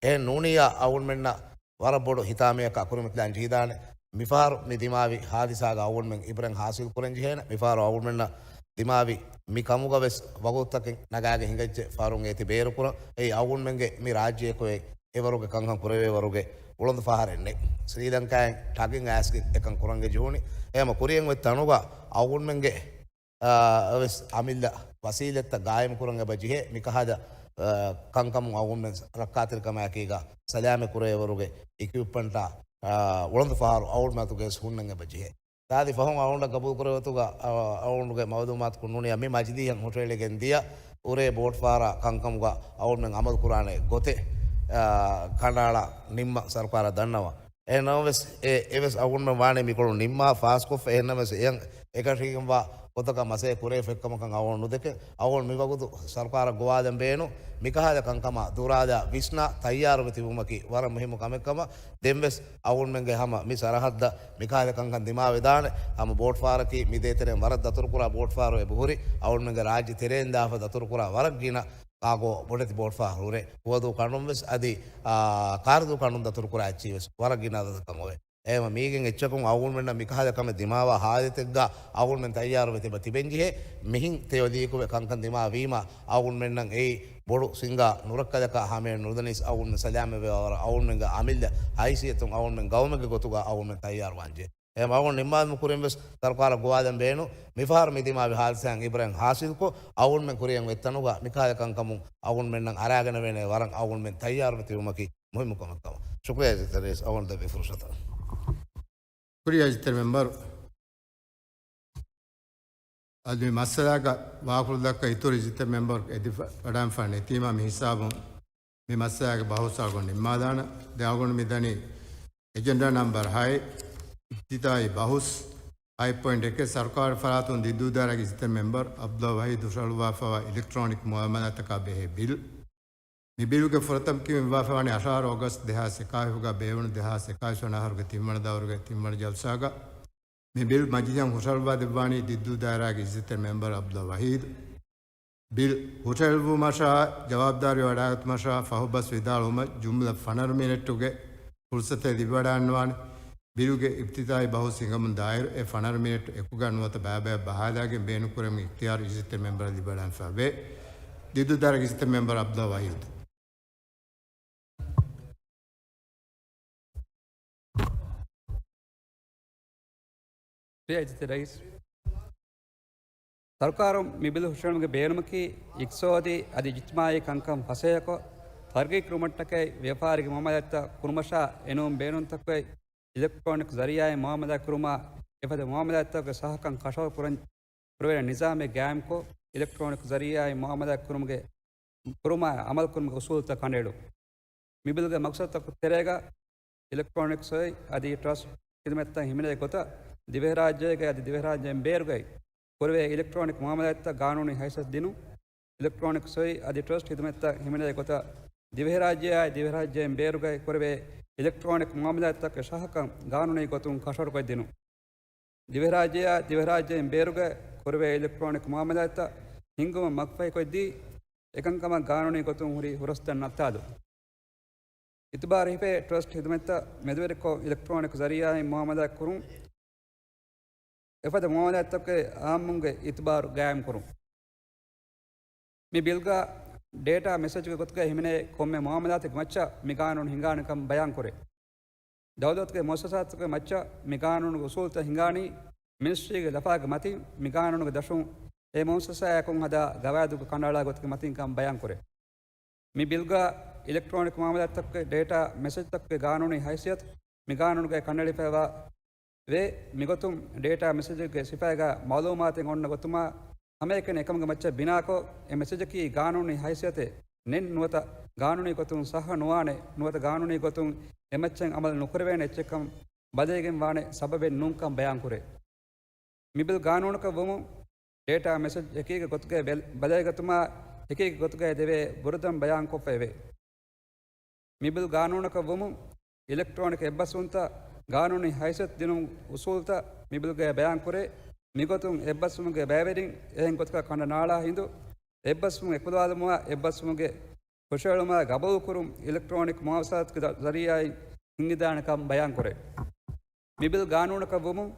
އެހެން ނޫނިއްޔާ، އަޅުގަނޑުމެންނަށް ވަރަށް ބޮޑު ހިތާމައަކާ ކުރިމަތިލާން ޖެހިދާނެ. މިފަހަރު މި ދިމާވި ހާދިސާގަ އަޅުގަނޑުމެން އިބްރަތް ހާސިލް ކުރަން ޖެހޭނެ. މިފަހަރު އަޅުގަނޑުމެންނަށް ދިމާވި މި ކަމުގަ ވެސް ވަގުތުތަކެއް ނަގާގެން ހިނގައްޖެ ފަހަރުން އޭތި ބޭރުކުރަން. އެއީ އަޅުގަނޑުމެންގެ މި ރާއްޖެއަކު އެ އެވަރުގެ ކަންކަން ކުރެވޭ ވަރުގެ އުޅަނދު ފަހަރެއް ނެތް. ސްރީލަންކާއިން ޓަގިން އައިސްގެން އެކަން ކުރަން ޖެހުނީ. އެހެންވީމަ ކުރިއަށް އޮތް ތަނުގަ އަޅުގަނޑުމެންގެ، އާ، ވެސް އަމިއްލަ ވަސީލަތްތައް ގާއިމް ކުރަން އެބަ ޖެހޭ. މިކަހަލަ، އާ، ކަންކަމުން އަޅުގަނޑުމެން ރައްކާތެރިކަމާއެކީގަ ސަލާމަތް ކުރެވޭ ވަރުގެ އިކްއިޕްމަންޓާ، އާ، އުޅަނދު ފަހަރު އަޅުގަނޑުމެން އަތުގައި ވެސް ހުންނަން އެބަ ޖެހޭ. ދާދި ފަހުން އަޅުގަނޑަށް ގަބޫލު ކުރެވޭ ގޮތުގަ، އަ، އަޅުގަނޑުގެ މައުލޫމާތުކޮށް ނޫނިއްޔާ މި މަޖިލީހަށް ހުށަހެޅިގެން ދިޔަ އުރޭ ބޯޓު ފަހަރާ ކަންކަމުގަ އަޅުގަނޑުމެން އަމަލު ކުރާނެ ގޮތެއް، އަ، ކަނޑައަޅާ ނިންމަން ސަރުކާރަށް ދަންނަވަން. އެހެން ނަމަވެސް، އެ، އެވެސް އަޅުގަނޑުމެން ވާނީ މިކޮޅު ނިންމާ ފާސްކޮށްފަ، އެހެން ނަމަވެސް އެޔަށް އެކަށީގެންވާ ގޮތަކަށް މަސައްކަތް ކުރެވިފަ އެއްކަމަކަށް އަޅުގަނޑު ނުދެކެން. އަޅުގަނޑު މިވަގުތު ސަރުކާރަށް ގޮވާލަން ބޭނުން މިކަހަލަ ކަންކަމާ ދުރާލާ ވިސްނާ ތައްޔާރުވެ ތިބުމަކީ ވަރަށް މުހިއްމު ކަމެއްކަމަށް. ދެންވެސް އަޅުގަނޑުމެންގެ ހަމަ މި ސަރަހައްދަށް މިކަހަލަ ކަންކަން ދިމާވެދާނެ. ހަމަ ބޯޓު ފަހަރަކީ މި ދޭތެރެއިން ވަރަށް ދަތުރުކުރާ ބޯޓު ފަހަރު އެބަހުރި. އަޅުގަނޑުމެންގެ ރާއްޖެ ތެރެއިން ދާފަ ދަތުރުކުރާ ވަރަށް ގިނަ ކާގޯ ބޮޑެތި ބޯޓު ފަހަރު ހުރޭ. ހުވަދޫ ކަނޑުން ވެސް އަދި، އާ، ކާރިދޫ ކަނޑުން ދަތުރުކުރާ އެއްޗިހި ވެސް ވަރަށް ގިނަ އަދަދަކަށް އޮވޭ. އެހެންވެ މީގެން އެއްޗަކުން އަޅުގަނޑުމެންނަށް މިކަހަލަ ކަމެއް ދިމާވާ ހާލަތެއްގަ އަޅުގަނޑުމެން ތައްޔާރުވެ ތިބަ ތިބެންޖެހޭ. މިހިން ތެޔޮލީކުވެ ކަންކަން ދިމާވީމަ އަޅުގަނޑުމެންނަށް އެއީ ބޮޑު ސިނގާ ނުރައްކަލަކާ ހަމައެއް ނުދަނީސް އަޅުގަނޑުމެން ސަލާމަތްވެ ވަރަށް އަޅުގަނޑުމެންގެ އަމިއްލަ ހައިސިއްޔަތުން އަޅުގަނޑުމެން ގައުމެއްގެ ގޮތުގަ އަޅުގަނޑުމެން ތައްޔާރުވާންޖެހޭ. އެހެން އަޅުގަނޑު ނިންމާލުމުގެ ކުރިން ވެސް ސަރުކާރަށް ގޮވާލަން ބޭނުން. މިފަހަރު މި ދިމާވި ހާދިސާއިން އިބްރަތް ހާސިލްކޮށް އަޅުގަނޑުމެން ކުރިއަށް އޮތް ތަނުގަ މިކަހަލަ ކަންކަމުން އަޅުގަނޑުމެންނަށް އަރާގަނެވޭނެ ވަރަށް އަޅުގަނޑުމެން ތައްޔާރުވެ ތިބުމަކީ މުހިއްމު ކަމެއް ކަމަށް. ޝުކުރިއްޔާ އިއްޒަތްތެރި ރައީސް އަޅުގަނޑު ދެއްވި ފުރުސަތަށް. ޝުކުރިއްޔާ އިއްޒަތްތެރި މެމްބަރު. އަދި މި މައްސަލާގަ ވާކުޅުދައްކާ އިތުރު އިއްޒަތްތެރި މެމްބަރު އެދިފަ ވަޑައިންފާ ނެތީމާ މި ހިސާބުން މި މައްސަލާގެ ބަހުސް އަޅުގަނޑު ނިންމާލާނަން. ދެން އަޅުގަނޑު މިދަނީ އެޖެންޑާ ނަމްބަރު ހައެއް، އިފްތިތާހީ ބަހުސް. އައި ޕޮއިންޓް އެކެއް، ސަރުކާރު ފަރާތުން ދިއްދޫދާއިރާގެ އިއްޒަތްތެރި މެމްބަރު ޢަބްދުﷲ ވަޙީދު ހުށަހަޅުއްވާފައިވާ އިލެކްޓްރޯނިކް މުއާމަލާތަކާ ބެހޭ ބިލް. މި ބިލުގެ ފުރަތަމަ ކިޔުން ވާފަވާނީ އަށާރަ އޮގަސްޓް ދެހާސް އެކާއިހުގަ ބޭއްވުނު ދެހާސް އެކާވީސް ވަނަ އަހަރުގެ ތިންވަނަ ދައުރުގެ ތިންވަނަ ޖަލްސާގަ. މި ބިލް މަޖިލިހަށް ހުށަހަޅުއްވާ ދެއްވާނީ ދިއްދޫދާއިރާގެ އިއްޒަތްތެރި މެމްބަރު ޢަބްދުﷲ ވަޙީދު. ބިލް ހުށަހެޅުއްވުމަށާ ޖަވާބުދާރީ ވަޑައިގަތުމަށާ ފަހުބަސް ވިދާޅުވުމަށް ޖުމްލަ ފަނަރަ މިނެޓުގެ ފުރުސަތެއް ލިބިވަޑައިގަންނަވާނެ. ބިލުގެ އިފްތިތާޙީ ބަހުސް ހިނގަމުން ދާއިރު އެ ފަނަރަ މިނެޓު އެކުގަ ނުވަތަ ބައިބަޔަށް ބަހާލާގެން ބޭނުންކުރެވުމުގެ އިޚްތިޔާރު އިއްޒަތްތެރި މެމްބަރަށް ލިބިވަޑައިގަންނަވާފައިވޭ. ދިއްދޫދާއިރާގެ އިއްޒަތްތެރި މެމްބަރު ޢަބްދުﷲ ވަޙީދު. ރިޔާ އިއްޒަތްތެރި ރައީސް، ސަރުކާރުން މި ބިލު ހުށަހެޅުމުގެ ބޭނުމަކީ އިޤްތިޞާދީ އަދި އިޖްތިމާޢީ ކަންކަން ފަސޭހަކޮށް، ތަރައްގީކުރުމަށްޓަކައި ވިޔަފާރިގެ މުއާމަލާތްތައް ކުރުމަށާ އެނޫން ބޭނުންތަކުގައި އިލެކްޓްރޯނިކް ޒަރީޢާއިން މުއާމަލާތް ކުރުމާ، އެފަދަ މުއާމަލާތްތަކުގެ ސައްހަކަން ކަށަވަރު ކުރަން ކުރެވޭނެ ނިޒާމެއް ގާއިމްކޮށް، އިލެކްޓްރޯނިކް ޒަރީޢާއިން މުއާމަލާތް ކުރުމުގެ، ކުރުމާ އަމަލު ކުރުމުގެ އުސޫލުތައް ކަނޑައެޅުން. މި ބިލުގެ މަޤްޞަދުތަކުގެ ތެރޭގަ އިލެކްޓްރޯނިކް ސޮއި އަދި ޓްރަސްޓް ޚިދުމަތްތައް ހިމެނޭ ގޮތަށް ދިވެހިރާއްޖޭގައި އަދި ދިވެހިރާއްޖޭން ބޭރުގައި ކުރެވޭ އިލެކްޓްރޯނިކް މުއާމަލާތްތައް ގާނޫނީ ހައިސިއްޔަތު ދިނުން. އިލެކްޓްރޯނިކް ސޮއި އަދި ޓްރަސްޓް ޚިދުމަތްތައް ހިމެނޭ ގޮތަށް ދިވެހިރާއްޖެއާއި ދިވެހިރާއްޖޭން ބޭރުގައި ކުރެވޭ އިލެކްޓްރޯނިކް މުއާމަލާތްތަކުގެ ސައްހަކަން ގާނޫނީ ގޮތުން ކަށަވަރުކޮށްދިނުން. ދިވެހިރާއްޖެއާ ދިވެހިރާއްޖޭން ބޭރުގައި ކުރެވޭ އިލެކްޓްރޯނިކް މުއާމަލާތްތައް ހިންގުމަށް މަގުފަހިކޮށްދީ، އެކަންކަމަށް ގާނޫނީ ގޮތުން ހުރި ހުރަސްތައް ނައްތާލުން. އިތުބާރު ހިފޭ ޓްރަސްޓް ޚިދުމަތްތައް މެދުވެރިކޮށް، އިލެކްޓްރޯނިކް ޒަރީޢާއިން މުއާމަލާތް ކުރުން، އެފަދަ މުއާމަލާތްތަކުގެ އާއްމުންގެ އިތުބާރު ގާއިމްކުރުން. މި ބިލްގަ ޑޭޓާ މެސެޖުގެ ގޮތުގައި ހިމެނޭ ކޮންމެ މުއާމަލާތެއްގެ މައްޗަށް މި ގާނޫނު ހިނގާނެކަން ބަޔާންކުރޭ. ދައުލަތުގެ މުއައްސަސާތަކުގެ މައްޗަށް މި ގާނޫނުގެ އުސޫލުތައް ހިނގާނީ، މިނިސްޓްރީގެ ލަފާގެ މަތިން މި ގާނޫނުގެ ދަށުން އެ މުއައްސަސާއާ އެކުން ހަދާ ގަވާއިދުގެ ކަނޑައަޅާ ގޮތުގެ މަތިންކަން ބަޔާންކުރޭ. މި ބިލްގަ އިލެކްޓްރޯނިކް މުއާމަލާތްތަކުގެ ޑޭޓާ މެސެޖްތަކުގެ ގާނޫނީ ހައިސިއްޔަތު މި ގާނޫނުގައި ކަނޑައެޅިފައިވާ ވޭ. މިގޮތުން ޑޭޓާ މެސެޖެއްގެ ސިފައިގަ މައުލޫމާތެއް އޮންނަ ގޮތުމާ ހަމައެކަނި އެކަމުގެ މައްޗަށް ބިނާކޮށް، އެ މެސެޖަކީ ގާނޫނީ ހައިސިއްޔަތެއް ނެތް ނުވަތަ ގާނޫނީ ގޮތުން ޞައްޙަ ނުވާނެ ނުވަތަ ގާނޫނީ ގޮތުން އެ މައްޗަށް އަމަލު ނުކުރެވޭނެ އެއްޗެއްކަން ބަލައިގެން ވާނެ ސަބަބެއް ނޫންކަން ބަޔާންކުރޭ. މި ބިލް ގާނޫނަކަށް ވުމުން، ޑޭޓާ މެސެޖް އެކީގެ ގޮތުގައި ބެލް-، ބަލައިގަތުމާ އެކީގެ ގޮތުގައި ދެވޭ ބުރަދަން ބަޔާންކޮށްފައެވެ. މި ބިލް ގާނޫނަކަށް ވުމުން، އިލެކްޓްރޯނިކް އެއްބަސްވުންތައް ގާނޫނީ ހައިސިއްޔަތު ދިނުން އުސޫލުތައް މި ބިލްގައި ބަޔާންކުރޭ. މިގޮތުން އެއްބަސްވުމުގެ ބައިވެރިން އެހެން ގޮތަކަށް ކަނޑަ ނާޅާ ހިނދު، އެއްބަސްވުން އެކުލަވާލުމާ އެއްބަސްވުމުގެ ހުށަހެޅުމާ ގަބޫލުކުރުން އިލެކްޓްރޯނިކް މުއާސަލާތުގެ ޒަ-، ޒަރީޢާއިން ހިންގިދާނެކަން ބަޔާންކުރޭ. މި ބިލް ގާނޫނަކަށް ވުމުން،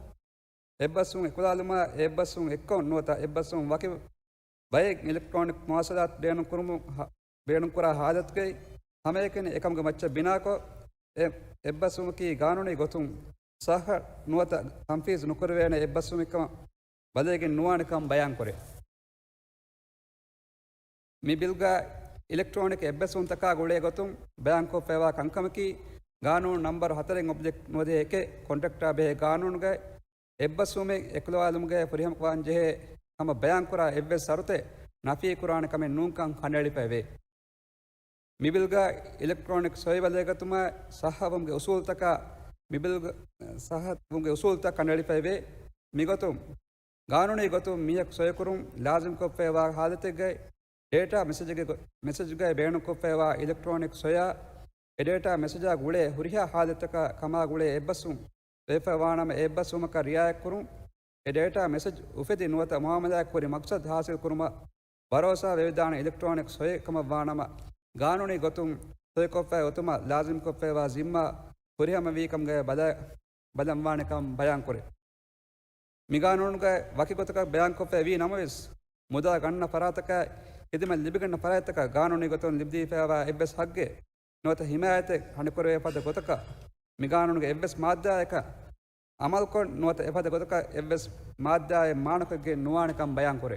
އެއްބަސްވުން އެކުލާލުމާ އެއްބަސްވުން އެއްކޮށް ނުވަތަ އެއްބަސްވުން ވަކި ބައެއް އިލެކްޓްރޯނިކް މުއާސަލާތު ބޭނުންކުރުމު ހ-، ބޭނުންކުރާ ހާލަތުގައި ހަމައެކަނި އެކަމުގެ މައްޗަށް ބިނާކޮށް، އެ އެއްބަސްވުމަކީ ގާނޫނީ ގޮތުން ޞައްޙަ ނުވަތަ ތަންފީޒު ނުކުރެވޭނެ އެއްބަސްވުމެއްކަމަށް ބަލައިގެން ނުވާނެކަން ބަޔާންކުރޭ. މި ބިލްގައި އިލެކްޓްރޯނިކް އެއްބަސްވުންތަކާ ގުޅޭ ގޮތުން ބަޔާންކޮށްފައިވާ ކަންކަމަކީ، ގާނޫނު ނަންބަރު ހަތަރެއް އޮބްޖެކްޓް ނުވަދިހަ އެކެއް ކޮންޓްރެކްޓާ ބެހޭ ގާނޫނުގައި އެއްބަސްވުމެއް އެކުލަވާލުމުގައި ފުރިހަމަވާން ޖެހޭ ހަމަ ބަޔާންކުރާ އެއްވެސް ޝަރުތެއް ނަފީކުރާނެ ކަމެއް ނޫންކަން ކަނޑައެޅިފައެވެ. މި ބިލްގައި އިލެކްޓްރޯނިކް ސޮއި ބަލައިގަތުމާ ޞައްޙަވުމުގެ އުސޫލުތަކާ، މި ބިލްގަ-، ޞައްޙަވުމުގެ އުސޫލުތައް ކަނޑައެޅިފައެވެ. މިގޮތުން، ގާނޫނީ ގޮތުން މީހަކު ސޮއިކުރުން ލާޒިމްކޮށްފައިވާ ހާލަތެއްގައި، ޑޭޓާ މެސެޖުގެ ގޮ-، މެސެޖުގައި ބޭނުންކޮށްފައިވާ އިލެކްޓްރޯނިކް ސޮޔާ، އެ ޑޭޓާ މެސެޖާ ގުޅޭ ހުރިހާ ހާލަތަކާ ކަމާ ގުޅޭ އެއްބަސްވުން ވެފައިވާނަމަ، އެ އެއްބަސްވުމަކަށް ރިއާޔަތްކުރުން، އެ ޑޭޓާ މެސެޖް އުފެދި ނުވަތަ މުއާމަލާތް ކުރި މަޤްޞަދު ހާސިލް ކުރުމަށް ބަރޯސާ ވެވިދާނެ އިލެކްޓްރޯނިކް ސޮއެއް ކަމަށް ވާނަމަ، ގާނޫނީ ގޮތުން ސޮއިކޮށްފައި އޮތުމަށް ލާޒިމްކޮށްފައިވާ ޒިންމާ ފުރިހަމަވީ ކަމުގައި ބަލަ-، ބަލަންވާނެކަން ބަޔާންކުރޭ. މިގާނޫނުގައި ވަކި ގޮތަކަށް ބަޔާންކޮށްފައި ވީ ނަމަވެސް، މުދާ ގަންނަ ފަރާތަކާ ޚިދުމަތް ލިބިގަންނަ ފަރާތްތަކަށް ގާނޫނީ ގޮތުން ލިބިދީފައިވާ އެއްވެސް ހައްގެއް ނުވަތަ ހިމާޔަތެއް ހަނިކުރެވޭ ފަދަ ގޮތަކަށް މިގާނޫނުގެ އެއްވެސް މާއްދާއަކަށް އަމަލުކޮށް ނުވަތަ އެފަދަ ގޮތަކަށް އެއްވެސް މާއްދާއެއް މާނަކޮށްގެން ނުވާނެކަން ބަޔާންކުރޭ.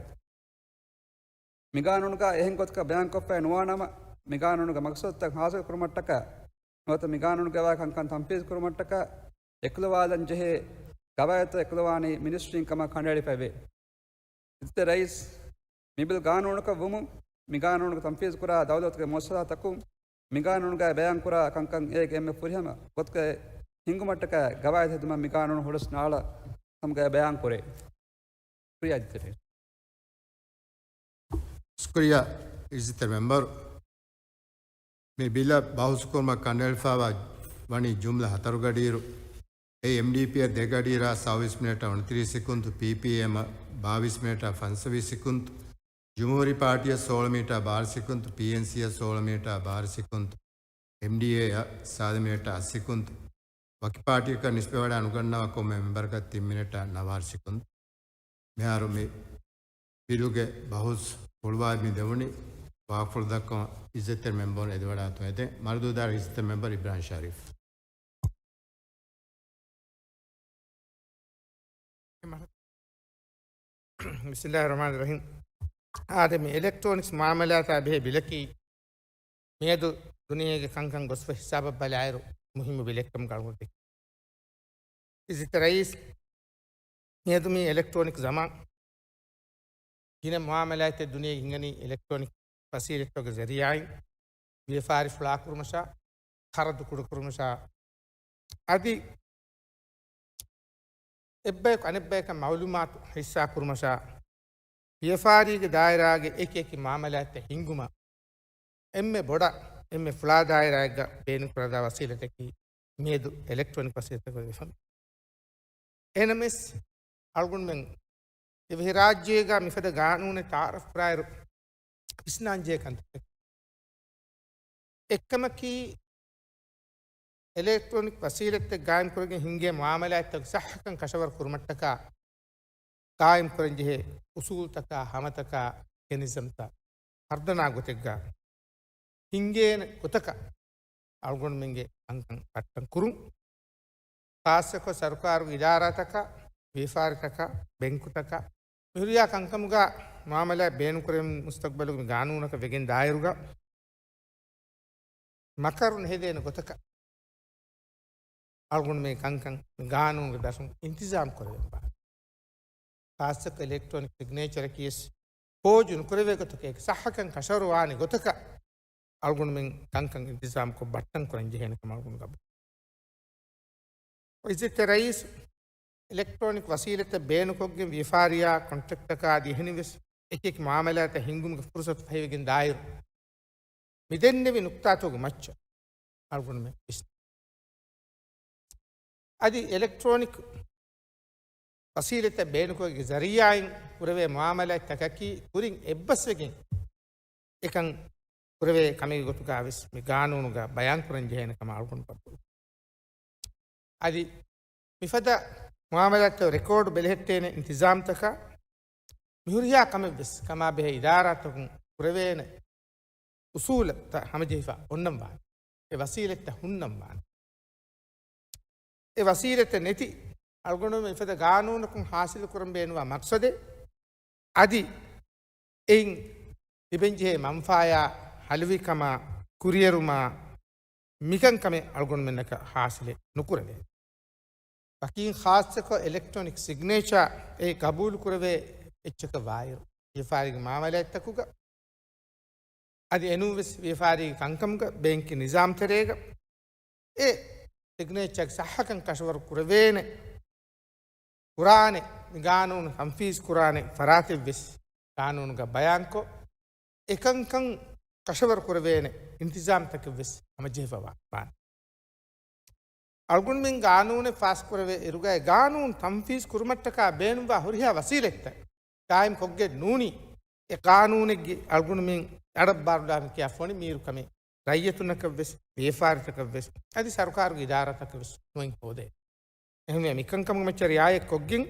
މިގާނޫނުގައި އެހެން ގޮތަކަށް ބަޔާންކޮށްފައި ނުވާނަމަ، މިގާނޫނުގެ މަޤްޞަދުތައް ހާސިލްކުރުމަށްޓަކާ ނުވަތަ މިގާނޫނުގައިވާ ކަންކަން ތަންފީޒުކުރުމަށްޓަކާ އެކުލަވާލަން ޖެހޭ ގަވާއިދުތައް އެކުލަވާނީ މިނިސްޓްރީން ކަމަށް ކަނޑައެޅިފައެވެ. އިއްޒަތްތެރި ރައީސް، މި ބިލް ގާނޫނަކަށް ވުމުން، މިގާނޫނުގެ ތަންފީޒުކުރާ ދައުލަތުގެ މުއައްސަސާތަކުން މިގާނޫނުގައި ބަޔާންކުރާ ކަންކަން އޭގެ އެންމެ ފުރިހަމަ ގޮތުގައި ހިންގުމަށްޓަކާ ގަވާއިދު ހެދުމަށް މިގާނޫނު ހުރަސް ނާޅަ ކަމުގައި ބަޔާން ކުރޭ. ޝުކުރިއްޔާ އިއްޒަތްތެރި. ޝުކުރިއްޔާ އިއްޒަތްތެރި މެމްބަރު. މި ބިލަށް ބަހުސްކުރުމަށް ކަނޑައެޅިފައިވާ ވަނީ ޖުމްލަ ހަތަރު ގަޑިއިރު. އެއީ، އެމްޑީޕީއަށް ދެ ގަޑިއިރާ ސައުވީސް މިނެޓަށް އުނަތިރީސް ސެކުންދު، ޕީޕީއެމަށް ބާވީސް މިނެޓަށް ފަންސަވީސް ސެކުންދު، ޖުމްހޫރީ ޕާޓީއަށް ސޯޅަ މިނެޓާ ބާރަ ސެކުންދު، ޕީއެންސީއަށް ސޯޅަ މިނެޓާ ބާރަ ސެކުންދު، އެމްޑީއޭއަށް ސާދަ މިނެޓާ އަށް ސެކުންދު، ވަކި ޕާޓީއަކަށް ނިސްބަތްވެވަޑައި ނުގަންނަވާ ކޮންމެ މެމްބަރަކަށް ތިން މިނެޓާ ނަވާރަ ސެކުންދު. މިހާރު މި ބިލުގެ ބަހުސް ހުޅުވާ މި ދެވުނީ ވާހަކަފުޅު ދައްކަމަށް އިއްޒަތްތެރި މެމްބަރުން އެދިވަޑާތު އެދެން. މަރުދުވެދާރަ އިއްޒަތްތެރި މެމްބަރު އިބްރާހިމް ޝަރީފް. ބިސްމިއްލާހި ރަޙްމާނި ރަޙީމް. އާދެ، މި އެލެކްޓްރޯނިކްސް މުއާމަލާތާ ބެހޭ ބިލަކީ މިއަދު ދުނިޔޭގެ ކަންކަން ގޮސްފަ ހިސާބަށް ބަލާއިރު މުހިއްމު ބިލެއްކަމުގައި އަޅުގަނޑު ދެކެން. އިއްޒަތްތެރި ރައީސް، މިއަދު މި އެލެކްޓްރޯނިކް ޒަމާން. ގިނަ މުއާމަލާތެއް ދުނިޔޭގެ ހިނގަނީ އެލެކްޓްރޯނިކް ފަސީލަތްތަކުގެ ޒަރީއާއިން. ވިޔަފާރި ފުޅާކުރުމަށާ، ޚަރަދު ކުޑަކުރުމަށާ، އަދި އެއްބަޔަކު އަނެއްބަޔަކަށް މައުލޫމާތު ހިއްސާކުރުމަށާ، ވިޔަފާރީގެ ދާއިރާގެ އެކި އެކި މުއާމަލާތްތައް ހިންގުމަށް އެންމެ ބޮޑަށް އެންމެ ފުޅާ ދާއިރާއެއްގަ ބޭނުންކުރައްވާ ވަސީލަތަކީ މިއަދު އެލެކްޓްރޯނިކް ވަސީލަތްތަކުގެ ވެފަ. އެހެނަސް އަޅުގަނޑުމެން ދިވެހިރާއްޖޭގަ މިފަދަ ގާނޫނެއް ތައާރަފްކުރާއިރު ވިސްނާންޖެހޭ ކަންތައްތަކެއް. އެއްކަމަކީ، އެލެކްޓްރޯނިކް ވަސީލަތްތައް ގާއިމްކުރެގެން ހިންގޭ މުއާމަލާތްތައް ޞައްޙަކަން ކަށަވަރު ކުރުމަށްޓަކާ ގާއިމްކުރަންޖެހޭ އުސޫލުތަކާ ހަމަތަކާ މެކެނިޒަމްތައް ހަރުދަނާ ގޮތެއްގަ ހިންގޭނެ ގޮތަކަށް އަޅުގަނޑުމެންގެ ކަންކަން ބައްޓަން ކުރުން. ޚާއްޞަކޮށް ސަރުކާރުގެ އިދާރާތަކަށް، ވިޔަފާރިތަކަށް، ބެންކުތަކަށް، މިހުރިހާ ކަންކަމުގަ މުއާމަލާތް ބޭނުންކުރެވެން މުސްތަގްބަލުގެ މި ގާނޫނަކަށް ވެގެން ދާއިރުގަ މަކަރު ނެހެދޭނެ ގޮތަކަށް އަޅުގަނޑުމެން ކަންކަން މި ގާނޫނުގެ ދަށުން އިންތިޒާމް ކުރެވެން ވާނެ. ޚާއްޞަކޮށް އެލެކްޓްރޯނިކް ސިގްނޭޗަރަކީ ވެސް ފޯޖު ނުކުރެވޭ ގޮތަކަށް އެކި ޞައްޙަކަން ކަށަވަރު ވާނެ ގޮތަކަށް އަޅުގަނޑުމެން ކަންކަން އިންތިޒާމްކޮށް ބައްޓަން ކުރަން ޖެހޭނެ ކަމަށް އަޅުގަނޑު ގަބޫލު. އިއްޒަތްތެރި ރައީސް، އެލެކްޓްރޯނިކް ވަސީލަތްތައް ބޭނުކޮށްގެން ވިޔަފާރިއާ ކޮންޓްރެކްޓަކާ އަދި އެހެނިވެސް އެކި އެކި މުއާމަލާތައް ހިންގުމުގެ ފުރުސަތު ފަހިވެގެން ދާއިރު، މި ދެންނެވި ނުކްތާތަކުގެ މައްޗަށް އަޅުގަނޑުމެން ވިސްނޭ. އަދި އެލެކްޓްރޯނިކް ވަސީލަތްތައް ބޭނުންކޮށްގެ ޒަރީއާއިން ކުރެވޭ މުއާމަލާތްތަކަކީ ކުރިން އެއްބަސްވެގެން އެކަން ކުރެވޭ ކަމެއްގެ ގޮތުގަ ވެސް މި ގާނޫނުގަ ބަޔާން ކުރަން ޖެހޭނެ ކަމަށް އަޅުގަނޑު ގަބޫލު. އަދި މިފަދަ މުއާމަލާތްތައް ރެކޯޑު ބެލެހެއްޓޭނެ އިންތިޒާމްތަކަށް މިހުރިހާ ކަމެއް ވެސް ކަމާބެހޭ އިދާރާތަކުން ކުރެވޭނެ އުސޫލުތައް ހަމަޖެހިފަ އޮންނަން ވާނެ. އެ ވަސީލަތްތައް ހުންނަން ވާނެ. އެ ވަސީލަތްތައް ނެތި އަޅުގަނޑުމެން މިފަދަ ގާނޫނަކުން ހާސިލު ކުރަން ބޭނުންވާ މަޤްޞަދެއް އަދި އެއިން ލިބެންޖެހޭ މަންފާޔާ ހަލުވިކަމާ ކުރިއެރުމާ މިކަންކަމެއް އަޅުގަނޑުމެންނަކަށް ހާސިލެއް ނުކުރެވޭ. ވަކީން ޚާއްޞަކޮށް އެލެކްޓްރޯނިކް ސިގްނޭޗާ އެ ގަބޫލު ކުރެވޭ އެއްޗަކަށް ވާއިރު، ވިޔަފާރީގެ މުއާމަލާތްތަކުގަ އަދި އެނޫންވެސް ވިޔަފާރީގެ ކަންކަމުގަ ބޭންކި ނިޒާމް ތެރޭގަ އެ ސިގްނޭޗާގެ ޞައްޙަކަން ކަށަވަރު ކުރެވޭނެ ކުރާނެ، މި ގާނޫނު ތަންފީޒު ކުރާނެ ފަރާތެއްވެސް ގާނޫނުގަ ބަޔާންކޮށް، އެކަންކަން ކަށަވަރު ކުރެވޭނެ އިންތިޒާމްތަކެއްވެސް ހަމަޖެހިފަވާ ވާނެ. އަޅުގަނޑުމެން ގާނޫނެއް ފާސްކުރެވޭ އިރުގައި ގާނޫނު ތަންފީޒު ކުރުމަށްޓަކާ ބޭނުންވާ ހުރިހާ ވަސީލަތްތައް ގާއިމް ކޮށްގެން ނޫނީ، އެ ގާނޫނެއްގެ އަޅުގަނޑުމެން އަޑަށް ބާރުލާމެ ކިޔާ ފޮނި މީރު ކަމެއް ރައްޔިތުންނަކަށްވެސް، ވިޔަފާރިތަކަށްވެސް، އަދި ސަރުކާރުގެ އިދާރާތަކަށްވެސް ނުވަތަ ހޯދޭ. އެހެންވެ، މިކަންކަމުގެ މައްޗަށް ރިއާޔަތް ކޮށްގެން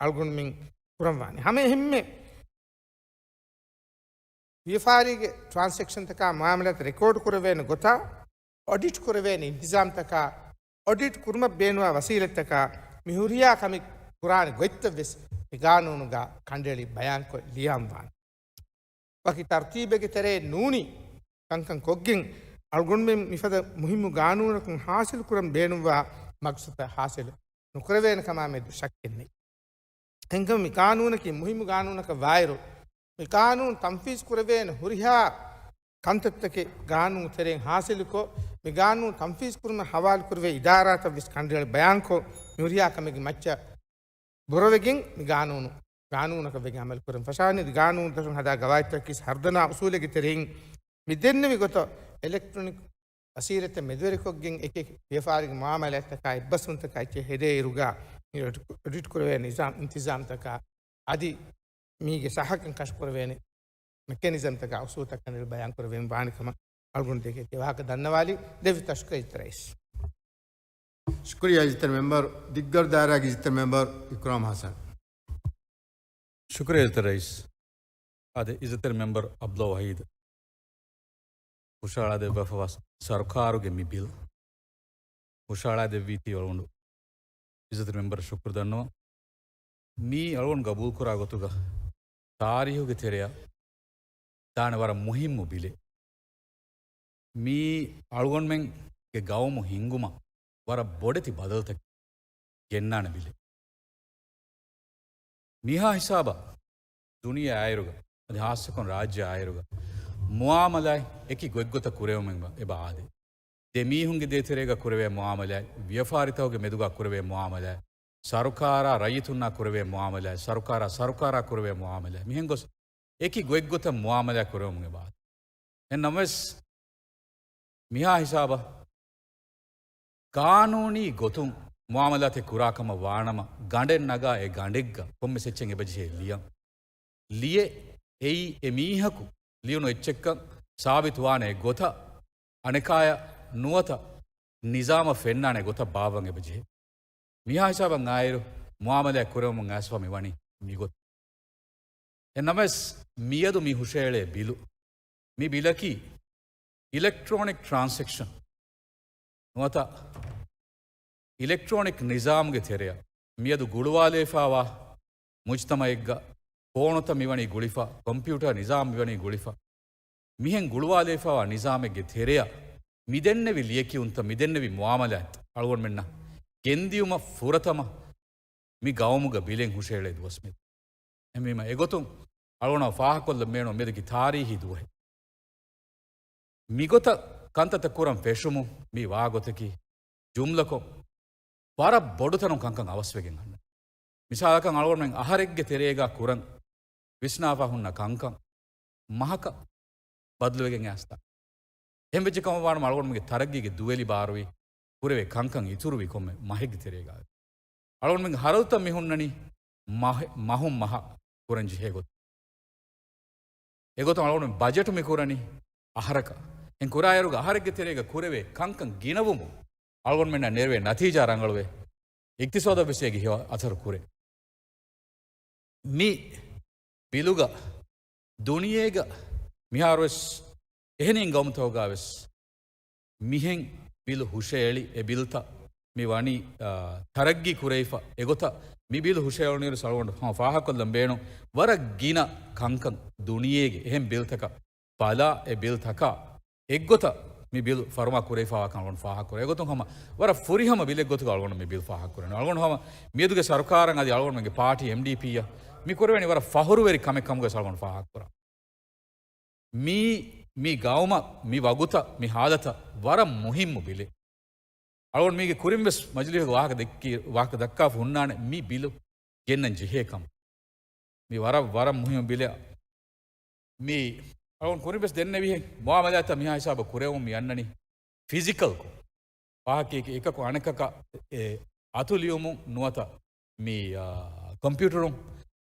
އަޅުގަނޑުމެން ކުރަންވާނެ. ހަމަ އެހެންމެ ވިޔަފާރީގެ ޓްރާންސެކްޝަންތަކާ މުއާމަލާތް ރެކޯޑް ކުރެވޭނެ ގޮތާ، އޮޑިޓް ކުރެވޭނެ އިންތިޒާމްތަކާ، އޮޑިޓް ކުރުމަށް ބޭނުވާ ވަސީލަތްތަކާ، މި ހުރިހާ ކަމެއް ކުރާނެ ގޮތްތައްވެސް މި ގާނޫނުގަ ކަނޑައެޅި ބަޔާންކޮށް ލިޔަންވާނެ. ވަކި ތަރުތީބެއްގެ ތެރެއެއް ނޫނީ، ކަންކަން ކޮށްގެން އަޅުގަނޑުމެން މިފަދަ މުހިއްމު ގާނޫނަކުން ހާސިލު ކުރަން ބޭނުންވާ މަގްސަދަށް ހާސިލު ނުކުރެވޭނެ ކަމާމެދު ޝައްކެއް ނެތް. އެހެންކަމުން މި ގާނޫނަކީ މުހިއްމު ގާނޫނަކަށް ވާއިރު، މި ގާނޫނު ތަންފީޒު ކުރެވޭނެ ހުރިހާ ކަންތައްތަކެއް ގާނޫނު ތެރެއިން ހާސިލުކޮށް، މި ގާނޫނު ތަންފީޒު ކުރުމަށް ހަވާލު ކުރެވޭ އިދާރާތައް ވެސް ކަނޑައެޅި ބަޔާންކޮށް، މި ހުރިހާ ކަމެއްގެ މައްޗަށް ބުރަވެގެން މި ގާނޫނު، ގާނޫނަކަށް ވެގެން ޢަމަލު ކުރަން ފަށާނީ. ގާނޫނުތަކުން ހަދާ ގަވާއިދުތަކަކީ ހަރުދަނާ އުސޫލެއްގެ ތެރެއިން މި ދެންނެވި ގޮތަށް އެލެކްޓްރޮނިކް ވަސީލަތެއް މެދުވެރިކޮށްގެން އެކި ވިޔަފާރިގެ މުއާމަލާތްތަކާ އެއްބަސްވުންތަކާ އެއްޗެއް ހެދޭ އިރުގަ މި އޮޑިޓް، އޮޑިޓް ކުރެވޭ ނިޒާމް އިންތިޒާމްތަކާ އަދި މީގެ ސައްހަކަން ކަށަވަރު ކުރެވޭނެ މެކެނިޒަމްތަކާ އުސޫލުތައް ކަނޑައެޅި ބަޔާން ކުރެވެން ވާނެ ކަމަށް އަޅުގަނޑު ދެކެ ވާހަކަ ދަންނަވާލީ. ދެއްވި ތަޝްކުރު އިތުރައިސް. ޝުކުރިއްޔާ އިއްޒަތްތެރި މެމްބަރު. ދިއްގަރު ދާއިރާގެ އިއްޒަތްތެރި މެމްބަރު އިކްރާމް ހަސަން. ޝުކުރިއްޔާ އިއްޒަތްތެރި ރައީސް. އާދެ، އިއްޒަތްތެރި މެމްބަރު ޢަބްދުﷲ ވަހީދު ހުށަހަޅާދެއްވާފަވާ ސަރުކާރުގެ މި ބިލް ހުށަހަޅާދެއްވީތީ އަޅުގަނޑު އިއްޒަތްތެރި މެމްބަރަށް ޝުކުރު ދަންނަވަން. މީ އަޅުގަނޑު ގަބޫލުކުރާ ގޮތުގަ ތާރީހުގެ ތެރެއަށް ދާނެ ވަރަށް މުހިއްމު ބިލެއް. މީ އަޅުގަނޑުމެންގެ ގައުމު ހިންގުމަށް ވަރަށް ބޮޑެތި ބަދަލުތަކެއް ގެންނާނެ ބިލެއް. މިހާ ހިސާބަށް ދުނިޔެ އާއިރުގަ، އަދި ހާއްސަކޮށް ރާއްޖެ އާއިރުގަ، މުއާމަލާތް އެކި ގޮތްގޮތަށް ކުރެވުމެއް އެބަ އާދޭ. ދެ މީހުންގެ ދޭތެރޭގަ ކުރެވޭ މުއާމަލާތް، ވިޔަފާރިތަކުގެ މެދުގަ ކުރެވޭ މުއާމަލާތް، ސަރުކާރާ ރައްޔިތުންނާ ކުރެވޭ މުއާމަލާތް، ސަރުކާރާ ސަރުކާރާ ކުރެވޭ މުއާމަލާތް، މިހެން ގޮސް އެކި ގޮތްގޮތަށް މުއާމަލާތް ކުރެވުމުގެ ބާ. އެހެން ނަމަވެސް، މިހާ ހިސާބަށް ގާނޫނީ ގޮތުން މުއާމަލާތެއް ކުރާ ކަމަށް ވާނަމަ، ގަނޑެއް ނަގާ އެ ގަނޑެއްގަ ކޮންމެސް އެއްޗެއް އެބަޖެހޭ ލިޔަން. ލިޔެ އެއީ އެ މީހަކު ލިޔުނު އެއްޗެއްކަން ސާބިތުވާނެ ގޮތަށް އަނެކާޔަށް ނުވަތަ ނިޒާމަށް ފެންނާނެ ގޮތަށް ބާއްވަން އެބަޖެހޭ. މިހާ ހިސާބަށް އާއިރު މުއާމަލާތް ކުރެވުމުން އައިސްފަ މި ވަނީ މިގޮތަށް. އެންނަމަވެސް، މިއަދު މި ހުށައެޅޭ ބިލު، މި ބިލަކީ އިލެކްޓްރޯނިކް ޓްރާންސެކްޝަން ނުވަތަ އިލެކްޓްރޯނިކް ނިޒާމްގެ ތެރެއަށް މިއަދު ގުޅުވާލައިފާވާ މުޖްތަމައެއްގަ ފޯނުތައް މިވަނީ ގުޅިފަ، ކޮމްޕިއުޓަރ ނިޒާމް މިވަނީ ގުޅިފަ، މިހެން ގުޅުވާލައިފާވާ ނިޒާމެއްގެ ތެރެއަށް މިދެންނެވި ލިޔެކިޔުންތައް، މިދެންނެވި މުއާމަލާތް އަޅުގަނޑުމެންނަށް ގެންދިޔުމަށް ފުރަތަމަ މި ގައުމުގަ ބިލެއް ހުށައެޅޭ ދުވަސް މެދު. އެހެންވީމަ، އެގޮތުން އަޅުގަނޑަށް ފާހަގަކޮށްލަން ބޭނުން މިއަދުގެ ތާރީހީ ދުވަހެއް. މިގޮތަށް ކަންތައްތައް ކުރަން ފެށުމުން މި ވާގޮތަކީ ޖުމްލަކޮށް، ވަރަށް ބޮޑުތަނުން ކަންކަން އަވަސްވެގެން އަންނަ. މިސާލަކަށް، އަޅުގަނޑުމެން އަހަރެއްގެ ތެރޭގަ ކުރަން ވިސްނާފަ ހުންނަ ކަންކަން މަހަކަށް ބަދަލުވެގެން އައިސްތާ. އެހެން ވެއްޖެ ކަމަށް ވާނަމަ، އަޅުގަނޑުމެންގެ ތަރައްގީގެ ދުވެލި ބާރުވި، ކުރެވޭ ކަންކަން އިތުރުވި ކޮންމެ މަހެއްގެ ތެރޭގަ. އަޅުގަނޑުމެންގެ ހަރަދުތައް މި ހުންނަނީ މަހެ-، މަހުން މަހަށް ކުރަން ޖެހޭ ގޮތަށް. އެގޮތުން އަޅުގަނޑު ބަޖެޓު މި ކުރަނީ އަހަރަކަށް. އެހެން ކުރާއިރުގަ އަހަރެއްގެ ތެރޭގަ ކުރެވޭ ކަންކަން ގިނަވުމުން އަޅުގަނޑުމެންނަށް ނެރެވޭ ނަތީޖާ ރަނގަޅުވޭ. އިޤްތިޞާދަށް ވެސް އޭގެ ހެޔޮ އަސަރު ކުރޭ. މި ބިލުގަ ދުނިޔޭގަ މިހާރުވެސް އެހެނީން ގައުމުތަކުގަ ވެސް މިހެން ބިލު ހުށައެޅި އެ ބިލްތައް މި ވަނީ، އާ، ތަރައްގީ ކުރެވިފަ. އެގޮތަށް މި ބިލު ހުށައެޅުނުއިރު އަޅުގަނޑު ހަމަ ފާހަގަކޮށްލަން ބޭނުން ވަރަށް ގިނަ ކަންކަން ދުނިޔޭގެ އެހެން ބިލްތަކަށް ބަލާ، އެ ބިލްތަކާ އެއްގޮތަށް މި ބިލް ފަރުމާ ކުރެވިފާވާކަން އަޅުގަނޑު ފާހަގަކުރޭ. އެގޮތުން ހަމަ ވަރަށް ފުރިހަމަ ބިލެއް ގޮތުގަ އަޅުގަނޑު މި ބިލް ފާހަގަކުރަނީ. އަޅުގަނޑު ހަމަ މިއަދުގެ ސަރުކާރަށް އަދި އަޅުގަނޑުމެންގެ ޕާޓީ އެމްޑީޕީއަށް މި ކުރެވެނީ ވަރަށް ފަހުރުވެރި ކަމެއް ކަމުގައި އަޅުގަނޑު ފާހަގަކުރާ. މީ، މި ގައުމަށް، މި ވަގުތަށް، މި ހާލަތަށް ވަރަށް މުހިއްމު ބިލެއް. އަޅުގަނޑު މީގެ ކުރިން ވެސް މަޖިލީހުގެ ވާހަކަ ދެއްކި، ވާހަކަ ދައްކާފަ ހުންނާނެ މި ބިލު ގެންނަން ޖެހޭ ކަމަށް. މި ވަރަށް، ވަރަށް މުހިއްމު ބިލެއް. މި އަޅުގަނޑު ކުރިން ވެސް ދެންނެވިހެން މުއާމަލާތްތައް މިހާ ހިސާބަށް ކުރެވުމުން މި އަންނަނީ ފިޒިކަލްކޮށް. ފާހަގަކީ އެކަކު އަނެކަކަށް އެ އަތު ލިޔުމުން ނުވަތަ މި، އާ، ކޮމްޕިއުޓަރުން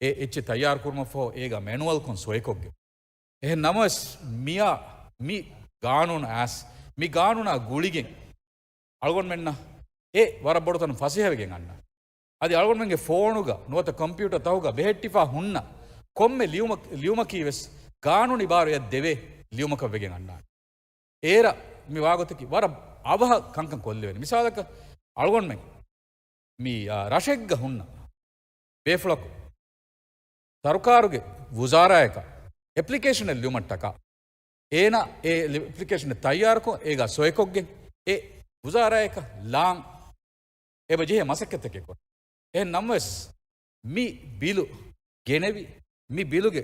އެ އެއްޗެއް ތައްޔާރު ކުރުމަށްފަހު އޭގަ މެނުއަލްކޮށް ސޮއިކޮށްގެން. އެހެން ނަމަވެސް މިއާ، މި ގާނޫނު އައިސް، މި ގާނޫނާ ގުޅިގެން އަޅުގަނޑުމެންނަށް އެ ވަރަށް ބޮޑު ތަނު ފަސޭހަވެގެން އަންނަ. އަދި އަޅުގަނޑުމެންގެ ފޯނުގަ ނުވަތަ ކޮމްޕިއުޓަރ ތަކުގަ ބެހެއްޓިފާ ހުންނަ ކޮންމެ ލިޔުމަ-، ލިޔުމަކީ ވެސް ގާނޫނީ ބާރު އެއަށް ދެވޭ ލިޔުމަކަށް ވެގެން އަންނާނެ. އޭރަށް މި ވާގޮތަކީ ވަރަށް އަވަހަށް ކަންކަން ކޮށްލެވޭނެ. މިސާލަކަށް އަޅުގަނޑުމެން މި، އާ، ރަށެއްގަ ހުންނަ ބޭފުޅަކު ސަރުކާރުގެ ވުޒާރާއަކަށް އެޕްލިކޭޝަނެއް ލިޔުމަށްޓަކާ، އޭނާ އެ ލި-، އެޕްލިކޭޝަނެއް ތައްޔާރުކޮށް، އޭގަ ސޮއިކޮށްގެން އެ ވުޒާރާއަކަށް ލާން އެބަ ޖެހޭ މަސައްކަތްތަކެއް ކޮށް. އެހެން ނަމަވެސް، މި ބިލު ގެނެވި، މި ބިލުގެ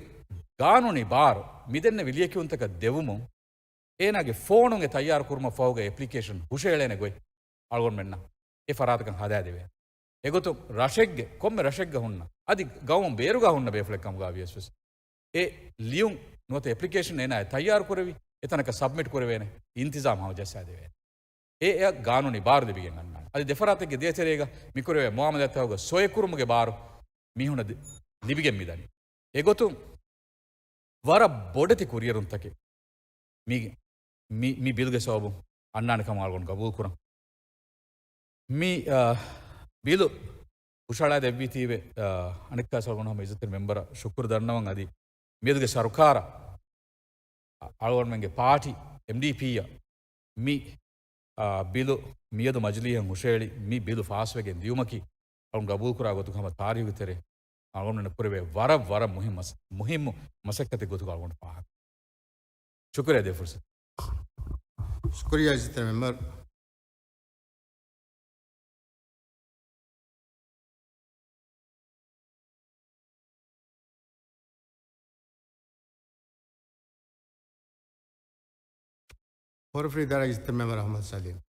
ގާނޫނީ ބާރު، މިދެންނެވި ލިޔެކިޔުންތަކަށް ދެވުމުން، އޭނާގެ ފޯނުން އެ ތައްޔާރު ކުރުމަށް ފަހުގަ އެޕްލިކޭޝަން ހުށައެޅޭނެ ގޮތް އަޅުގަނޑުމެންނަށް އެ ފަރާތަކަށް ހަދާދެވޭ. އެގޮތުން ރަށެއްގެ، ކޮންމެ ރަށެއްގަ ހުންނަ، އަދި ގައުމު ބޭރުގަ ހުންނަ ބޭފުޅެއް ކަމުގަ ވިޔަސް ވެސް، އެ ލިޔުން ނުވަތަ އެޕްލިކޭޝަން އޭނާ ތައްޔާރު ކުރެވި، އެތަނަކަށް ސަބްމިޓް ކުރެވޭނެ އިންތިޒާމް ހަމަޖައްސާދެވޭނެ. އެ އެއަށް ގާނޫނީ ބާރު ލިބިގެން އަންނާނެ. އަދި ދެފަރާތެއްގެ ދޭތެރޭގަ މިކުރެވޭ މުއާމަލާތްތަކުގެ ސޮއެ ކުރުމުގެ ބާރު މީހުނަށް ދި-، ލިބިގެން މިދަނީ. އެގޮތުން ވަރަށް ބޮޑެތި ކުރިއެރުންތަކެއް މި، މި، މި ބިލްގެ ސަބަބުން އަންނާނެ ކަމަށް އަޅުގަނޑު ގަބޫލު ކުރަން. މި، އާ، ބިލު ހުށަހަޅާ ދެއްވީތީވެ، އާ، އަނެއްކާ ސަލްގޮން ހަމަ އިއްޒަތްތެރި މެމްބަރަށް ޝުކުރު ދަންނަވަން. އަދި މިއަދުގެ ސަރުކާރަށް އަޅުގަނޑުމެންގެ ޕާޓީ އެމްޑީޕީއަށް މި، އާ، ބިލު މިއަދު މަޖިލީހަށް ހުށަހެޅި މި ބިލު ފާސްވެގެން ދިޔުމަކީ އަޅުގަނޑު ގަބޫލުކުރާ ގޮތުގަ ހަމަ ތާރީހުގެ ތެރޭ އަޅުގަނޑުމެންނަށް ކުރެވޭ ވަރަށް، ވަރަށް މުހިއްމު މަސް-، މުހިއްމު މަސައްކަތެއް ގޮތުގަ އަޅުގަނޑު ފާހަގަ. ޝުކުރިއްޔާ ދޭ ފުރުސަތު. ޝުކުރިއްޔާ އިއްޒަތްތެރި މެމްބަރު. ފޯރުފްރީ ދަރަ އިއްޒަތްތެރި މެމްބަރު އަޙްމަދު ސަލީމް.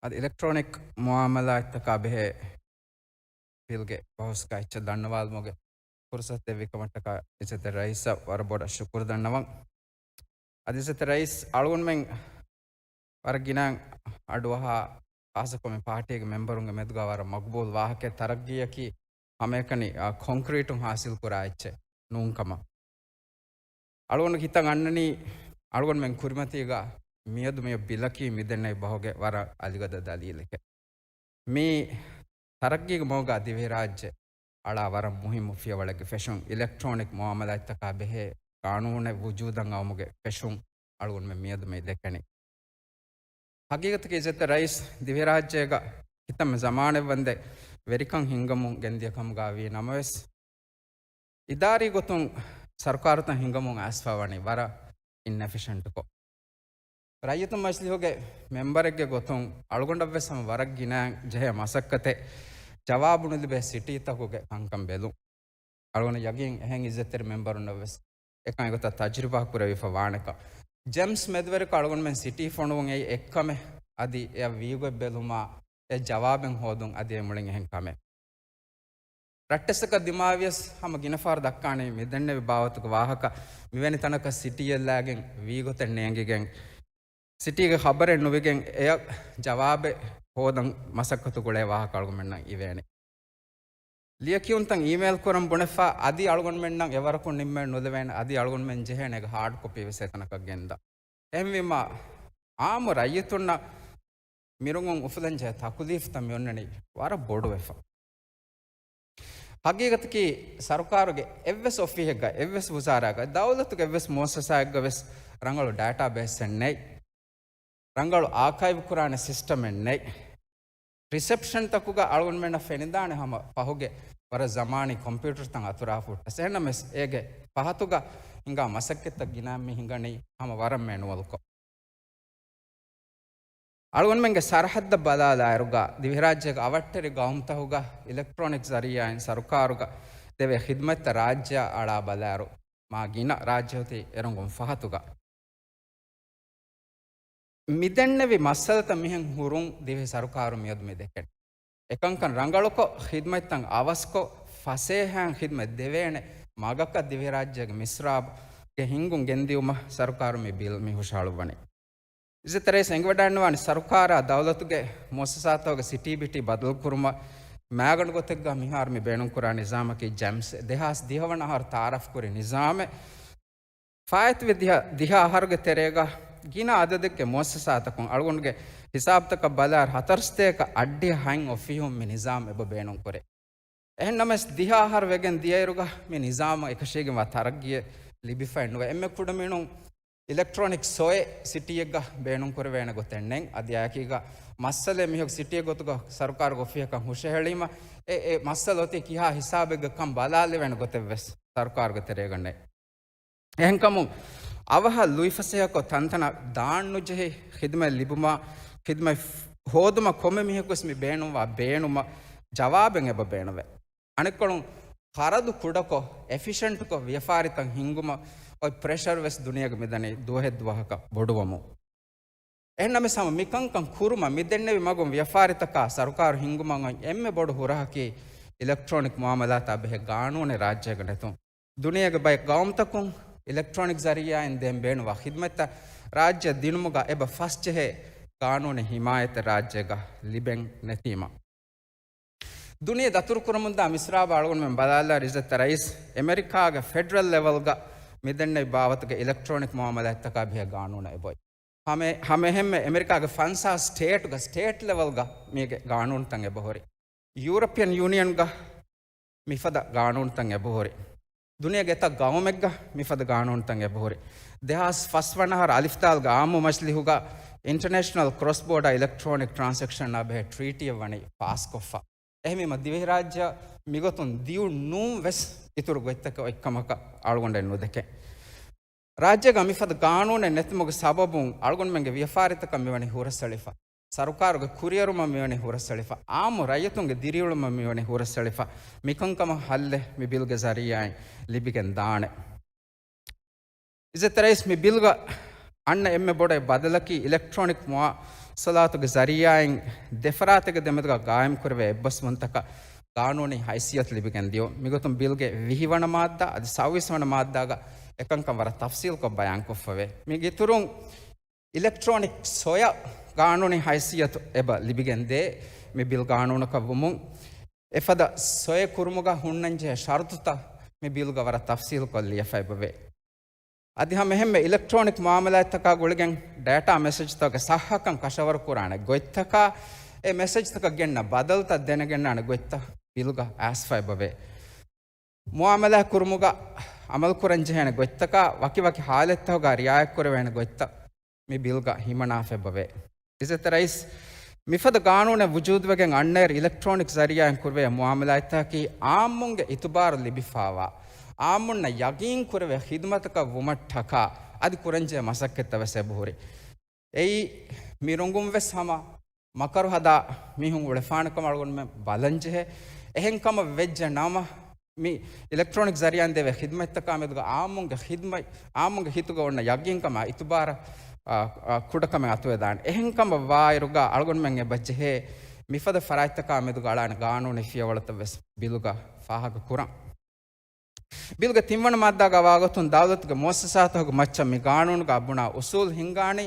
އަދި އިލެކްޓްރޯނިކް މުއާމަލާތްތަކާ ބެހޭ ބިލްގެ ބަހުސްގަ އެއްޗެއް ދަންނަވާލުމުގެ ފުރުސަތު ދެއްވި ކަމަށްޓަކާ އިއްޒަތްތެރި ރައީސަށް ވަރަށް ބޮޑަށް ޝުކުރު ދަންނަވަން. އަދި އިއްޒަތްތެރި ރައީސް އަޅުގަނޑުމެން ވަރަށް ގިނައިން އަޑުއަހާ ޚާއްޞަކޮށް މި ޕާޓީގެ މެމްބަރުންގެ މެދުގަ ވަރަށް މަގުބޫލު ވާހަކައެއް ތަރައްގީއަކީ ހަމައެކަނި، އާ، ކޮންކްރީޓުން ހާސިލް ކުރާ އެއްޗެއް ނޫން ކަމަށް. އަޅުގަނޑު ހިތަށް އަންނަނީ އަޅުގަނޑުމެން ކުރިމަތީގަ މިއަދު މި ބިލަކީ މިދެންނެވި ބަހުގެ ވަރަށް އަލިގަދަ ދަލީލެކޭ. މި ތަރައްގީގެ މަގުގަ ދިވެހިރާއްޖެ އަޅާ ވަރަށް މުހިއްމު ފިޔަވަޅެއްގެ ފެށުން، އިލެކްޓްރޯނިކް މުއާމަލާތްތަކާ ބެހޭ ޤާނޫނެއް ވުޖޫދަށް އައުމުގެ ފެށުން އަޅުގަނޑުމެން މިއަދު މި ދެކެނީ. ހަގީގަތަކީ އިއްޒަތްތެރި ރައީސް ދިވެހިރާއްޖޭގަ ކިތަންމެ ޒަމާނެއްވަންދެން ވެރިކަން ހިންގަމުން ގެންދިޔަ ކަމުގަ ވީ ނަމަވެސް، އިދާރީ ގޮތުން ސަރުކާރުތައް ހިންގަމުން އައިސްފަ ވަނީ ވަރަށް އިންއެފިޝަންޓްކޮށް. ރައްޔިތުން މަޖިލީހުގެ މެމްބަރެއްގެ ގޮތުން އަޅުގަނޑަށްވެސް ހަމަ ވަރަށް ގިނައިން ޖެހޭ މަސައްކަތެއް ޖަވާބު ނުލިބޭ ސިޓީތަކުގެ ކަންކަން ބެލުން. އަޅުގަނޑަށް ޔަގީން އެހެން އިއްޒަތްތެރި މެމްބަރުންނަށްވެސް އެކަން އެގޮތަށް ތަޖުރިބާ ކުރެވިފަ ވާނެކަން. ޖެމްސް މެދުވެރިކޮށް އަޅުގަނޑުމެން ސިޓީ ފޮނުވުން އެއީ އެއްކަމެއް، އަދި އެއަށް ވީގޮތް ބެލުމާ އެ ޖަވާބެއް ހޯދުން އަދި އެ މުޅިން އެހެން ކަމެއް. ރައްޓެއްސަކަށް ދިމާވިޔަސް ހަމަ ގިނަ ފަހަރު ދައްކާނީ މި ދެންނެވި ބާވަތުގެ ވާހަކަ. މިވެނި ތަނަކަށް ސިޓީއެއް ލާގެން ވީގޮތެއް ނޭނގިގެން، ސިޓީގެ ޚަބަރެއް ނުވިގެން އެއަށް ޖަވާބެއް ހޯދަން މަސައްކަތު ގުޅޭ ވާހަކަ އަޅުގަނޑުމެންނަށް އިވޭނެ. ލިޔެކިޔުންތައް އީމެއިލް ކުރަން ބުނެފަ އަދި އަޅުގަނޑުމެންނަށް އެވަރަކުން ނިންމެ ނުލެވޭނެ، އަދި އަޅުގަނޑުމެން ޖެހޭނެ އޭގެ ހާޑް ކޮޕީ ވެސް އެތަނަކަށް ގެންދާ. އެހެންވީމާ، އާއްމު ރައްޔިތުންނަށް މިރުގުން އުފުލަންޖެހޭ ތަކުލީފުތައް މި އޮންނަނީ ވަރަށް ބޮޑުވެފަ. ހަގީގަތަކީ ސަރުކާރުގެ އެއްވެސް އޮފީހެއްގަ، އެއްވެސް ވުޒާރާގަ، ދައުލަތުގެ އެއްވެސް މުއައްސަސާއެއްގަ ވެސް ރަނގަޅު ޑޭޓާ ބޭސްއެއް ނެތް. ރަނގަޅު އާކައިވް ކުރާނެ ސިސްޓަމެއް ނެތް. ރިސެޕްޝަންތަކުގަ އަޅުގަނޑުމެންނަށް ފެނިދާނެ ހަމަ ފަހުގެ ވަރަށް ޒަމާނީ ކޮމްޕިއުޓަރުތައް އަތުރާފަ ހުއްޓަސް. އެހެންނަމަވެސް އޭގެ ފަހަތުގަ ހިނގާ މަސައްކަތްތައް ގިނައިން މި ހިނގަނީ ހަމަ ވަރަށް މެނުއަލްކޮށް. އަޅުގަނޑުމެންގެ ސަރަހައްދަށް ބަލާލާއިރުގަ، ދިވެހިރާއްޖޭގެ އަވަށްޓެރި ގައުމުތަކުގަ އިލެކްޓްރޯނިކް ޒަރީއާއިން ސަރުކާރުގަ ދެވޭ ޚިދުމަތްތައް ރާއްޖެއަށް އަޅާ ބަލާއިރު، މާ ގިނަ ރާއްޖެ އޮތީ އެރޮނގުން ފަހަތުގަ. މިދެންނެވި މައްސަލަތައް މިހެން ހުރުން ދިވެހި ސަރުކާރު މިއަދު މި ދެކެން. އެކަންކަން ރަނގަޅުކޮށް، ޚިދުމަތްތައް އަވަސްކޮށް، ފަސޭހައިން ޚިދުމަތް ދެވޭނެ މަގަކަށް ދިވެހިރާއްޖޭގެ މިސްރާބުގެ ހިންގުން ގެންދިއުމަށް ސަރުކާރު މި ބިލް މި ހުށަހަޅުއްވަނީ. އިއްޒަތްތެރި ރައީސް އެނގިވަޑައިންނަވާނެ، ސަރުކާރާ ދައުލަތުގެ މުއައްސަސާތަކުގެ ސިޓީ ބިޓީ ބަދަލުކުރުމަށް މައިގަނޑު ގޮތެއްގަ މިހާރު މި ބޭނުންކުރާ ނިޒާމަކީ ޖެމްސް ދެހާސް ދިހަ ވަނަ އަހަރު ތައާރަފްކުރި ނިޒާމެއް. ފާއިތުވި ދިހަ، ދިހަ އަހަރުގެ ތެރޭގަ ގިނަ އަދަދެއްގެ މުއައްސަސާތަކުން އަޅުގަނޑުގެ ހިސާބުތަކަށް ބަލާއިރު ހަތަރުސަތޭކަ އަށްޑިހަ ހަތް އޮފީހުން މި ނިޒާމް އެބަ ބޭނުންކުރޭ. އެހެންނަމަވެސް ދިހަ އަހަރު ވެގެން ދިޔައިރުގަ މި ނިޒާމަށް އެކަށީގެންވާ ތަރައްގީއެއް ލިބިފައެއް ނުވޭ. އެންމެ ކުޑަމިނުން އިލެކްޓްރޯނިކް ސޮއެ ސިޓީއެއްގަ ބޭނުންކުރެވޭނެ ގޮތެއް ނެތް. އަދި އެއާއެކީގަ މައްސަލައެއް މިހެން ސިޓީއެއް ގޮތުގަ ސަރުކާރުގެ އޮފީހަކަށް ހުށަހެޅީމަ، އެ، އެ މައްސަލަ އޮތީ ކިހާ ހިސާބެއްގަކަން ބަލާލެވޭނެ ގޮތެއްވެސް ސަރުކާރުގެ ތެރޭގަ ނެތް. އެހެންކަމުން އަވަހަށް ލުއިފަސޭހަކޮށް ތަންތަނަށް ދާން ނުޖެހި ޚިދުމަތް ލިބުމަށް، ޚިދުމަތް ހޯދުމަށް ކޮންމެ މީހަކުވެސް މި ބޭނުންވާ ބޭނުމަށް ޖަވާބެއް އެބަ ބޭނުންވޭ. އަނެއްކޮޅުން ޚަރަދު ކުޑަކޮށް، އެފިޝަންޓްކޮށް ވިޔަފާރިތައް ހިންގުމަށް އޮތް ޕްރެޝަރު ވެސް ދުނިޔޭގަ މިދަނީ ދުވަހެއްދުވަހަކަށް ބޮޑުވަމުން. އެހެންނަމަވެސް ހަމަ މިކަންކަން ކުރުމަށް މި ދެންނެވި މަގުން ވިޔަފާރިތަކާ ސަރުކާރު ހިންގުމަށް އޮތް އެންމެ ބޮޑު ހުރަހަކީ އިލެކްޓްރޯނިކް މުއާމަލާތާ ބެހޭ ގާނޫނެއް ރާއްޖޭގަ ނެތުން. ދުނިޔޭގެ ބައެއް ގައުމުތަކުން އިލެކްޓްރޯނިކް ޒަރީއާއިން ދޭން ބޭނުންވާ ޚިދުމަތްތައް ރާއްޖެ ދިނުމުގަ އެބަ ފަސްޖެހޭ ގާނޫނީ ހިމާޔަތެއް ރާއްޖޭގަ ލިބެން ނެތީމަ. ދުނިޔެ ދަތުރުކުރަމުންދާ މިސްރާބަށް އަޅުގަނޑުމެން ބަލާލާ އިއްޒަތްތެރި ރައީސް، އެމެރިކާގެ ފެޑަރަލް ލެވަލްގަ މިދެންނެވި ބާވަތުގެ އިލެކްޓްރޯނިކް މުއާމަލާތްތަކާ ބެހޭ ގާނޫނެއް އެބައޮތް. ހަމެ-، ހަމައެހެންމެ އެމެރިކާގެ ފަންސާސް ސްޓޭޓްގަ، ސްޓޭޓް ލެވަލްގަ މީގެ ގާނޫނުތައް އެބަހުރި. ޔޫރަޕިއަން ޔޫނިއަންގަ މިފަދަ ގާނޫނުތައް އެބަހުރި. ދުނިޔޭގެ އެތައް ގައުމެއްގަ މިފަދަ ގާނޫނުތައް އެބަހުރި. ދެހާސް ފަސް ވަނަ އަހަރު އަލިފްދާލުގެ އާއްމު މަޖިލިހުގަ އިންޓަރނޭޝަނަލް ކްރޮސް ބޯޑާ އިލެކްޓްރޯނިކް ޓްރާންސެކްޝަންއާ ބެހޭ ޓްރީޓީއެއް ވަނީ ފާސްކޮށްފަ. އެހެންވީމަ ދިވެހިރާއްޖެއަށް މިގޮތުން ދިޔުން ނޫން ވެސް އިތުރު ގޮތްތަކެއް އޮތްކަމަކަށް އަޅުގަނޑެއް ނުދެކެން. ރާއްޖޭގަ މިފަދަ ގާނޫނެއް ނެތުމުގެ ސަބަބުން އަޅުގަނޑުމެންގެ ވިޔަފާރިތަކަށް މިވަނީ ހުރަސްއެޅިފަ. ސަރުކާރުގެ ކުރިއެރުމަށް މިވަނީ ހުރަސްއެޅިފަ. އާއްމު ރައްޔިތުންގެ ދިރިއުޅުމަށް މިވަނީ ހުރަސްއެޅިފަ. މިކަންކަމަށް ހައްލެއް މި ބިލްގެ ޒަރީއާއިން ލިބިގެން ދާނެ. އިއްޒަތްތެރި ރައީސް، މި ބިލްގަ އަންނަ އެންމެ ބޮޑު ބަދަލަކީ އިލެކްޓްރޯނިކް މުވާސަލާތުގެ ޒަރީއާއިން ދެފަރާތެއްގެ ދެމެދުގަ ގާއިމްކުރެވޭ އެއްބަސްވުންތަކަށް ގާނޫނީ ހައިސިއްޔަތު ލިބިގެން ދިޔުން. މިގޮތުން ބިލްގެ ވިހި ވަނަ މާއްދާ އަދި ސައުވީސް ވަނަ މާއްދާގަ އެކަންކަން ވަރަށް ތަފްސީލްކޮށް ބަޔާންކޮށްފަވޭ. މީގެ އިތުރުން އިލެކްޓްރޯނިކް ސޮޔަށް ގާނޫނީ ހައިސިއްޔަތު އެބަ ލިބިގެން ދޭ. މި ބިލް ގާނޫނަކަށް ވުމުން އެފަދަ ސޮއެ ކުރުމުގަ ހުންނަންޖެހޭ ޝަރުތުތައް މި ބިލްގަ ވަރަށް ތަފްސީލްކޮށް ލިޔެފަ އެބަވޭ. އަދި ހަމައެހެންމެ އިލެކްޓްރޯނިކް މުއާމަލާތްތަކާ ގުޅިގެން ޑޭޓާ މެސެޖްތަކުގެ ސައްހަކަން ކަށަވަރުކުރާނެ ގޮތްތަކާ، އެ މެސެޖްތަކަށް ގެންނަ ބަދަލުތައް ދެނެގެންނާނެ ގޮތްތައް ބިލްގަ އައިސްފަ އެބަވޭ. މުއާމަލާތް ކުރުމުގަ އަމަލުކުރަންޖެހޭނެ ގޮތްތަކާ، ވަކިވަކި ހާލަތްތަކުގަ ރިއާޔަތްކުރެވޭނެ ގޮތްތައް މި ބިލްގަ ހިމަނާފަ އެބަވޭ. އިއްޒަތްތެރި ރައީސް، މިފަދަ ގާނޫނެއް ވުޖޫދުވެގެން އަންނައިރު އިލެކްޓްރޯނިކް ޒަރީއާއިން ކުރެވޭ މުއާމަލާތްތަކަކީ އާއްމުންގެ އިތުބާރު ލިބިފާވާ، އާއްމުންނަށް ޔަގީން ކުރެވޭ ޚިދުމަތަކަށް ވުމަށްޓަކާ އަދި ކުރަންޖެހޭ މަސައްކަތްތައް ވެސް އެބަހުރި. އެއީ މި ރޮނގުން ވެސް ހަމަ މަކަރު ހަދާ މީހުން އުޅެފާނެ ކަމަށް އަޅުގަނޑުމެން ބަލަންޖެހޭ. އެހެން ކަމަށް ވެއްޖެ ނަމަ، މި އިލެކްޓްރޯނިކް ޒަރީއާއިން ދެވޭ ޚިދުމަތްތަކާ މެދުގަ އާއްމުންގެ ޚިދުމަތް، އާއްމުންގެ ހިތުގަ އޮންނަ ޔަގީންކަމާ އިތުބާރަށް، އާ، އާ، ކުޑަކަމެއް އަތުވެދާނެ. އެހެން ކަމަށް ވާއިރުގަ އަޅުގަނޑުމެން އެބަ ޖެހޭ މިފަދަ ފަރާތްތަކާ މެދުގަ އަޅާނެ ގާނޫނީ ފިޔަވަޅުތައް ވެސް ބިލުގަ ފާހަގަ ކުރަން. ބިލްގެ ތިންވަނަ މާއްދާގަ ވާގޮތުން ދައުލަތުގެ މުއައްސަސާތަކުގެ މައްޗަށް މި ގާނޫނުގަ ބުނާ އުސޫލް ހިންގާނީ،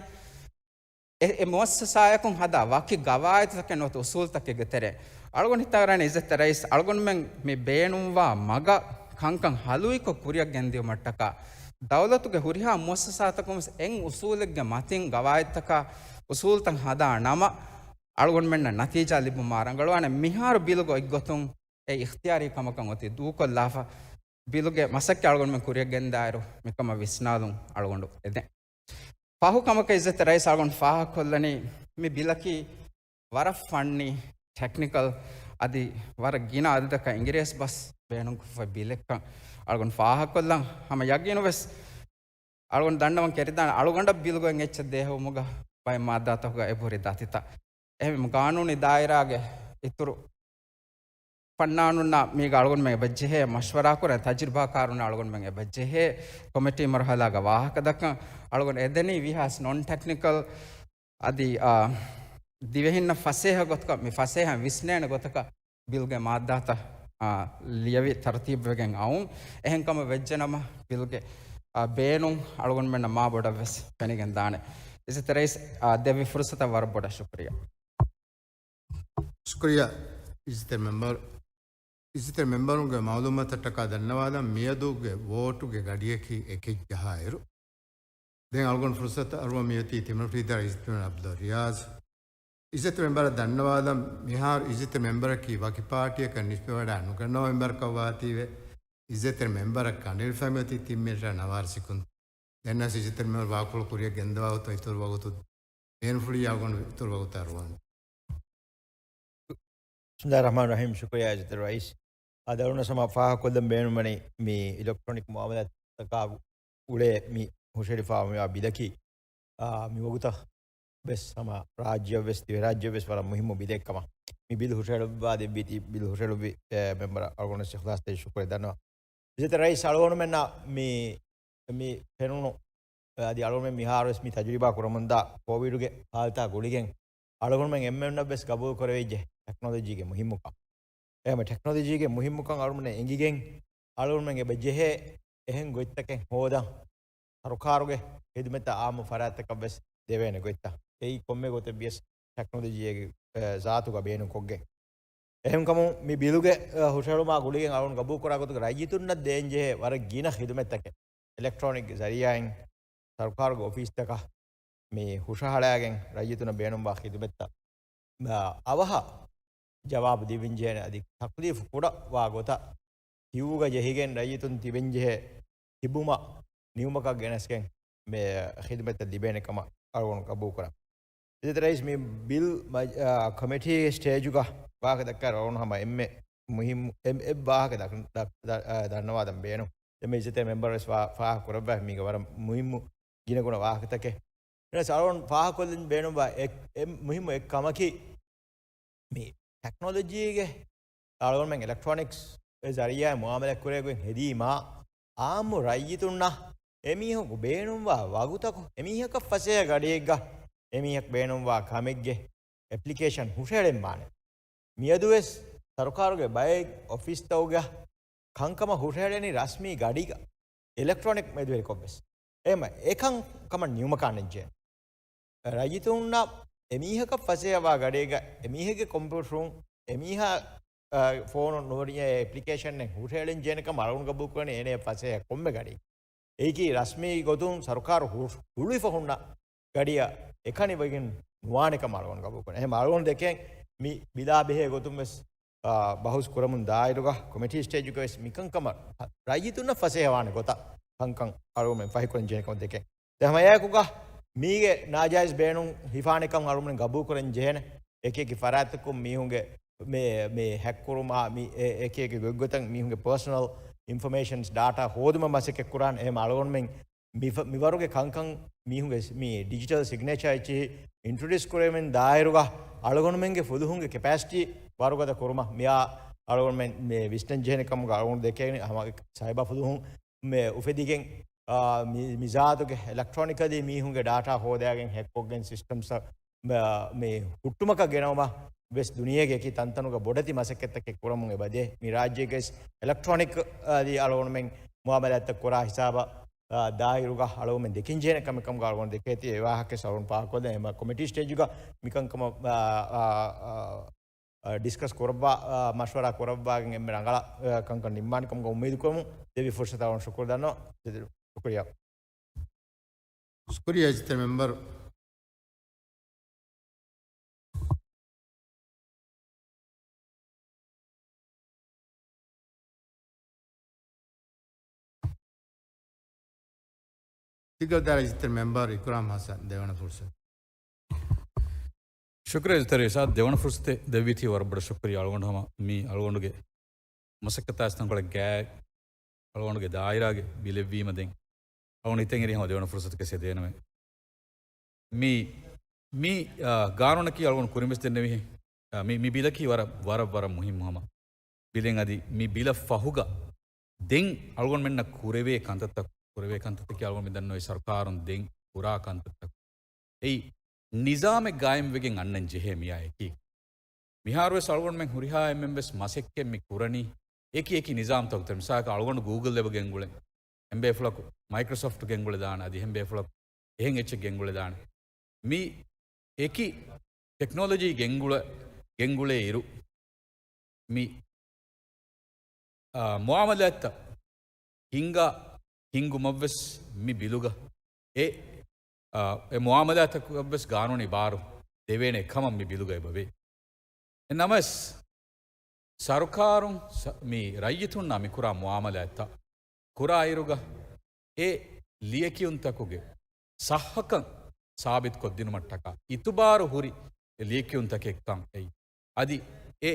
އެ، އެ މުއައްސަސާއަކުން ހަދާ ވަކި ގަވާއިދުތަކެއް ނުވަތަ އުސޫލްތަކެއްގެ ތެރެއިން. އަޅުގަނޑު ހިތަށް އަރާނެ އިއްޒަތްތެރި ރައީސް، އަޅުގަނޑުމެން މި ބޭނުންވާ މަގަށް ކަންކަން ހަލުވިކޮށް ކުރިއަށް ގެންދިޔުމަށްޓަކާ، ދައުލަތުގެ ހުރިހާ މުއައްސަސާތަކުން ވެސް އެއް އުސޫލެއްގެ މަތިން ގަވާއިދުތަކާ އުސޫލްތައް ހަދާ ނަމަ، އަޅުގަނޑުމެންނަށް ނަތީޖާ ލިބުމާ ރަނގަޅުވާނެ. މިހާރު ބިލުގަ އޮތްގޮތުން އެ އިޚްތިޔާރީ ކަމަކަށް އޮތީ ދޫކޮށްލާފަ، ބިލުގެ މަސައްކަތް އަޅުގަނޑުމެން ކުރިއަށް ގެންދާއިރު، މިކަމަށް ވިސްނާލުން އަޅުގަނޑު އެދެން. ފަހު ކަމަކަށް އިއްޒަތްތެރި ރައީސް އަޅުގަނޑު ފާހަގަކޮށްލަނީ، މި ބިލަކީ ވަރަށް ފަންނީ، ޓެކްނިކަލް، އަދި ވަރަށް ގިނަ އަދަދަކަށް އިނގިރޭސި ބަސް ބޭނުންކޮށްފައި ބިލެއްކަން އަޅުގަނޑު ފާހަގަކޮށްލަން. ހަމަ ޔަގީނު ވެސް އަޅުގަނޑު ދަންނަވަން ކެރިދާނެ، އަޅުގަނޑަށް ބިލުގައި އެއްޗެއް ދޭހަވުމުގަ ބައެއް މާއްދާތަކުގަ އެބަހުރި ދަތިތައް. އެހެން ގާނޫނީ ދާއިރާގެ އިތުރު ފަންނާނުންނާ މީގަ އަޅުގަނޑުމެން އެބަ ޖެހޭ، މަޝްވަރާކުރަން ތަޖުރިބާކާރުންނާ އަޅުގަނޑުމެން އެބަ ޖެހޭ، ކޮމިޓީ މަރުހަލާގަ ވާހަކަ ދައްކަން އަޅުގަނޑު އެދެނީ ވީހާވެސް ނޮން ޓެކްނިކަލް އަދި، އާ، ދިވެހިންނަށް ފަސޭހަ ގޮތަކަށް، މި ފަސޭހަ ވިސްނޭނެ ގޮތަކަށް ބިލްގެ މާއްދާތައް، އާ، ލިޔެވި ތަރުތީބުވެގެން އައުން. އެހެން ކަމަށް ވެއްޖެ ނަމަ، ބިލްގެ، އާ، ބޭނުން އަޅުގަނޑުމެންނަށް މާ ބޮޑަށް ވެސް ފެނިގެން ދާނެ. އިއްޒަތްތެރި ރައީސް، އާ، ދެއްވި ފުރުސަތަށް ވަރަށް ބޮޑަށް ޝުކުރިއްޔާ. ޝުކުރިއްޔާ އިއްޒަތްތެރި މެމްބަރު. އިއްޒަތްތެރި މެމްބަރުންގެ މައުލޫމާތަށްޓަކާ ދަންނަވާލަން، މިއަދުގެ ވޯޓުގެ ގަޑިއަކީ އެކެއް ޖަހާއިރު. ދެން އަޅުގަނޑު ފުރުސަތު އަރުވަން މިއޮތީ ތިމަން ފްރީދާ އިއްޒަތްތެރި މެމްބަރު އަބްދުﷲ ރިޔާޒް. އިއްޒަތްތެރި މެމްބަރަށް ދަންނަވާލަން، މިހާރު އިއްޒަތްތެރި މެމްބަރަކީ ވަކި ޕާޓީއަކަށް ނިސްބަތްވެވަޑައި ނުގަންނަވާ މެމްބަރަކަށްވާތީވެ، އިއްޒަތްތެރި މެމްބަރަށް ކަނޑައެޅިފައި މިއޮތީ ތިން މިނިޓާ ނަވާރަ ސެކުން. ދެންނަސް އިއްޒަތްތެރި މެމްބަރު ވާކުޅަ ކުރިއަށް ގެންދަވާ ގޮތުން އިތުރު ވަގުތު ބޭނުންފުޅިއްޔާ އަޅުގަނޑު އިތުރު ވަގުތަށް އަރުވަން. بسم الله الرحمن الرحيم. ޝުކުރިއްޔާ އިއްޒަތްތެރި ރައީސް. އާ، ދަރުނަ ސަމާ ފާހަގަކޮށްލަން ބޭނުންވަނީ މި އިލެކްޓްރޯނިކް މުއާމަލާތްތަކާ އުޅޭ މި ހުށަހެޅިފާވާ މިވާ ބިލަކީ، އާ، މިވަގުތަށް ވެސް ހަމަ ރާއްޖެއަށް ވެސް ދިވެހިރާއްޖެއަށް ވެސް ވަރަށް މުހިއްމު ބިލެއް ކަމަށް މި ބިލް ހުށަހެޅުއްވާ ދެއްވީތީ، ބިލް ހުށަހެޅުއްވި، އެ، މެމްބަރަށް އަޅުގަނޑު ވެސް އިޚްލާޞްތެރި ޝުކުރެއް ދަންނަވަން. އިއްޒަތްތެރި ރައީސް އަޅުގަނޑުމެންނަށް މި، މި ފެނުނު އަދި އަޅުގަނޑުމެން މިހާރުވެސް މި ތަޖުރިބާ ކުރަމުންދާ ކޯވިޑުގެ ހާލަތާ ގުޅިގެން އަޅުގަނޑުމެން އެންމެންނަށްވެސް ގަބޫލު ކުރެވިއްޖެ ޓެކްނޮލޮޖީގެ މުހިއްމުކަން. އެހެން ޓެކްނޮލޮޖީގެ މުހިއްމުކަން އަޅުގަނޑުމެން އެނގިގެން އަޅުގަނޑުމެން އެބަ ޖެހޭ އެހެން ގޮތްތަކެއް ހޯދަން. ސަރުކާރުގެ ޚިދުމަތްތައް އާއްމު ފަރާތްތަކަށްވެސް ދެވޭނެ ގޮތްތައް. އެއީ ކޮންމެ ގޮތެއްވިޔަސް ޓެކްނޮލޮޖީއެއް، އެ، ޒާތުގަ ބޭނުންކޮށްގެން. އެހެންކަމުން މި ބިލުގެ، އެ، ހުށަހެޅުމާ ގުޅިގެން އަޅުގަނޑު ގަބޫލުކުރާ ގޮތުގަ ރައްޔިތުންނަށް ދޭންޖެހޭ ވަރަށް ގިނަ ޚިދުމަތްތަކެއް އެލެކްޓްރޯނިކް ޒަރީއާއިން ސަރުކާރުގެ އޮފީސްތަކަށް މި ހުށަހަޅާގެން ރައްޔިތުންނަށް ބޭނުންވާ ޚިދުމަތްތައް، އަވަހަށް ޖަވާބު ދިވިންޖެހޭނެ އަދި ތަކްލީފު ކުޑަވާ ގޮތަށް ކިއުގަ ޖެހިގެން ރައްޔިތުން ތިބެންޖެހޭ ތިބުމަށް ނިމުމަކަށް ގެނެސްގެން މި ޚިދުމަތްތައް ލިބޭނެ ކަމަށް އަޅުގަނޑު ގަބޫލުކުރަން. އިއްޒަތްތެރި ރައީސް މި ބިލް މަޖް-، އާ، ކޮމިޓީ ސްޓޭޖުގަ ވާހަކަ ދައްކާ ރޯނު ހަމަ އެންމެ މުހިއްމު އެއް، އެއް ވާހަކަ ދަ-، ދަ-، ދަ-، އާ، ދަންނަވާދަން ބޭނުން. ދެން މި އިއްޒަތްތެރި މެމްބަރު ވެސް ފާ-، ފާހަގަ ކުރައްވާ މީގެ ވަރަށް މުހިއްމު ގިނަގުނަ ވާހަކަތަކެއް. އެނަސް އަޅުގަނޑު ފާހަގަކޮށްލަން ބޭނުންވާ އެއް، އެއް މުހިއްމު އެއް ކަމަކީ، މި ޓެކްނޮލޮޖީގެ އަޅުގަނޑުމެން އެލެކްޓްރޯނިކްސް ޒަރީއާއި މުއާމަލާތް ކުރޭ ގޮތް ހެދީމާ، އާއްމު ރައްޔިތުންނަށް އެމީހަކު ބޭނުންވާ ވަގުތަކު، އެމީހަކަށް ފަސޭހަ ގަޑިއެއްގަ އެމީހަކު ބޭނުންވާ ކަމެއްގެ އެޕްލިކޭޝަން ހުށަހެޅެންވާނެ. މިއަދުވެސް ސަރުކާރުގެ ބައެއް އޮފީސްތަކުގަ ކަންކަމަށް ހުށަހެޅެނީ ރަސްމީ ގަޑިގަ އެލެކްޓްރޯނިކް މެދުވެރިކޮށްވެސް. އެހެންވީމަ އެކަން ކަމަށް ނިމުމަކާނެ ޖެހޭ. ރައްޔިތުންނަށް އެމީހަކަށް ފަސޭހަވާ ގަޑީގަ އެމީހެއްގެ ކޮމްޕިއުޓަރުން އެމީހާ، އަ، ފޯނުން ނުވަރިޔާ އެޕްލިކޭޝަނެއް ހުށަހެޅެން ޖެހޭނެ ކަމަށް އަޅުގަނޑު ގަބޫލުކުރަނީ އޭނަޔަށް ފަސޭހަ ކޮންމެ ގަޑި. އެއީކީ ރަސްމީ ގޮތުން ސަރުކާރު ހު-، ހުޅުވިފަ ހުންނަ ގަޑިއަށް އެކަނި ވެގެން ނުވާނެ ކަމަށް އަޅުގަނޑު ގަބޫލުކުރަން. އެހެން އަޅުގަނޑު ދެކެން މި ބިލާ ބެހޭ ގޮތުން ވެސް، އާ، ބަހުސް ކުރަމުން ދާއިރުގަ ކޮމިޓީ ސްޓޭޖުގަ ވެސް މިކަންކަމަށް ރައްޔިތުންނަށް ފަސޭހަވާނެ ގޮތަށް ކަންކަން އަޅުގަނޑުމެން ފަހިކޮށް ޖެހޭނެ ކަމަށް ދެކެން. ދެން ހަމައެއާއެކުގަ މީގެ ނާޖާއިޒް ބޭނުން ހިފާނެ ކަމަށް އަޅުގަނޑުމެން ގަބޫލުކުރަން ޖެހޭނެ. އެކި އެކި ފަރާތްތަކުން މީހުންގެ މި، މި ހެކް ކުރުމާ، މި އެ، އެކި އެކި ގޮތްގޮތަށް މީހުންގެ ޕާސަނަލް އިންފޮމޭޝަންސް ޑާޓާ ހޯދުމަށް މަސައްކަތް ކުރާނެ. އެހެން އަޅުގަނޑުމެން މި ފަ-، މިވަރުގެ ކަންކަން މީހުންގެ މި ޑިޖިޓަލް ސިގްނޭޗާ އެއްޗިހި އިންޓްރޮޑިއުސް ކުރެވެން ދާއިރުގަ އަޅުގަނޑުމެންގެ ފުލުހުންގެ ކެޕޭސިޓީ ވަރުގަދަ ކުރުމަށް މިއާ އަޅުގަނޑުމެން މި ވިސްނަން ޖެހޭނެ ކަމުގަ އަޅުގަނޑު ދެކޭނެ. ހަމަ ސައިބާ ފުލުހުން މި އުފެދިގެން، އާ، މި، މި ޒާތުގެ އެލެކްޓްރޯނިކަލީ މީހުންގެ ޑާޓާ ހޯދާގެން ހެކްކޮށްގެން ސިސްޓަމްސް މ-، މި ހުއްޓުމަކަށް ގެނައުމަށް ވެސް ދުނިޔޭގެ އެކި ތަންތަނުގަ ބޮޑެތި މަސައްކަތްތަކެއް ކުރަމުން އެބަދޭ. މި ރާއްޖޭގެ އެލެކްޓްރޯނިކް، އާ، އަދި އަޅުގަނޑުމެން މުއާމަލާތްތައް ކުރާ ހިސާބަށް، އާ، ދާއިރުގަ އަޅުގަނޑުމެން ދެކިންޖެހޭނެ ކަމެއް ކަމުގަ އަޅުގަނޑު ދެކޭތީ އެ ވާހަކަ ސަރުން ފާހަގަކޮށްލަން. އެމަ ކޮމިޓީ ސްޓޭޖުގަ މިކަންކަމަށް، އާ، އާ، އާ، އާ، ޑިސްކަސް ކުރައްވާ، އާ، މަޝްވަރާ ކުރައްވާގެން އެންމެ ރަނގަޅަށް، އާ، ކަންކަން ނިންމާނެ ކަމުގަ އުއްމީދު ކުރަމުން ދެއްވި ފުރުސަތަށް އަޅުގަނޑު ޝުކުރު ދަންނަވަން. ޝުކުރިއްޔާ. ޝުކުރިއްޔާ އިއްޒަތްތެރި މެމްބަރު. ތިގަދާ އިއްޒަތްތެރި މެމްބަރު އިކްރާމް ހަސަން ދެވަނަ ފުރުސަތު. ޝުކުރިއްޔާ އިއްޒަތްތެރި ސާދް ދެވަނަ ފުރުސަތެއް ދެއްވީތީ ވަރަށް ބޮޑަށް ޝުކުރިއްޔާ އަޅުގަނޑު ހަމަ މި އަޅުގަނޑުގެ މަސައްކަތާ ތަންކޮޅެއް ގާތް އަޅުގަނޑުގެ ދާއިރާގެ ބިލެއްވީމަ ދެން އަޅުގަނޑު ހިތަށް އެރި ހަމަ ދެވަނަ ފުރުސަތަކަށް ދޭނަމޭ. މި، މި، އާ، ގާނޫނަކީ އަޅުގަނޑު ކުރިން ވެސް ދެންނެވިހެން. އާ، މި، މި ބިލަކީ ވަރަށް، ވަރަށް، ވަރަށް މުހިއްމު ހަމަ ބިލެއް. އަދި މި ބިލަށް ފަހުގަ ދެން އަޅުގަނޑުމެންނަށް ކުރެވޭ ކަންތައްތައް، ކުރެވޭ ކަންތައްތަކީ އަޅުގަނޑުމެން ދަންނަވަނީ ސަރުކާރުން ދެން ކުރާ ކަންތައްތައް. އެއީ ނިޒާމެއް ގާއިމްވެގެން އަންނަން ޖެހޭ މިއާ އެކީ. މިހާރުވެސް އަޅުގަނޑުމެން ހުރިހާ އެންމެންވެސް މަސައްކަތް މި ކުރަނީ އެކި އެކި ނިޒާމްތަކުގަ. މިސާލަކަށް އަޅުގަނޑު ގޫގަލް އެބަ ގެންގުޅެން. އެންމެ ބޭފުޅަކު މައިކްރޮސޮފްޓް ގެންގުޅެދާނެ، އަދި އެހެން ބޭފުޅަކު އެހެން އެއްޗެއް ގެންގުޅެދާނެ. މި އެކި ޓެކްނޮލޮޖީ ގެންގުޅެ، ގެންގުޅޭ އިރު، މި، އާ، މުއާމަލާތްތައް ހިންގާ، ހިންގުމަށްވެސް މި ބިލުގަ އެ، އާ، އެ މުއާމަލާތަކަށްވެސް ގާނޫނީ ބާރު ދެވޭނެ ކަމަށް މި ބިލުގައި އެބަވޭ. ނަމަވެސް، ސަރުކާރުން ސަ-، މި ރައްޔިތުންނާ މިކުރާ މުއާމަލާތްތައް ކުރާއިރުގަ އެ ލިޔެކިޔުންތަކުގެ ސައްހަކަން ސާބިތުކޮށްދިނުމަށްޓަކާ އިތުބާރު ހުރި ލިޔެކިޔުންތަކެއްކަން އެއީ. އަދި އެ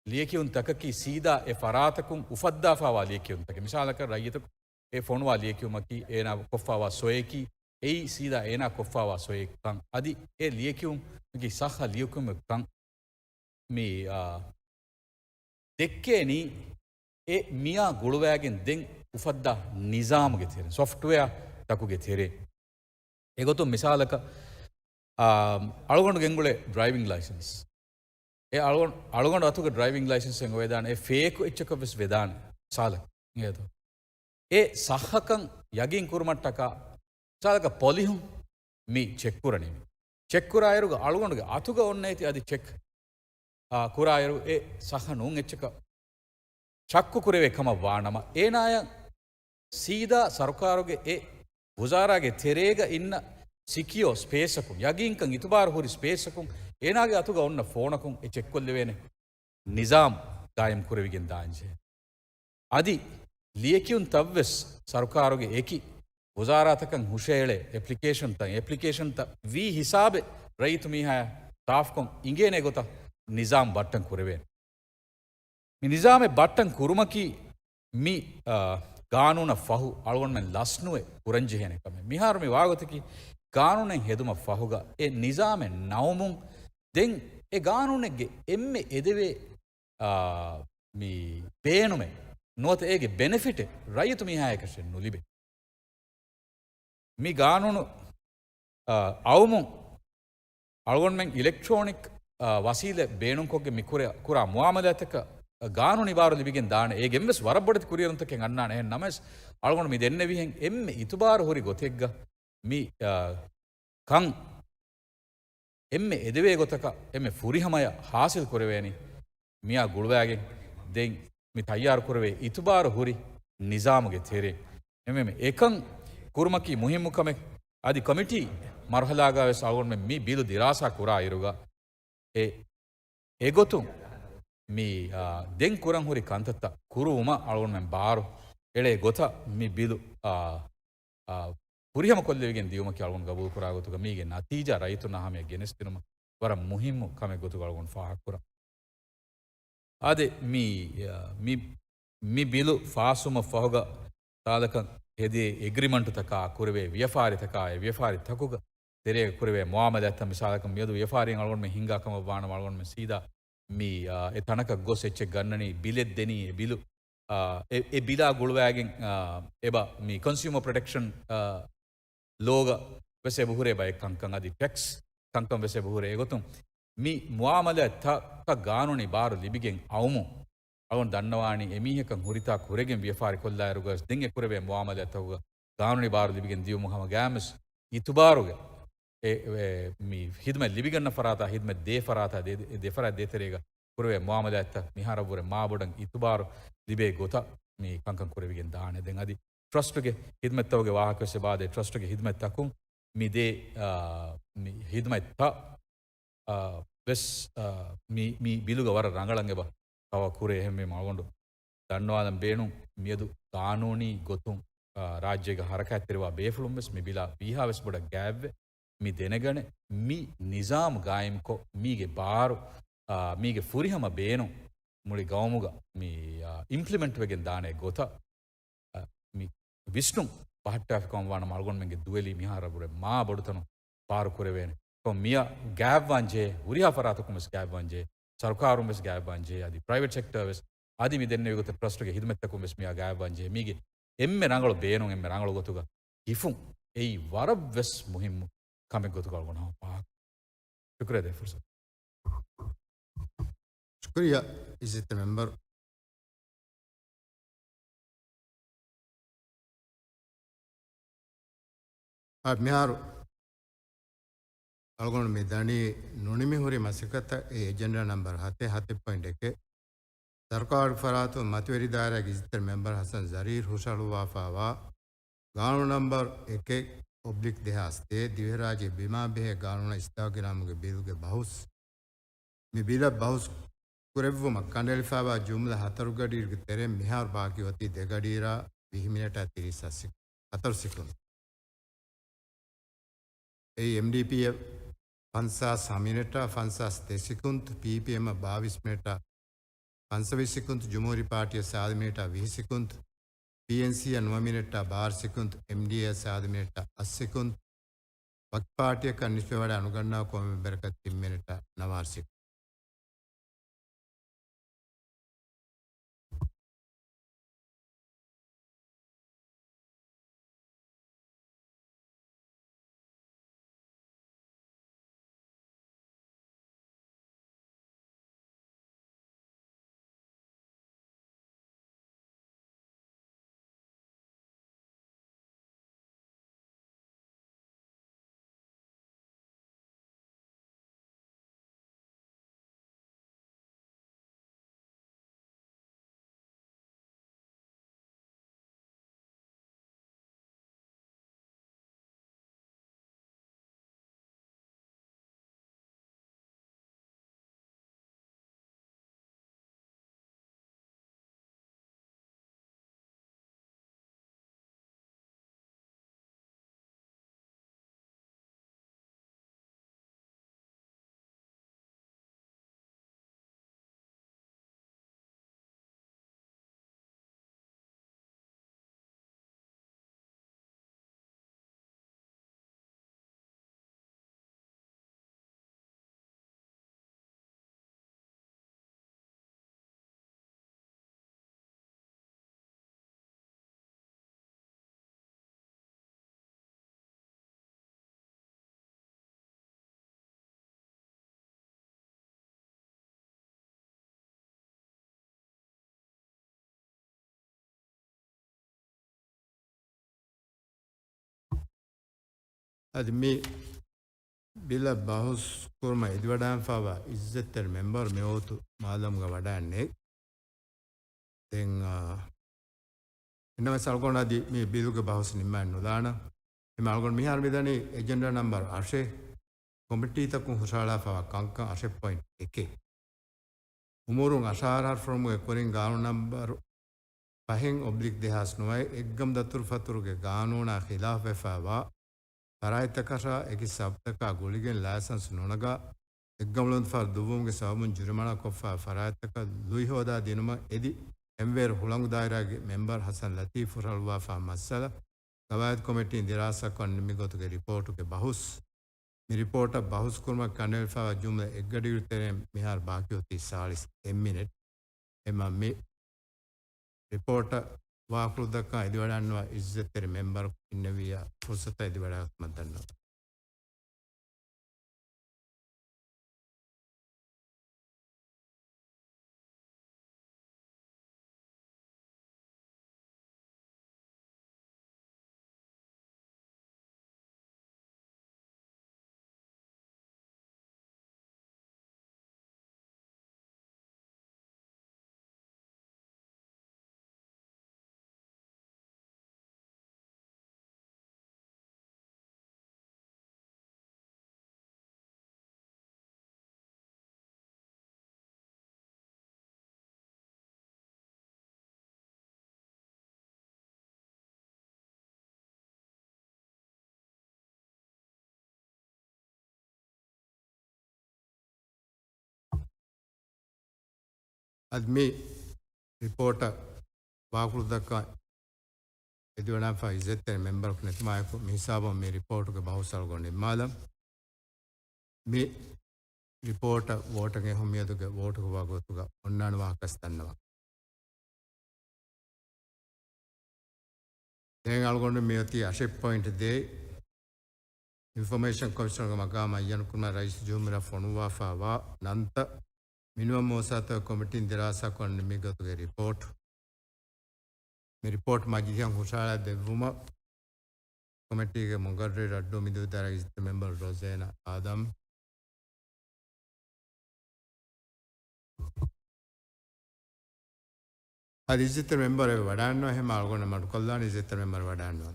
ލިޔެކިޔުންތަކަކީ ސީދާ އެ ފަރާތަކުން އުފައްދާފާވާ ލިޔެކިޔުންތަކެއް. މިސާލަކަށް ރައްޔިތަކު އެ ފޮނުވާ ލިޔެކިޔުމަކީ އޭނާ ކޮށްފާވާ ސޮއެކީ، އެއީ ސީދާ އޭނާ ކޮށްފާވާ ސޮއެއްކަން. އަދި އެ ލިޔެކިޔުމަކީ ސައްހަ ލިޔެކިޔުމެއްކަން. މި، އާ، ދެއްކޭނީ އެ މިއާ ގުޅުވާގެން ދެން އުފައްދާ ނިޒާމުގެ ތެރެ، ސޮފްޓްވެއާ ތަކުގެ ތެރެ. އެގޮތުން މިސާލަކަށް، އާ، އަޅުގަނޑު ގެންގުޅޭ ޑްރައިވިންގ ލައިސަންސް. އެ އަޅުގަނޑު، އަޅުގަނޑު އަތުގަ ޑްރައިވިންގ ލައިސަންސް އެއް އޮވެދާނެ. އެ ފޭކު އެއްޗަކަށް ވެސް ވެދާނެ. މިސާލަކަށް އިނގޭތޯ؟ އެ ސައްހަކަން ޔަގީން ކުރުމަށްޓަކާ، މިސާލަކަށް ޕޮލިހުން މި ޗެކް ކުރަނީ. މި ޗެކް ކުރާއިރުގަ އަޅުގަނޑުގެ އަތުގަ އޮންނަ އޭތި އަދި ޗެކް، އާ، ކުރާއިރު އެ ސައްހަ ނޫން އެއްޗަކަށް ޝައްކު ކުރެވޭ ކަމަށް ވާނަމަ، އޭނާޔަށް ސީދާ ސަރުކާރުގެ އެ ވުޒާރާގެ ތެރޭގަ އިންނަ ސިކިއޯ ސްޕޭސަކުން، ޔަގީންކަން އިތުބާރު ހުރި ސްޕޭސަކުން، އޭނާގެ އަތުގަ އޮންނަ ފޯނަކުން އެ ޗެކްކޮށްލެވޭނެ ނިޒާމް ގާއިމް ކުރެވިގެން ދާންޖެހޭ. އަދި ލިޔެކިޔުންތައްވެސް ސަރުކާރުގެ އެކި ވުޒާރާތަކަށް ހުށައެޅޭ އެޕްލިކޭޝަންތައް، އެޕްލިކޭޝަންތައް ވީ ހިސާބެއް ރައްޔިތު މީހާޔަށް ސާފުކޮށް އިނގޭނެ ގޮތަށް ނިޒާމް ބައްޓަން ކުރެވޭނެ. މި ނިޒާމެއް ބައްޓަން ކުރުމަކީ މި، އާ، ގާނޫނަށް ފަހު އަޅުގަނޑުމެން ލަސްނުވެ ކުރަންޖެހޭނެ ކަމެއް. މިހާރު މި ވާގޮތަކީ ގާނޫނެއް ހެދުމަށް ފަހުގަ އެ ނިޒާމެއް ނައުމުން ދެން އެ ގާނޫނެއްގެ އެންމެ އެދެވޭ، އާ، މި ބޭނުމެއް ނުވަތަ އޭގެ ބެނެފިޓެއް ރައްޔިތު މީހާޔަކަށެއް ނުލިބޭ. މި ގާނޫނު، އާ، އައުމުން އަޅުގަނޑުމެން އިލެކްޓްރޯނިކް، އާ، ވަސީލަތް ބޭނުންކޮށްގެން މި ކުރެ-، ކުރާ މުއާމަލާތަކަށް ގާނޫނީ ބާރު ލިބިގެން ދާނެ. އޭގެންވެސް ވަރަށް ބޮޑެތި ކުރިއެރުންތަކެއް އަންނާނެ. އެހެން ނަމަވެސް އަޅުގަނޑު މި ދެންނެވިހެން އެންމެ އިތުބާރު ހުރި ގޮތެއްގަ މި، އާ، ކަން އެންމެ އެދެވޭ ގޮތަކަށް އެންމެ ފުރިހަމަޔަށް ހާސިލް ކުރެވޭނީ މިއާ ގުޅުވާގެން ދެން މި ތައްޔާރު ކުރެވޭ އިތުބާރު ހުރި ނިޒާމުގެ ތެރެއިން. އެންމެ އެކަން ކުރުމަކީ މުހިއްމު ކަމެއް. އަދި ކޮމިޓީ މަރުހަލާގަ ވެސް އަޅުގަނޑުމެން މި ބިލު ދިރާސާ ކުރާ އިރުގަ އެ އެގޮތުން މި، އާ، ދެން ކުރަން ހުރި ކަންތައްތައް ކުރުވުމަށް އަޅުގަނޑުމެން ބާރު އެޅޭ ގޮތަށް މި ބިލު، އާ، އާ، ފުރިހަމަ ކޮށްލެވިގެން ދިޔުމަކީ އަޅުގަނޑު ގަބޫލު ކުރާ ގޮތުގަ މީގެ ނަތީޖާ ރައްޔިތުންނާ ހަމަޔަށް ގެނެސްދިނުމަށް ވަރަށް މުހިއްމު ކަމެއް ގޮތުގަ އަޅުގަނޑު ފާހަގަކުރަން. އާދެ، މި، އާ، މި، މި ބިލު ފާސްވުމަށް ފަހުގަ ސާދަކަން ހެދި އެގްރިމަންޓުތަކާ ކުރެވޭ ވިޔަފާރިތަކާ، އެ ވިޔަފާރިތަކުގަ ތެރޭގަ ކުރެވޭ މުއާމަލާތްތައް މިސާލަކަށް މިއަދު ވިޔަފާރިން އަޅުގަނޑުމެން ހިންގާ ކަމަށް ވާނަމަ އަޅުގަނޑުމެން ސީދާ މި، އާ، އެ ތަނަކަށް ގޮސް އެއްޗެއް ގަންނަނީ ބިލެއް ދެނީ އެ ބިލު، އާ، އެ، އެ ބިލާ ގުޅުވާގެން، އާ، އެބަ މި ކޮންސިއުމަރ ޕްރޮޓެކްޝަން، އާ، ލޯގަ ވެސް އެބަހުރޭ ބައެއް ކަންކަން އަދި ޓެކްސް ކަންކަން ވެސް އެބަހުރޭ. އެގޮތުން މި މުއާމަލާތްތަކަށް ގާނޫނީ ބާރު ލިބިގެން އައުމުން އަޅުގަނޑު ދަންނަވާނީ އެމީހަކަށް ހުރިތާ ކުރެގެން ވިޔަފާރި ކޮށްލާއިރުގަ ދެން އެ ކުރެވޭ މުއާމަލާތްތަކުގަ ގާނޫނީ ބާރު ލިބިގެން ދިޔުމުން ހަމަ ގާމެސް އިތުބާރުގެ އެ، އެ، މި ހިދުމަތް ލިބިގަންނަ ފަރާތާ ހިދުމަތް ދޭ ފަރާތާ ދޭ، ދޭ ފަރާތް ދޭތެރޭގަ ކުރެވޭ މުއާމަލާތްތައް މިހާރަށްވުރެ މާބޮޑަށް އިތުބާރު ލިބޭ ގޮތަށް މި ކަންކަން ކުރެވިގެން ދާނެ. ދެން އަދި ޓްރަސްޓުގެ ހިދުމަތްތަކުގެ ވާހަކަ ވެސް އެބާދޭ. ޓްރަސްޓުގެ ހިދުމަތްތަކުން މި ދޭ، އާ، މި ހިދުމަތްތައް، އާ، ވެސް، އާ، މި، މި ބިލުގަ ވަރަށް ރަނގަޅަށް އެބަ ކަވަރ ކުރޭ. އެހެންވީމަ އަޅުގަނޑު ދަންނަވާލަން ބޭނުން މިއަދު ގާނޫނީ ގޮތުން، އާ، ރާއްޖޭގަ ހަރަކާތްތެރިވާ ބޭފުޅުން ވެސް މި ބިލާ ވީހާވެސް ބޮޑަށް ގާތްވެ މި ދެނެގަނެ މި ނިޒާމު ގާއިމްކޮށް މީގެ ބާރު، އާ، މީގެ ފުރިހަމަ ބޭނުން މުޅި ގައުމުގަ މި، އާ، އިމްޕްލިމެންޓް ވެގެން ދާނެ ގޮތަށް، އާ، މި ވިސްނުން ބަހައްޓާފިކަމަށް ވާނަމަ އަޅުގަނޑުމެންގެ ދުވެލީ މިހާރަށްވުރެ މާ ބޮޑުތަނުން ބާރު ކުރެވޭނެ. ކޮން މިއަށް ގާތްވާން ޖެހޭ، ހުރިހާ ފަރާތަކުން ވެސް ގާތްވާން ޖެހޭ، ސަރުކާރުން ވެސް ގާތްވާން ޖެހޭ، އަދި ޕްރައިވެޓް ސެކްޓަރ ވެސް އަދި މި ދެންނެވި ގޮތަށް ޓްރަސްޓުގެ ހިދުމަތްތަކުން ވެސް މިއާ ގާތްވާން ޖެހޭ. މީގެ އެންމެ ރަނގަޅު ބޭނުން، އެންމެ ރަނގަޅު ގޮތުގަ ހިފުން އެއީ ވަރަށް ވެސް މުހިއްމު ކަމެއް ގޮތުގަ އަޅުގަނޑު ހަމަ ފާހަގަ. ޝުކުރިއްޔާ ދޭ ފުރުސަތު. ޝުކުރިއްޔާ އިއްޒަތްތެރި މެމްބަރު. އާ، މިހާރު އަޅުގަނޑު މި ދަނީ ނުނިމި ހުރި މަސައްކަތަށް އެ އެޖެންޑާ ނަމްބަރު ހަތެއް، ހަތެއް ޕޮއިންޓް އެކެއް. ސަރުކާރުގެ ފަރާތުން މަތިވެރި ދާއިރާގެ އިއްޒަތްތެރި މެމްބަރު ހަސަން ޒަރީރު ހުށަހަޅުއްވާފައިވާ ގާނޫނު ނަމްބަރު އެކެއް އޮބްލިކް ދެހާސް ތޭ، ދިވެހިރާއްޖޭގެ ބިމާ ބެހޭ ގާނޫނާ އިސްލާހުގެ ނަމުގެ ބިލުގެ ބަހުސް. މި ބިލަށް ބަހުސް ކުރެއްވުމަށް ކަނޑައެޅިފައިވާ ޖުމްލަ ހަތަރު ގަޑިއިރުގެ ތެރެއިން މިހާރު ބާކީ އޮތީ ދެ ގަޑިއިރާ ވިހި މިނެޓާ ތިރީސް ސެކަންޑް. އެއީ އެމްޑީޕީއަށް ފަންސާސް ހަ މިނެޓާ ފަންސާސް ދެ ސެކަންޑް، ޕީޕީއެމަށް ބާވީސް މިނެޓާ ފަންސަވީސް ސެކަންޑް، ޖުމްހޫރީ ޕާޓީއަށް ސާދަ މިނެޓާ ވިހި ސެކަންޑް، ޕީއެންސީއަށް ނުވަ މިނެޓާ ބާރަ ސެކަންޑް، އެމްޑީއޭއަށް ސާދަ މިނެޓާ އަށް ސެކަންޑް، ވަކި ޕާޓީއަކަށް ނިސްބަތްވެވަޑައި ނުގަންނަވާ ކޮންމެ މެމްބަރަކަށް ތިން މިނެޓާ ނަވާރަ ސެކަންޑް. އަދި މި ބިލަށް ބަހުސް ކުރުމަށް އެދިވަޑާންފަވާ އިއްޒަތްތެރި މެމްބަރު މިވަގުތު މާލަމްގަ ވަޑައިގެންނެވި. ދެން، އާ، އެންނަމެސް އަޅުގަނޑު އަދި މި ބިލުގެ ބަހުސް ނިންމައި ނުލާނަން. އެމަ އަޅުގަނޑު މިހާރު މިދަނީ އެޖެންޑާ ނަމްބަރު އަށެއް، ކޮމިޓީތަކުން ހުށަހަޅާފަވާ ކަންކަން އަށެއް ޕޮއިންޓް އެކެއް. އުމުރުން އަށާރަ އަހަރު ފުރުމުގެ ކުރިން ގާނޫނު ނަމްބަރު ފަހެއް އޮބްލިކް ދެހާސް ނުވައެއް އެއްގަމު ދަތުރުފަތުރުގެ ގާނޫނާ ޚިލާފްވެފައިވާ ފަރާތްތަކަށާ އެކި ސަބަބުތަކާ ގުޅިގެން ލައިސަންސް ނުނަގާ، އެއްގަމުލުންތަފާރު ދުއްވުމުގެ ސަބަބުން ޖުރިމަނާކޮށްފައި ފަރާތްތަކަށް ލުއިހޯދާ ދިނުމަށް އެދި، އެންވޭރު ހުޅަނގު ދާއިރާގެ މެމްބަރު ހަސަން ލަތީފް ހުށަހަޅުއްވާފަ މައްސަލަ، ގަވާއިދު ކޮމިޓީން ދިރާސާކޮށް ނިންމި ގޮތުގެ ރިޕޯޓުގެ ބަހުސް. މި ރިޕޯޓަށް ބަހުސް ކުރުމަށް ކަނޑައެޅިފައިވާ ޖުމްލަ އެއްގަޑިއިރު ތެރެއިން މިހާރު ބާކީ އޮތީ ސާޅީސް އެއް މިނެޓް. އެމަ މި ރިޕޯޓަށް ވާކުޅުދައްކަން އެދިވަޑައިގަންނަވާ އިއްޒަތްތެރި މެމްބަރަކު އިންނެވިއްޔާ ފުރުސަތަށް އެދިވަޑައިގަތުމަށް ދަންނަވަން. އަދި މި ރިޕޯޓަށް ވާކުޅުދައްކަން އެދިވަޑައިގަންނަވާ އިއްޒަތްތެރި މެމްބަރަކު ނެތުމާއެކު، މިހިސާބުން މި ރިޕޯޓުގެ ބަހުސް އަޅުގަނޑު ނިންމާލަން. މި ރިޕޯޓަށް ވޯޓަށް އެހުން މިއަދުގެ ވޯޓު ހޮވާ ގޮތުގަ އޮންނާނެ ވާހަކަ ދަންނަވަން. ދެން އަޅުގަނޑު މިއޮތީ އަށެއް ޕޮއިންޓް ދޭއް. އިންފޮމޭޝަން ކޮމިޝަނަރުގެ މަގާމަށް އައްޔަން ކުރުމަށް ރައީސް ޖުމްހޫރިއްޔާ ފޮނުއްވާފައިވާ ނަންތައް މިނިވަން މުވައްސަސާތަކުގެ ކޮމިޓީން ދިރާސާކޮށް ނިންމި ގޮތުގެ ރިޕޯޓް. މި ރިޕޯޓް މަޖިލިހަށް ހުށަހަޅާ ދެއްވުމަށް ކޮމިޓީގެ މުގައްރަރު އައްޑޫ މިދޫ ދަރަ އިއްޒަތް މެމްބަރު ރޮޒޭނާ އާދަމް. އަދި އިއްޒަތްތެރި މެމްބަރު އެބަ ވަޑާންނަވާ، އެހެން އަޅުގަނޑު މަޑުކޮށްލާނީ އިއްޒަތްތެރި މެމްބަރު ވަޑާންނަވާ.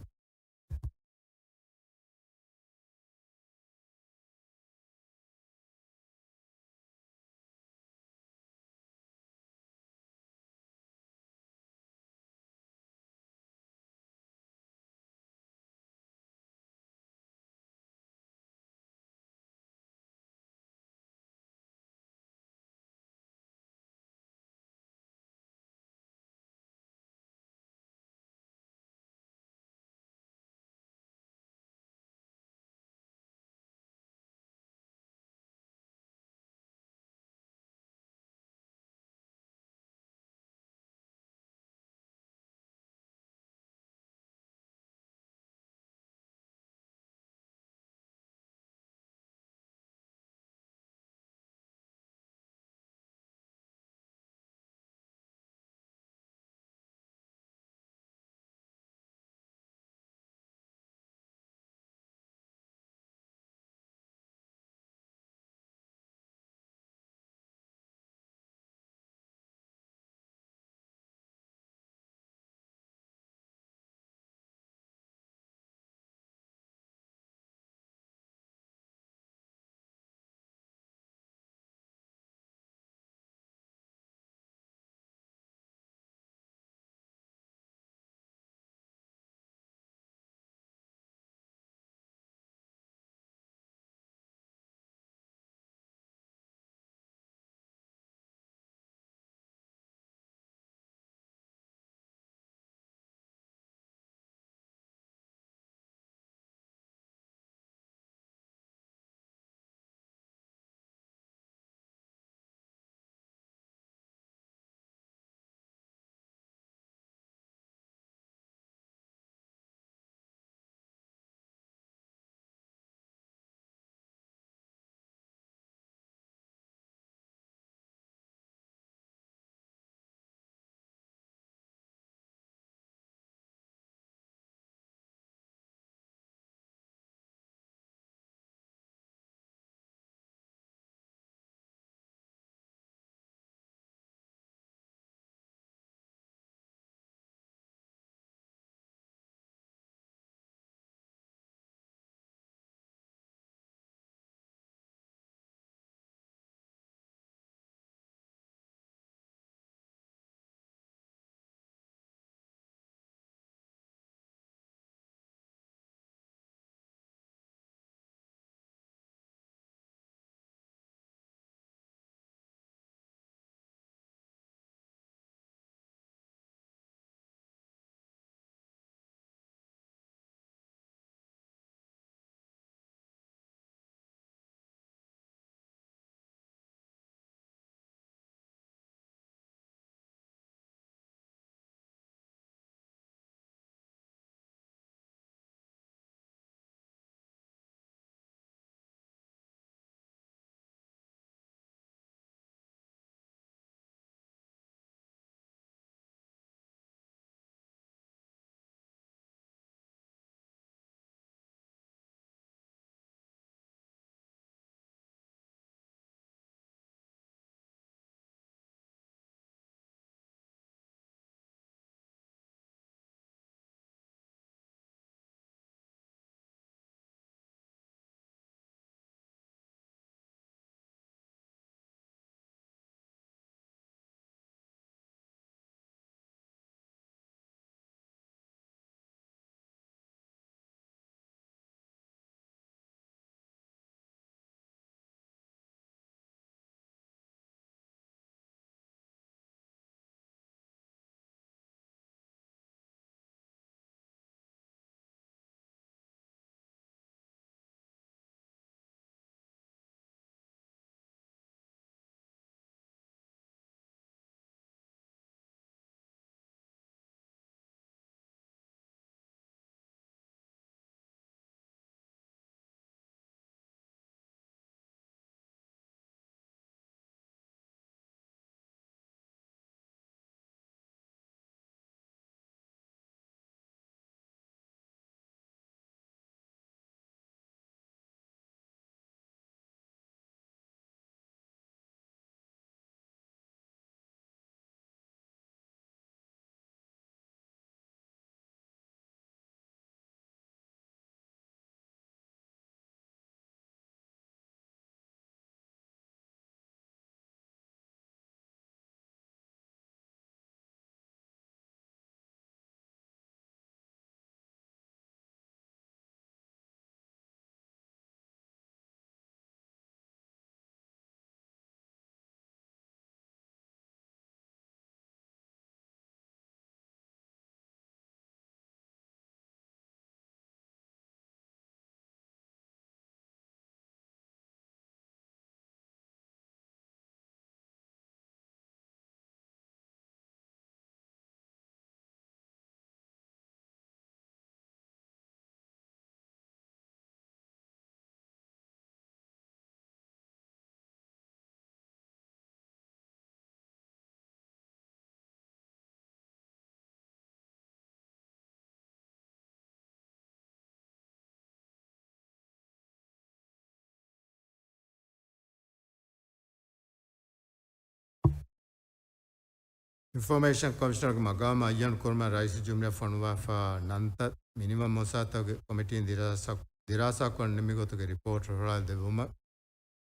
އިންފޮމޭޝަން ކޮމިޝަނަރގެ މަގާމަށް އައްޔަން ކުރުމަށް ރައީސުލްޖުމްހޫރިއްޔާ ފޮނުވާފަ ނަންތައް މިނިވަން މުވައްސަސާތަކުގެ ކޮމިޓީން ދިރާސާ، ދިރާސާކޮށް ނިންމި ގޮތުގެ ރިޕޯޓް ހުށަހަޅާދެއްވުމަށް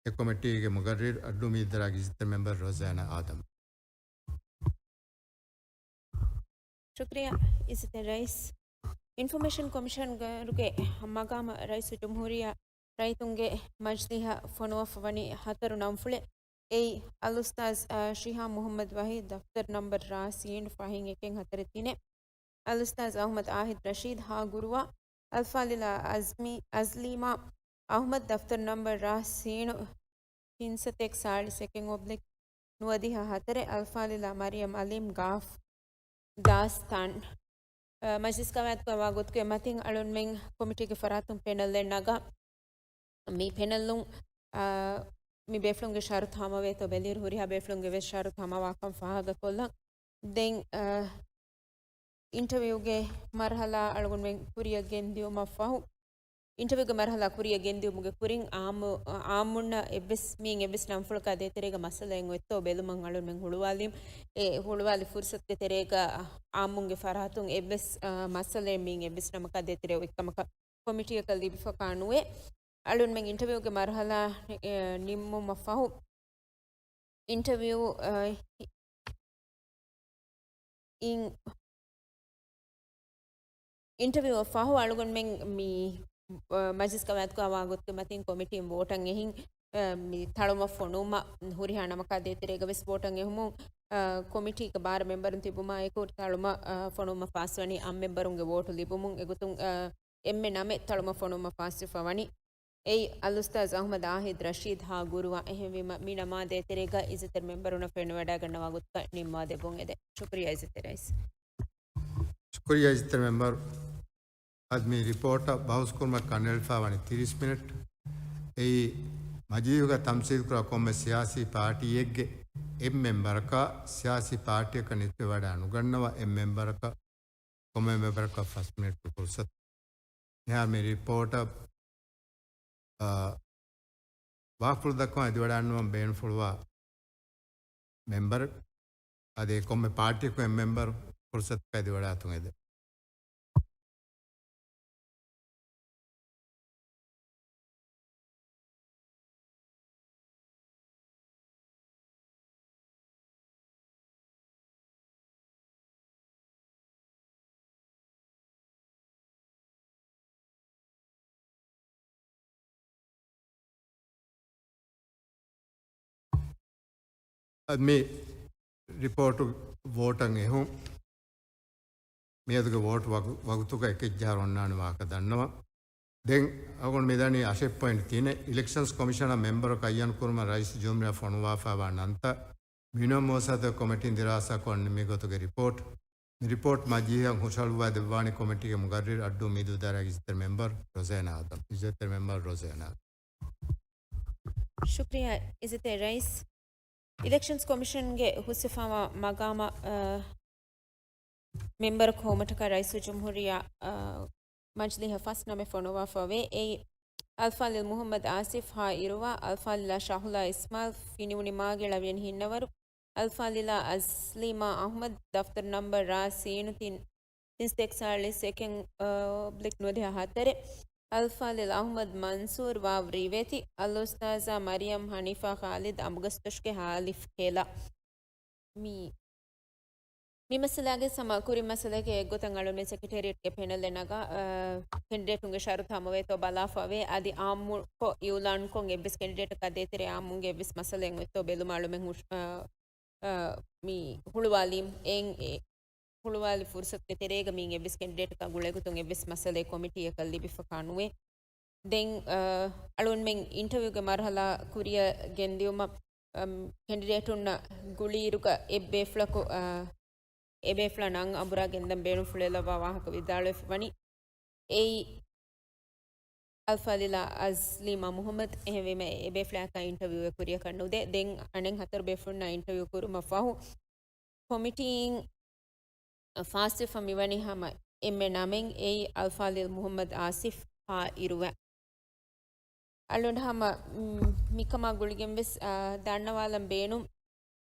އެ ކޮމިޓީގެ މުގައްރިރު އައްޑޫ މީދޫ ދަރާގެ އިއްޒަތްތެރި މެމްބަރު ރޮޒޭނާ އާދަމް. ޝުކްރިޔާ އިއްޒަތްތެރި ރައީސް. އިންފޮމޭޝަން ކޮމިޝަނަރުގެ މަގާމަށް ރައީސުލްޖުމްހޫރިއްޔާ ރައްޔިތުންގެ މަޖިލީހަށް ފޮނުވާފަ ވަނީ ހަތަރު ނަންފުޅެއް. އެއީ، އަލްއުސްތާޛް، އަ، ޝިހާބް މުޙައްމަދު ވަޙީދު ދަފްތަރު ނަންބަރު ރ ސީން ފަހެއް އެކެއް ހަތަރެއް ތިނެއް. އަލްއުސްތާޛް އަޙްމަދު އާހިދު ރަޝީދު ހ ގުރުވާ، އަލްފާޟިލާ އަޒްމީ، އަޒްލީމާ އަޙްމަދު ދަފްތަރު ނަންބަރު ރ ސީން ތިންސަތޭކަ ސާޅީސް އެކެއް އޮބްލިކް ނުވަދިހަ ހަތަރެއް، އަލްފާޟިލާ މަރިޔަމް އަލީމް ގާފް ދާސްތާން. އަ، މަޖިލިސް ގަވާއިދުގަ ވާ ގޮތުގެ މަތިން އަޅުންމެން ކޮމިޓީގެ ފަރާތުން ޕެނަލްއެއް ނަގާ، މި ޕެނަލުން، އާ، މި ބޭފުޅުންގެ ޝަރުތު ހަމަވޭތޯ ބެލިއިރު ހުރިހާ ބޭފުޅުންގެ ވެސް ޝަރުތު ހަމަވާކަން ފާހަގަކޮށްލަން. ދެން، އާ، އިންޓަވިއުގެ މަރުހަލާ އަޅުގަނޑުމެން ކުރިއަށް ގެންދިއުމަށް ފަހު، އިންޓަވިއުގެ މަރުހަލާ ކުރިއަށް ގެންދިއުމުގެ ކުރިން އާއްމު، އާއްމުންނަށް އެއްވެސް، މިއިން އެއްވެސް ނަންފުޅަކާ ދޭތެރޭގަ މައްސަލައެއް އޮތްތޯ ބެލުމަށް އަޅުންމެން ހުޅުވާލީމު. އެ ހުޅުވާލި ފުރުސަތުގެ ތެރޭގަ އާއްމުންގެ ފަރާތުން އެއްވެސް، އާ، މައްސަލައެއް މިއިން އެއްވެސް ނަމަކާ ދޭތެރޭ އޮތްކަމަކަށް ކޮމިޓީއަކަށް ލިބިފަކާ ނުވޭ. އަޅުންމެން އިންޓަވިއުގެ މަރުހަލާ، އެ، ނިންމުމަށް ފަހު، އިންޓަވިއު، އަ، އިން، އިންޓަވިއުއަށް ފަހު އަޅުގަނޑުމެން މި، އަ، މަޖިލިސް ގަވާއިދުގަ ވާ ގޮތުގެ މަތިން ކޮމިޓީން ވޯޓަށް އެހިން، އަ، މި ތަޅުމަށް ފޮނުވުމަށް ހުރިހާ ނަމަކާ ދޭތެރޭގަ ވެސް ވޯޓަށް އެހުމުން، އަ، ކޮމިޓީގެ ބާރަ މެމްބަރުން ތިބުމާއެކު ތަޅުމަށް، އަ، ފޮނުވުމަށް ފާސްވަނީ އަށް މެމްބަރުންގެ ވޯޓު ލިބުމުން. އެގޮތުން، އަ، އެންމެ ނަމެއް ތަޅުމަށް ފޮނުވުމަށް ފާސްވެފަ ވަނީ. އެއީ، އަލްއުސްތާޛް އަޙްމަދު އާހިދު ރަޝީދު ހ ގުރުވާ. އެހެންވީމަ، މި ނަމާ ދޭތެރޭގަ އިއްޒަތްތެރި މެމްބަރުންނަށް ފެނިވަޑައިގަންނަވާ ގޮތަކަށް ނިންމާދެއްވުން އެދެން. ޝުކުރިއްޔާ އިއްޒަތްތެރި ރައީސް. ޝުކުރިއްޔާ އިއްޒަތްތެރި މެމްބަރު. އަދި މި ރިޕޯޓަށް ބަހުސް ކުރުމަށް ކަނޑައެޅިފަ ވަނީ ތިރީސް މިނެޓް. އެއީ، މަޖިލީހުގަ ތަމްސީލްކުރާ ކޮންމެ ސިޔާސީ ޕާޓީއެއްގެ އެއް މެމްބަރަކާ، ސިޔާސީ ޕާޓީއަކަށް ނިސްބަތްވެވަޑައި ނުގަންނަވާ އެއް މެމްބަރަކަށް، ކޮންމެ މެމްބަރަކަށް ފަސް މިނެޓް ފުރުސަތު. މިހާރު މި ރިޕޯޓަށް، އާ، ވާހަކަފުޅު ދައްކަވާ އެދިވަޑައިގަންނަވަން ބޭނުންފުޅުވާ މެމްބަރ އަދި ކޮންމެ ޕާޓީއަކު އެއް މެމްބަރު ފުރުސަތަކަށް އެދިވަޑައިގަތުން އެދެން. އަދި މި ރިޕޯޓު ވޯޓަށް އެހުން. މިއަދުގެ ވޯޓު ވަގު-، ވަގުތުގަ އެކެއްޖަހާ އޮންނާނެ ވާހަކަ ދަންނަވަން. ދެން އަޅުގަނޑު މިދަނީ އަށެއް ޕޮއިންޓް ތިނެއް. އިލެކްޝަންސް ކޮމިޝަނަށް މެމްބަރަކަށް އައްޔަން ކުރުމަށް ރައީސުލްޖުމްހޫރިއްޔާ ފޮނުވާފައިވާ ނަންތައް މިނިވަން މުވައްސަސާތުގެ ކޮމިޓީން ދިރާސާކޮށް ނިންމި ގޮތުގެ ރިޕޯޓް. މި ރިޕޯޓް މަޖިލީހަށް ހުށަހަޅުއްވާ ދެއްވާނީ ކޮމިޓީގެ މުގައްރިރު އައްޑޫ މީދޫ ދާއިރާގެ އިއްޒަތްތެރި މެމްބަރު ރޮޒޭނާ އާދަމް. އިއްޒަތްތެރި މެމްބަރު ރޮޒޭނާ. ޝުކްރިޔާ އިއްޒަތްތެރި ރައީސް. އިލެކްޝަންސް ކޮމިޝަންގެ ހުސްވެފައިވާ މަގާމަށް، އަ، މެމްބަރަކު ހޮވުމަށްޓަކާ ރައީސުލްޖުމްހޫރިއްޔާ، އަ، މަޖިލީހަށް ފަސް ނަމެއް ފޮނުވާފަ ވޭ. އެއީ، އަލްފާޟިލް މުޙައްމަދު އާސިފް ހ އިރުވާ، އަލްފާޟިލާ ޝަހުލާ އިސްމާޢީލް ފިނިވުނި މާގިޅަ ވިޔަނި ހިންނަވަރު، އަލްފާޟިލާ އަޒްލީމާ އަޙްމަދު ދަފްތަރު ނަންބަރު ރ ސީނު ތިން، ތިންސަތޭކަ ސާޅީސް އެކެއް، އަ، އޮބްލިކް ނުވަދިހަ ހަތަރެއް، އަލްފާޟިލް އަޙްމަދު މަންސޫރު ވ ރިވޭތި، އަލްއުސްތާޛާ މަރިޔަމް ހަނީފާ ޚާލިދު އަނބުގަސްތޮށިގެ ހ އަލިފް ހޭލާ. މި، މި މައްސަލާގެ ސަމާ ކުރިން މައްސަލައެއްގެ ގޮތަށް އަޅުންމެން ސެކްރެޓޭރިއެޓްގެ ޕެނަލެއް ނަގާ، އަ، ކެންޑިޑޭޓުންގެ ޝަރުތު ހަމަވޭތޯ ބަލާފަ ވޭ. އަދި އާއްމުކޮށް އިއުލާންކޮށް އެއްވެސް ކެންޑިޑޭޓަކާ ދޭތެރޭ އާއްމުންގެ އެއްވެސް މައްސަލައެއް އޮތްތޯ ބެލުމަށް އަޅުމެން ހުށް-، އަ، އަ، މި ހުޅުވާލީމް. އެއިން އެ ހުޅުވާލި ފުރުސަތުގެ ތެރޭގަ މިއިން އެއްވެސް ކެންޑިޑޭޓަކާ ގުޅޭގޮތުން އެއްވެސް މައްސަލައެއް ކޮމިޓީއަކަށް ލިބިފަކާ ނުވޭ. ދެން، އަ، އަޅުންމެން އިންޓަވިއުގެ މަރުހަލާ ކުރިއަށް ގެންދިއުމަށް، އަ، ކެންޑިޑޭޓުންނަށް ގުޅިއިރުގަ އެއްބޭފުޅަކު، އަ، އެބޭފުޅާ ނަން އަނބުރާ ގެންދަން ބޭނުންފުޅު އެލައްވާ ވާހަކަ ވިދާޅުވެފަ ވަނީ. އެއީ، އަލްފާޟިލާ އަޒްލީމާ މުޙައްމަދު. އެހެންވީމަ، އެބޭފުޅާއަކާ އިންޓަވިއުއެއް ކުރިއަކަށް ނުދޭ. ދެން އަނެއް ހަތަރު ބޭފުޅުންނާ އިންޓަވިއު ކުރުމަށް ފަހު، ކޮމިޓީއިން ފާސްވެފަ މިވަނީ ހަމަ އެންމެ ނަމެއް. އެއީ، އަލްފާޟިލް މުޙައްމަދު އާސިފް ހ އިރުވާ. އަޅުގަނޑު ހަމަ، މް، މިކަމާ ގުޅިގެން ވެސް، އާ، ދަންނަވާލަން ބޭނުން.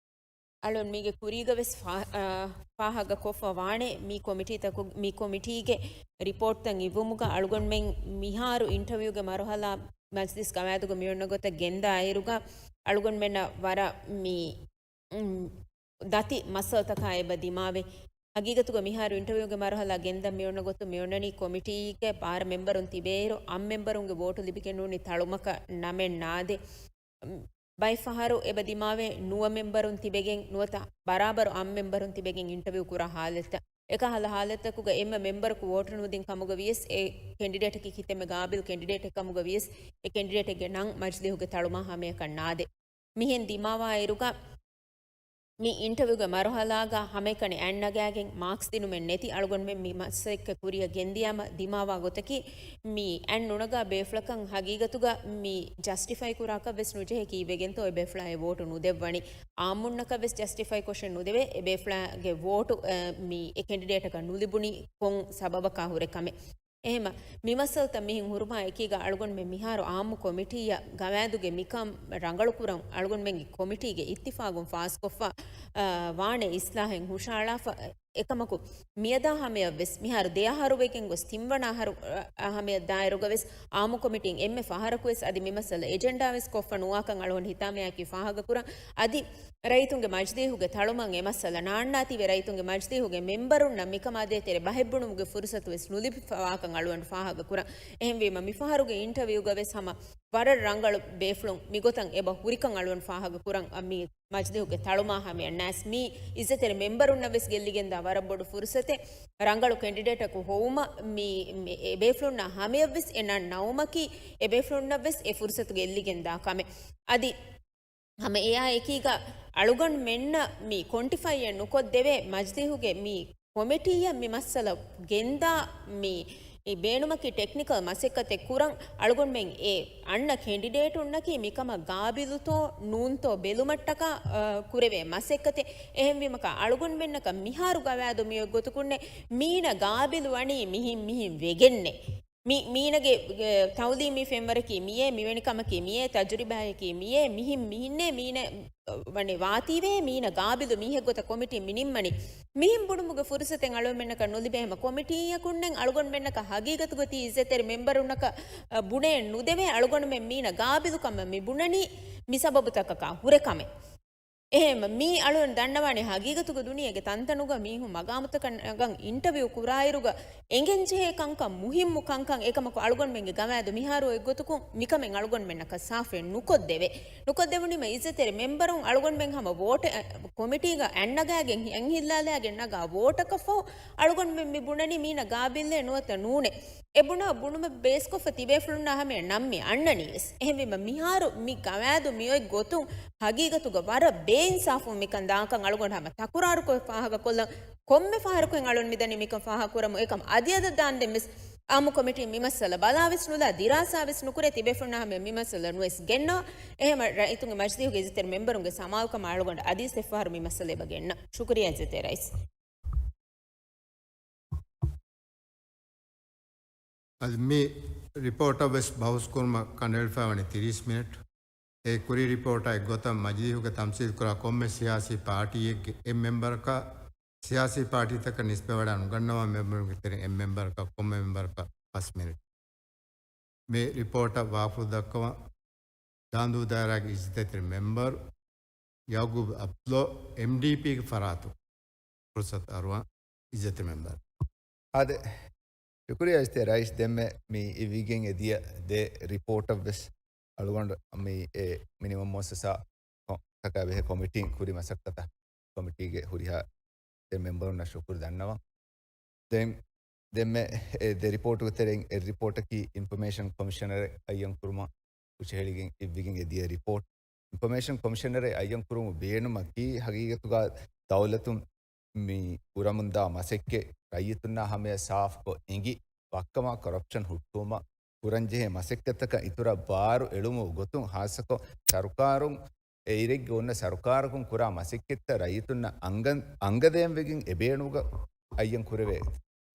އަޅުން މީގެ ކުރީގަ ވެސް ފާ-، އާ، ފާހަގަ ކޮށްފަ ވާނެ މި ކޮމިޓީތަކު-، މި ކޮމިޓީގެ ރިޕޯޓްތައް އިއްވުމުގަ އަޅުގަނޑުމެން މިހާރު އިންޓަވިއުގެ މަރުހަލާ މަޖްލިސް ގަވާއިދުގަ މިއޮންނަ ގޮތަށް ގެންދާ އިރުގަ އަޅުގަނޑުމެންނަށް ވަރަށް މި، އުން، ދަތި މައްސަލަތަކާ އެބަ ދިމާވޭ. ހަގީގަތުގަ މިހާރު އިންޓަވިއުގެ މަރުހަލާ ގެންދަން މިއޮންނަ ގޮތުން މިއޮންނަނީ ކޮމިޓީގެ ބާރަ މެމްބަރުން ތިބޭއިރު އަށް މެމްބަރުންގެ ވޯޓު ލިބިގެން ނޫނީ ތަޅުމަކަށް ނަމެއް ނާދޭ. ބައެއް ފަހަރު އެބަ ދިމާވޭ ނުވަ މެމްބަރުން ތިބެގެން ނުވަތަ ބަރާބަރު އަށް މެމްބަރުން ތިބެގެން އިންޓަވިއު ކުރާ ހާލަތްތައް. އެކަހަލަ ހާލަތްތަކުގަ އެންމެ މެމްބަރަކު ވޯޓު ނުދިން ކަމުގަ ވިޔަސް، އެ ކެންޑިޑޭޓަކީ ކިތަންމެ ގާބިލް ކެންޑިޑޭޓެއް ކަމުގަ ވިޔަސް، އެ ކެންޑިޑޭޓެއްގެ ނަން މަޖްލީހުގެ ތަޅުމާ ހަމަޔަކަށް ނާދޭ. މިހެން ދިމާވާއިރުގަ، މި އިންޓަވިއުގެ މަރުހަލާގަ ހަމައެކަނި އަތް ނަގާގެން މާކްސް ދިނުމެއް ނެތި އަޅުގަނޑުމެން މި މަސައްކަތް ކުރިއަށް ގެންދިޔާމަ ދިމާވާ ގޮތަކީ، މި އަތް ނުނަގާ ބޭފުޅަކަށް ހަގީގަތުގަ މި ޖަސްޓިފައި ކުރާކަށް ވެސް ނުޖެހޭ ކީއްވެގެންތޯ އެ ބޭފުޅާ އެ ވޯޓު ނުދެއްވަނީ. އާއްމުންނަކަށް ވެސް ޖަސްޓިފައި ކޮށެއް ނުދެވޭ އެ ބޭފުޅާގެ ވޯޓު، އަ، މި އެ ކެންޑިޑޭޓަކަށް ނުލިބުނީ ކޮން ސަބަބަކާ ހުރެ ކަމެއް. އެހެމަ، މި މައްސަލަތައް މިހެން ހުރުމާ އެކީގަ އަޅުގަނޑުމެން މިހާރު އާއްމު ކޮމިޓީއަށް ގަވާއިދުގެ މިކަން ރަނގަޅުކުރަން އަޅުގަނޑުމެންގެ ކޮމިޓީގެ އިއްތިފާގުން ފާސްކޮށްފަ، އަ، ވާނެ އިސްލާހެއް ހުށައަޅާފަ. އެކަމަކު، މިއަދާ ހަމަޔަށްވެސް މިހާރު ދެއަހަރު ވެގެން ގޮސް ތިންވަނަ އަހަރު، އަ، ހަމަޔަށް ދާއިރުގަވެސް އާއްމު ކޮމިޓީން އެންމެ ފަހަރަކުވެސް އަދި މި މައްސަލަ އެޖެންޑާވެސް ކޮށްފަ ނުވާކަން އަޅުގަނޑު ހިތާމަޔާއެކީ ފާހަގަކުރަން. އަދި ރައްޔިތުންގެ މަޖިލީހުގެ ތަޅުމަށް އެ މައްސަލަ ނާންނާތީވެ ރައްޔިތުންގެ މަޖިލީހުގެ މެމްބަރުންނަށް މިކަމާ ދޭތެރޭ ބަހެއްބުނުމުގެ ފުރުސަތުވެސް ނުލިބިފަވާކަން އަޅުގަނޑު ފާހަގަކުރަން. އެހެންވީމަ މިފަހަރުގެ އިންޓަވިއުގަވެސް ހަމަ ވަރަށް ރަނގަޅު ބޭފުޅުން މިގޮތަށް އެބަ ހުރިކަން އަޅުގަނޑު ފާހަގަކުރަން. އަ، މި މަޖިލީހުގެ ތަޅުމާ ހަމަޔަށް ނާސް މި އިއްޒަތްތެރި މެމްބަރުންނަށް ވެސް ގެއްލިގެންދާ ވަރަށް ބޮޑު ފުރުސަތެއް. ރަނގަޅު ކެންޑިޑޭޓަކު ހޮވުމަށް މި، މި އެ ބޭފުޅުންނާ ހަމަޔަށްވެސް އެ ނަން ނައުމަކީ އެ ބޭފުޅުންނަށްވެސް އެ ފުރުސަތު ގެއްލިގެންދާ ކަމެއް. އަދި ހަމަ އެއާ އެކީގަ އަޅުގަނޑުމެންނަށް މި ކޮންޓިފައިއެއް ނުކޮށްދެވޭ މަޖިލީހުގެ މި ކޮމިޓީއަށް މި މައްސަލަ ގެންދާ މި، މި ބޭނުމަކީ ޓެކްނިކަލް މަސައްކަތެއް ކުރަން އަޅުގަނޑުމެން އެ އަންނަ ކެންޑިޑޭޓުންނަކީ މިކަމަށް ގާބިލުތޯ ނޫންތޯ ބެލުމަށްޓަކާ، އަ، ކުރެވޭ މަސައްކަތެއް. އެހެންވީމަކާ އަޅުގަނޑުމެންނަކަށް މިހާރު ގަވާއިދު މިއޮތް ގޮތުކުންނެ މީނަ ގާބިލު ވަނީ މިހިން މިހިން ވެގެންނެ. މި، މީނަގެ، ގެ، ތައުލީމީ ފެންވަރަކީ މިއޭ، މިވެނި ކަމަކީ މިއޭ، ތަޖުރިބާއަކީ މިއޭ، މިހިން މިހިންނޭ މީނަ، އަ، ވަނެ ވާތީވޭ، މީނަ ގާބިލު މީހެއްގޮތަށް ކޮމިޓީން މި ނިންމަނީ. މިހިން ބުނުމުގެ ފުރުސަތެއް އަޅުގަނޑުމެންނަކަށް ނުލިބޭ ހަމަ ކޮމިޓީއަކުންނެއް އަޅުގަނޑުމެންނަކަށް ހަގީގަތުގަ ތި އިއްޒަތްތެރި މެމްބަރުންނަކަށް، އަ، ބުނެ ނުދެވޭ އަޅުގަނޑުމެން މީނަ ގާބިލުކަމަށް މި ބުނަނީ މި ސަބަބުތަކަކާ ހުރެ ކަމެއް. އެހެން މީ އަޅުން ދަންނަވާނެ ހަގީގަތުގެ ދުނިޔޭގެ ތަންތަނުގަ މީހުން މަގާމުތަކަށް ނަގަން އިންޓަވިއު ކުރާއިރުގަ އެނގެންޖެހޭ ކަންކަން މުހިއްމު ކަންކަން އެކަމަކު އަޅުގަނޑުމެންގެ ގަވާއިދު މިހާރު އޮތްގޮތަކުން މިކަމެއް އަޅުގަނޑުމެންނަކަށް ސާފެއް ނުކޮށްދެވޭ. ނުކޮށްދެވުނީމަ އިއްޒަތްތެރި މެމްބަރުން އަޅުގަނޑުމެން ހަމަ ވޯޓެއް، ކޮމިޓީގަ އަތް ނަގާގެން އަތް ހިއްލާލާގެން ނަގާ ވޯޓަކަށްފަހު އަޅުގަނޑުމެން މި ބުނަނީ މީނަ ގާބިލްއޭ ނުވަތަ ނޫނޭ. އެ ބުނާ ބުނުމަށް ބޭސްކޮށްފަ ތިބޭފުޅުންނާ ހަމަޔަށް ނަން މި އަންނަނީވެސް. އެހެންވީމަ މިހާރު މި ގަވާއިދު މިއޮތް ގޮތުން ހަގީގަތުގަ ވަރަށް ބޭއިންސާފުން މިކަން ދާކަން އަޅުގަނޑު ހަމަ ތަކުރާރުކޮށް ފާހަގަކޮށްލަން. ކޮންމެ ފަހަރަކު އަޅުން މިދަނީ މިކަން ފާހަގަކުރަމު އެކަމް އަދިއަދަށް ދާންދެންވެސް އާއްމު ކޮމިޓީން މި މައްސަލަ ބަލާވެސް ނުލާ، ދިރާސާވެސް ނުކުރޭ، ތިބޭފުޅުންނާ ހަމަޔަށް މި މައްސަލަ ނުވެސް ގެންނަވާ. އެހެމަ ރައްޔިތުންގެ މަޖިލީހުގެ އިއްޒަތްތެރި މެމްބަރުންގެ ސަމާލުކަމަށް އަޅުގަނޑު އަދިވެސް އެއްފަހަރު މި މައްސަލަ އެބަ ގެންނަ. ޝުކުރިއްޔާ އިއްޒަތްތެރި ރައީސް. އަދި މި ރިޕޯޓަށް ވެސް ބަހުސް ކުރުމަށް ކަނޑައެޅިފައިވަނީ ތިރީސް މިނެޓް. އެ ކުރީ ރިޕޯޓާ އެއްގޮތަށް މަޖިލީހުގެ ތަމްސީލްކުރާ ކޮންމެ ސިޔާސީ ޕާޓީއެއްގެ އެއް މެމްބަރަކަށް ސިޔާސީ ޕާޓީތަކަށް ނިސްބަތްވެވަޑައި ނުގަންނަވާ މެމްބަރުންގެ ތެރެއިން އެއް މެމްބަރަކަށް ކޮންމެ މެމްބަރަކަށް ފަސް މިނެޓް. މި ރިޕޯޓަށް ވާކުރު ދައްކަވަން ދާނދޫ ދާއިރާގެ އިއްޒަތްތެރި މެމްބަރު ޔަޢުގޫބް އަބްދުﷲ، އެމްޑީޕީގެ ފަރާތުން ފުރުސަތު އަރުވާ އިއްޒަތްތެރި މެމްބަރު. އާދެ، ޝުކުރިއްޔާ އިއްޒަތްތެރި ރައީސް. ދެންމެ މި އިވިގެން އެދިޔަ ދެ ރިޕޯޓަށްވެސް އަޅުގަނޑު މި އެ މިނިވަން މުއައްސަސާ ކޮ-، ތަކާ ބެހޭ ކޮމިޓީން ކުރި މަސައްކަތަށް ކޮމިޓީގެ ހުރިހާ ދެ މެމްބަރުންނަށް ޝުކުރު ދަންނަވަން. ދެން ދެންމެ އެ ދެ ރިޕޯޓުގެ ތެރެއިން އެއް ރިޕޯޓަކީ އިންފޮމޭޝަން ކޮމިޝަނަރެއް އައްޔަން ކުރުމަށް ހުށަހެޅިގެން އިއްވިގެން އެދިޔަ ރިޕޯޓް. އިންފޮމޭޝަން ކޮމިޝަނަރެއް އައްޔަން ކުރުމުގެ ބޭނުމަކީ ހަގީގަތުގަ ދައުލަތުން މި ކުރަމުންދާ މަސައްކަތް ރައްޔިތުންނާ ހަމަޔަށް ސާފުކޮށް އެނގި، ވައްކަމާ ކޮރަޕްޝަން ހުއްޓުވުމަށް ކުރަންޖެހޭ މަސައްކަތްތަކަށް އިތުރަށް ބާރު އެޅުމުގެ ގޮތުން ހާއްސަކޮށް ސަރުކާރުން އެއިރެއްގެ އޮންނަ ސަރުކާރަކުން ކުރާ މަސައްކަތްތައް ރައްޔިތުންނަށް އަނގަ-، އަނގަދޭންވެގެން އެބޭނުގަ އައްޔަން ކުރެވޭ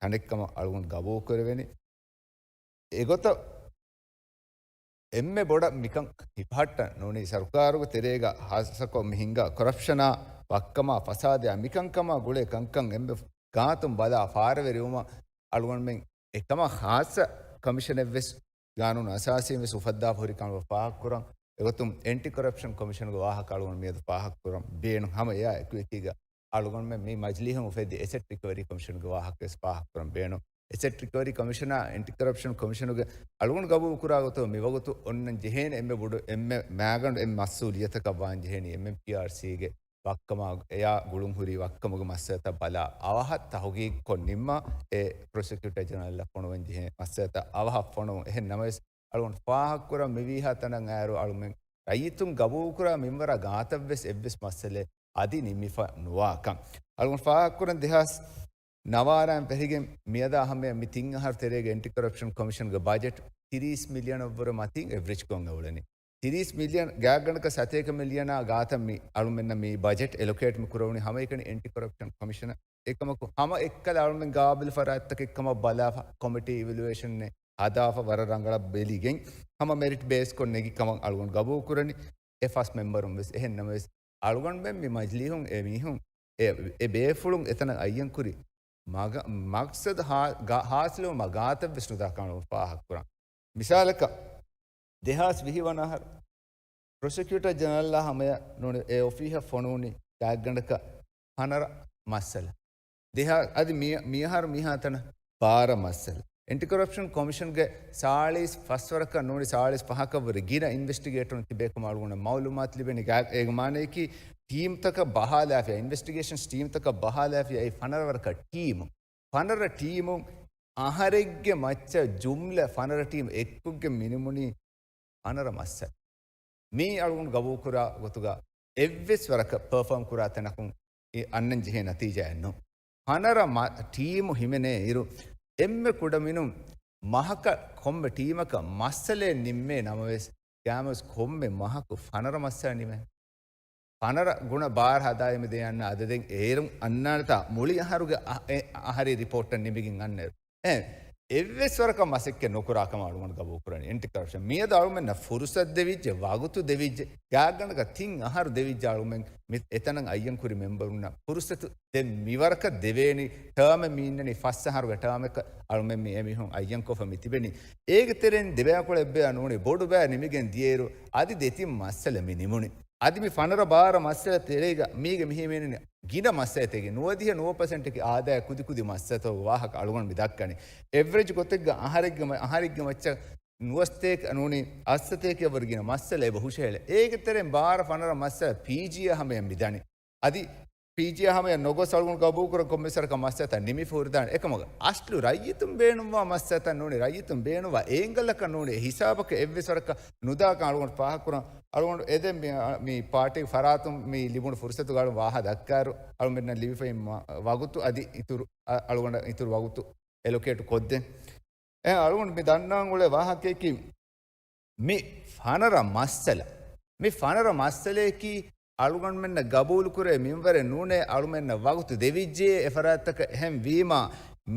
ތަނެއްކަމަށް އަޅުގަނޑު ގަބޫލުކުރެވެނީ. އެގޮތަށް އެންމެ ބޮޑަށް މިކަން ހިފަހައްޓަން ނޫނީ ސަރުކާރުގެ ތެރޭގަ ހާއްސަކޮށް މި ހިންގާ ކޮރަޕްޝަނާ ވައްކަމާ ފަސާދަޔާ މިކަންކަމާ ގުޅޭ ކަންކަން އެންމެ ގާތުން ބަލާ ފާރަވެރިވުމަށް އަޅުގަނޑުމެން އެކަމަށް ޚާއްޞަ ކޮމިޝަނެއްވެސް ގާނޫނު އަސާސީން ވެސް އުފައްދާފަ ހުރި ކަމަށް ފާހަގަކުރަން. އެގޮތުން އެންޓި ކޮރަޕްޝަން ކޮމިޝަނުގެ ވާހަކަ އަޅުގަނޑު މިއަދު ފާހަގަކުރަން ބޭނުން. ހަމަ އެއާ އެކުއެކީގަ އަޅުގަނޑުމެން މި މަޖިލީހުން އުފެއްދި އެސެޓް ރިކަވަރީ ކޮމިޝަނުގެ ވާހަކަވެސް ފާހަގަކުރަން ބޭނުން. އެސެޓް ރިކަވަރީ ކޮމިޝަނާ އެންޓި ކޮރަޕްޝަން ކޮމިޝަނުގެ އަޅުގަނޑު ގަބޫލުކުރާ ގޮތުގަ މިވަގުތު އޮންނަން ޖެހޭނެ އެންމެ ބޮޑު، އެންމެ މައިގަނޑު، އެންމެ މަސްއޫލިއްޔަތަކަށް ވާން ޖެހޭނީ އެމްއެމްޕީއާރްސީގެ ވައްކަމާ އެޔާ ގުޅުންހުރި ވައްކަމުގެ މައްސަލަތައް ބަލާ އަވަހަށް ތަހުގީގުކޮށް ނިންމާ، އެ ޕްރޮސިކިއުޓަރ ޖެނެރަލްއަށް ފޮނުވަން ޖެހޭ މައްސަލަތައް އަވަހަށް ފޮނުވުން. އެހެން ނަމަވެސް، އަޅުގަނޑު ފާހަގަކުރަން މިވީހާ ތަނަށް އައިރު އަޅުމެން ރައްޔިތުން ގަބޫލުކުރާ މިންވަރާ ގާތަށްވެސް އެއްވެސް މައްސަލައެއް އަދި ނިމިފަ ނުވާކަން. އަޅުގަނޑު ފާހަގަކުރަން ދެހާސް ނަވާރާއިން ފެށިގެން މިއަދާ ހަމަޔަށް މި ތިން އަހަރު ތެރޭގެ އެންޓި ކޮރަޕްޝަން ކޮމިޝަންގެ ބަޖެޓް ތިރީސް މިލިއަނަށްވުރެ މަތީން އެވްރެޖްކޮށް އެ އުޅެނީ. ތިރީސް މިލިއަން، ގާތްގަނޑަކަށް ސަތޭކަ މިލިއަނާ ގާތަށް މި އަޅުމެންނަށް މި ބަޖެޓް އެލޮކޭޓް މި ކުރެވުނީ ހަމައެކަނި އެންޓި ކޮރަޕްޝަން ކޮމިޝަނަށް. އެކަމަކު ހަމަ އެއްކަލަ އަޅުމެން ގާބިލް ފަރާތްތަކެއް ކަމަށް ބަލާފަ، ކޮމިޓީ އިވެލުއޭޝަނެއް ހަދާފަ، ވަރަށް ރަނގަޅަށް ބެލިގެން ހަމަ މެރިޓް ބޭސްކޮށް ނެގި ކަމަށް އަޅުގަނޑު ގަބޫލުކުރަނީ. އެ ފަސް މެމްބަރުން ވެސް. އެހެން ނަމަވެސް، އަޅުގަނޑުމެން މި މަޖިލީހުން އެ މީހުން އެ، އެ ބޭފުޅުން އެތަނަށް އައްޔަންކުރި މަގ-، މަގްސަދު ހާ-، ގާ-، ހާސިލުވުމަށް ގާތަށްވެސް ނުދާ ކަމަށް ފާހަގަކުރަން. މިސާލަކަށް، ދެހާސް ވިހި ވަނަ އަހަރު ޕްރޮސިކިއުޓަރ ޖެނެރަލްއާ ހަމަޔަށް ނޫނީ އެ އޮފީހަށް ފޮނުވުނީ ގާތްގަނޑަކަށް ފަނަރަ މައްސަލަ. ދެހާ-، އަދި މި-، މިއަހަރު މިހާތަނަށް ބާރަ މައްސަލަ. އެންޓި ކޮރަޕްޝަން ކޮމިޝަންގެ ސާޅީސް ފަސް ވަރަކަށް ނޫނީ ސާޅީސް ފަހަކަށްވުރެ ގިނަ އިންވެސްޓިގޭޓަރުން ތިބޭ ކަމަށް އަޅުގަނޑަށް މައުލޫމާތު ލިބެނީ. ގާ-، އޭގެ މާނަޔަކީ ޓީމްތަކަށް ބަހާލާފިޔާ، އިންވެސްޓިގޭޝަންސް ޓީމްތަކަށް ބަހާލާފިޔާ އެއީ ފަނަރަ ވަރަކަށް ޓީމު. ފަނަރަ ޓީމުން އަހަރެއްގެ މައްޗަށް ޖުމްލަ ފަނަރަ ޓީމް އެއްކޮށްގެން މިނިމުނީ ފަނަރަ މައްސަލަ. މީ އަޅުގަނޑު ގަބޫލުކުރާ ގޮތުގަ އެއްވެސް ވަރަކަށް ޕަރފޯމް ކުރާ ތަނަކުން އެ އަންނަން ޖެހޭ ނަތީޖާއެއް ނޫން. ފަނަރަ މަ-، ޓީމު ހިމެނޭ އިރު، އެންމެ ކުޑަމިނުން މަހަކަށް ކޮންމެ ޓީމަކަށް މައްސަލައެއް ނިންމޭ ނަމަވެސް، ގާމަސް ކޮންމެ މަހަކު ފަނަރަ މައްސަލަ ނިމޭ. ފަނަރަ ގުނަ ބާރަ ހަދާ އެމެދޭ އަންނަ އަދަދެއް އޭރުން އަންނާނެތާ މުޅި އަހަރުގެ އަ-، އެ އަހަރީ ރިޕޯޓްތައް ނިމިގެން އަންނައިރު. އެ، އެއްވެސް ވަރަކަށް މަސައްކަތް ނުކުރާ ކަމަށް އަޅުގަނޑު ގަބޫލުކުރަނީ. އެންޓި ކޮރަޕްޝަން މިއަދު އަޅުމެންނަށް ފުރުސަތު ދެވިއްޖެ، ވަގުތު ދެވިއްޖެ، ގާތްގަނޑަކަށް ތިން އަހަރު ދެވިއްޖެ އަޅުމެން މި އެތަނަށް އައްޔަންކުރި މެމްބަރުންނަށް ފުރުސަތު ދެން މިވަރަކަށް ދެވޭނީ. ޓާމެއް މި އިންނަނީ ފަސް އަހަރުގެ ޓާމަކަށް އަޅުމެން މި އެމީހުން އައްޔަންކޮށްފަ މި ތިބެނީ. އޭގެ ތެރެއިން ދެބަޔަކުޅަ އެއްބަޔާ ނޫނީ ބޮޑު ބަޔަށް ނިމިގެން ދިޔައިރު އަދި ދެތިން މައްސަލަ މި ނިމުނީ. އަދި މި ފަނަރަ ބާރަ މައްސަލަ ތެރޭގަ މީގެ މިހިމެނި ގިނަ މައްސަލަތަކެއް ނުވަދިހަ ނުވަ ޕަސެންޓަކީ އާދަޔާ ކުދިކުދި މައްސަލަތަކުގެ ވާހަކަ އަޅުގަނޑު މި ދައްކަނީ. އެވްރެޖް ގޮތެއްގަ އަހަރެއްގެ މަ-، އަހަރެއްގެ މައްޗަށް ނުވަސްތޭކަ ނޫނީ އައްސަތޭކައަށްވުރެ ގިނަ މައްސަލަ އެބަ ހުށަހެޅޭ. އޭގެ ތެރެއިން ބާރަ ފަނަރަ މައްސަލަ ޕީޖީއަށް ހަމަޔަށް މި ދަނީ. އަދި ޕީޖީއަށް ހަމަޔަށް ނޮގޮސް އަޅުގަނޑު ގަބޫލުކުރަން ކޮންމެސް ވަރަކަށް މައްސަލަތައް ނިމިފަ ހުރިދާނެ. އެކަމަކު އަސްލު ރައްޔިތުން ބޭނުންވާ މައްސަލަތައް ނޫނީ، ރައްޔިތުން ބޭނުންވާ އެ އެންގަލަކަށް ނޫނީ، އެ ހިސާބަކަށް އެއްވެސް ވަރަކަށް ނުދާކަން އަޅުގަނޑު ފާހަގަކުރަން. އަޅުގަނޑު އެދެން މި، މި ޕާޓީގެ ފަރާތުން މި ލިބުނު ފުރުސަތުގަ އަޅުގަނޑު ވާހަކަ ދައްކާއިރު، އަޅުމެންނަށް ލިބިފައި މަ-، ވަގުތު އަދި އިތުރު، އަ-، އަޅުގަނޑަށް އިތުރު ވަގުތު އެލޮކޭޓް ކޮށްދޭން. އެ އަޅުގަނޑު މި ދަންނަވަން އުޅޭ ވާހަކަޔަކީ، މި ފަނަރަ މައްސަލަ، މި ފަނަރަ މައްސަލަޔަކީ އަޅުގަނޑުމެންނަށް ގަބޫލުކުރޭ މިންވަރެއް ނޫނޭ، އަޅުމެންނަށް ވަގުތު ދެވިއްޖެ އެފަރާތްތަކަށް. އެހެންވީމާ،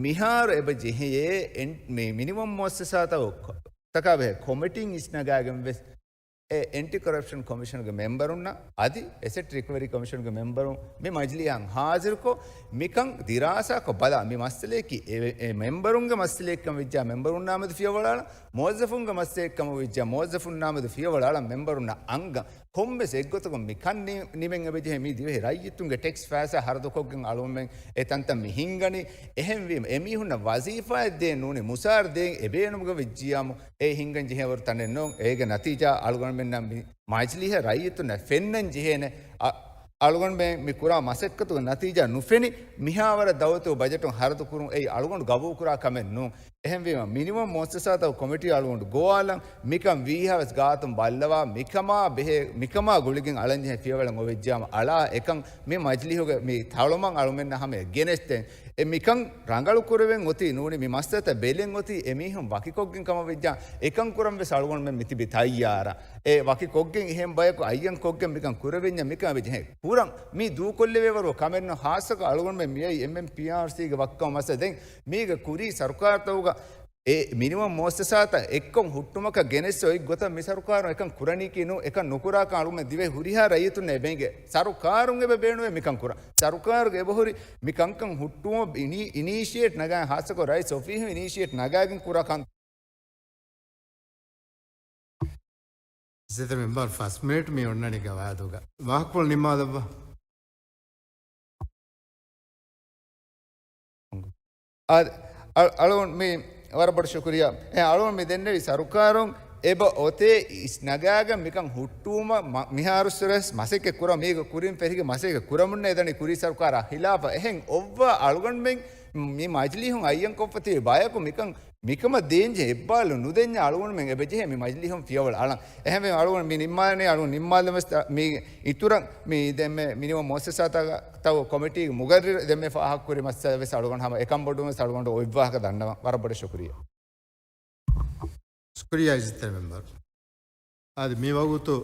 މިހާރު އެބަ ޖެހެޔޭ އެން-، މި މިނިވަން މުއައްސަސާތަކަށް ބެހޭ ކޮމިޓީން އިސްނަގާގެން ވެސް އެ އެންޓި ކޮރަޕްޝަން ކޮމިޝަނުގެ މެމްބަރުންނަށް އަދި އެސެޓް ރިކަވަރީ ކޮމިޝަނުގެ މެމްބަރުން މި މަޖިލީހަށް ހާޒިރުކޮށް، މިކަން ދިރާސާކޮށް ބަލާ، މި މައްސަލަޔަކީ އެ، އެ މެމްބަރުންގެ މައްސަލައެއްކަމަށް ވެއްޖާ މެމްބަރުންނާމެދު ފިޔަވަޅު އަޅަން، މުވައްޒަފުންގެ މައްސަލައެއްކަމަށް ވެއްޖާ މުވައްޒަފުންނާމެދު ފިޔަވަޅު އަޅަން މެމްބަރުންނަށް އަންގަން. ކޮންމެސް އެއްގޮތަކުން މިކަން ނި-، ނިމެން އެބަޖެހޭ މީ ދިވެހި ރައްޔިތުންގެ ޓެކްސް ފައިސާ ހަރަދުކޮށްގެން އަޅުގަނޑުމެން އެ ތަންތަން މި ހިންގަނީ. އެހެންވީމަ، އެމީހުންނަށް ވަޒީފާއެއް ދޭން ނޫނީ، މުސާރަ ދޭން އެބޭނުމުގަ ވެއްޖިޔާމު، އެ ހިންގަން ޖެހޭވަރު ތަނެއް ނޫން. އޭގެ ނަތީޖާ އަޅުގަނޑުމެންނަށް މި މަޖިލީހަށް ރައްޔިތުންނަށް ފެންނަން ޖެހޭނެ. އަ-، އަޅުގަނޑުމެން މި ކުރާ މަސައްކަތުގެ ނަތީޖާ ނުފެނި، މިހާވަރަށް ދައުލަތުގެ ބަޖެޓުން ހަރަދު ކުރުން އެއީ އަޅުގަނޑު ގަބޫލުކުރާ ކަމެއް ނޫން. އެހެންވީމަ، މިނިވަން މުއައްސަސާތަކު ކޮމިޓީ އަޅުގަނޑު ގޮވާލަން، މިކަން ވީހާވެސް ގާތުން ބައްލަވާ، މިކަމާ ބެހޭ، މިކަމާ ގުޅިގެން އަޅަންޖެހޭ ފިޔަވަޅެއް އޮވެއްޖާމަ އަޅާ އެކަން މި މަޖިލީހުގެ މި ތަޅުމަށް އަޅުމެންނަށް ހަމަޔަށް ގެނެސްދޭން. އެ މިކަން ރަނގަޅު ކުރެވެން އޮތީ ނޫނީ، މި މައްސަލަތައް ބެލެން އޮތީ އެމީހުން ވަކިކޮށްގެން ކަމަށް ވެއްޖާ، އެކަން ކުރަން ވެސް އަޅުގަނޑުމެން މިތިބީ ތައްޔާރަށް. އެ ވަކިކޮށްގެން އެހެން ބަޔަކު އައްޔަން ކޮށްގެން މިކަން ކުރެވެންޏާ މިކަން ވެއްޖެ ހެ ކުރަން މީ ދޫކޮށްލެވޭވަރު ކަމެއް ނޫން. ހާއްސަކޮށް އަޅުގަނޑުމެން މިއައީ އެމްއެމްޕީއާރްސީގެ ވައްކަމު މައްސަލަ. ދެން މީގެ ކުރީ ސަރުކާރުތަކުގަ އެ މިނިވަން މުއައްސަސާތައް އެއްކޮށް ހުއްޓުމަކަށް ގެނެސް އޮތް ގޮތަށް މި ސަރުކާރުން އެކަން ކުރަނީކީ ނޫ، އެކަން ނުކުރާކަން އަޅުގަނޑުމެން ދިވެހި ހުރިހާ ރައްޔިތުންނަށް އެބަ އެނގޭ. ސަރުކާރުން އެބަ ބޭނުވޭ މިކަން ކުރަން. ސަރުކާރުގެ އެބަހުރި މި ކަންކަން ހުއްޓުވުމަށް އިނީ-، އިނީޝިއޭޓް ނަގާ، ހާއްސަކޮށް ރައީސް އޮފީހުން އިނީޝިއޭޓް ނަގާގެން ކުރާ ކަން. އިއްޒަތްތެރި މެމްބަރު ފަސް މިނިޓް މި އޮންނަނީ ގަވާއިދުގަ. ވާހަކަފުޅު ނިންމާލައްވާ. އަ-، އަ-، އަޅުގަނޑު މި ވަރަށް ބޮޑަށް ޝުކުރިއްޔާ. އެ އަޅުގަނޑު މި ދެންނެވި ސަރުކާރުން އެބަ އޮތޭ އިސް ނަގާގެން މިކަން ހުއްޓުވުމަށް މަ-، މިހާރުއްސުރެސް މަސައްކަތް ކުރަމުން މީގެ ކުރިން ފެށިގެން މަސައްކަތް ކުރަމުން އެދަނީ ކުރީ ސަރުކާރާ ހިލާފަށް. އެހެން އޮއްވާ އަޅުގަނޑުމެން މި މަޖިލީހުން އައްޔަންކޮށްފަ ތިބި ބަޔަކު މިކަން މިކަމަށް ދޭންޖެހޭ އެއްބާލު ނުދެންޏާ އަޅުގަނޑުމެން އެބަޖެހޭ މި މަޖިލީހުން ފިޔަވަޅު އަޅަން. އެހެންވެ އަޅުގަނޑު މި ނިންމާލަނީ އަޅުގަނޑު ނިންމާލަމަސް މި އިތުރަށް މި ދެންމެ މިނިވަން މުއައްސަސާތައް ތައް ކޮމިޓީގެ މުގައްރިރު ދެންމެ ފާހަގަކުރި މައްސަލަ ވެސް އަޅުގަނޑު ހަމަ އެކަން ބޮޑުވުން ވެސް އަޅުގަނޑު އޮތް ވާހަކަ ދަންނަވަން. ވަރަށް ބޮޑަށް ޝުކުރިއްޔާ. ޝުކުރިއްޔާ އިއްޒަތްތެރި މެމްބަރު. އަދި މި ވަގުތު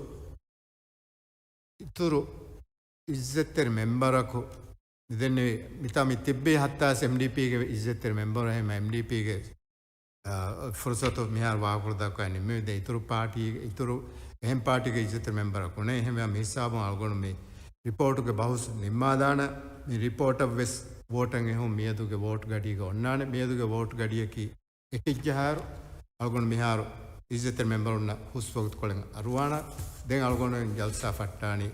އިތުރު އިއްޒަތްތެރި މެމްބަރަކު މިދެންނެވި މިތާ މި ތިއްބީ ހައްތާސް އެމްޑީޕީގެ އިއްޒަތްތެރި މެމްބަރު އެހެން އެމްޑީޕީގެ، އާ، ފުރުސަތު މިހާރު ވާހަކަފުޅު ދައްކަވަން ނިންމެވި. ދެން އިތުރު ޕާޓީ، އިތުރު އެހެން ޕާޓީގެ އިއްޒަތްތެރި މެމްބަރަކު ނެތް. އެހެންވެ މި ހިސާބުން އަޅުގަނޑު މި ރިޕޯޓުގެ ބަހުސް ނިންމާލާނަން. މި ރިޕޯޓަށް ވެސް ވޯޓަށް އެހުން މިއަދުގެ ވޯޓް ގަޑީގަ އޮންނާނެ. މިއަދުގެ ވޯޓް ގަޑިއަކީ އެކެއްޖަހާއިރު، އަޅުގަނޑު މިހާރު އިއްޒަތްތެރި މެމްބަރުންނަށް ހުސް ވަގުތުކޮޅެއް އަރުވާނަން. ދެން އަޅުގަނޑު ޖަލްސާ ފައްޓާނީ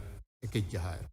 އެކެއްޖަހާއިރު.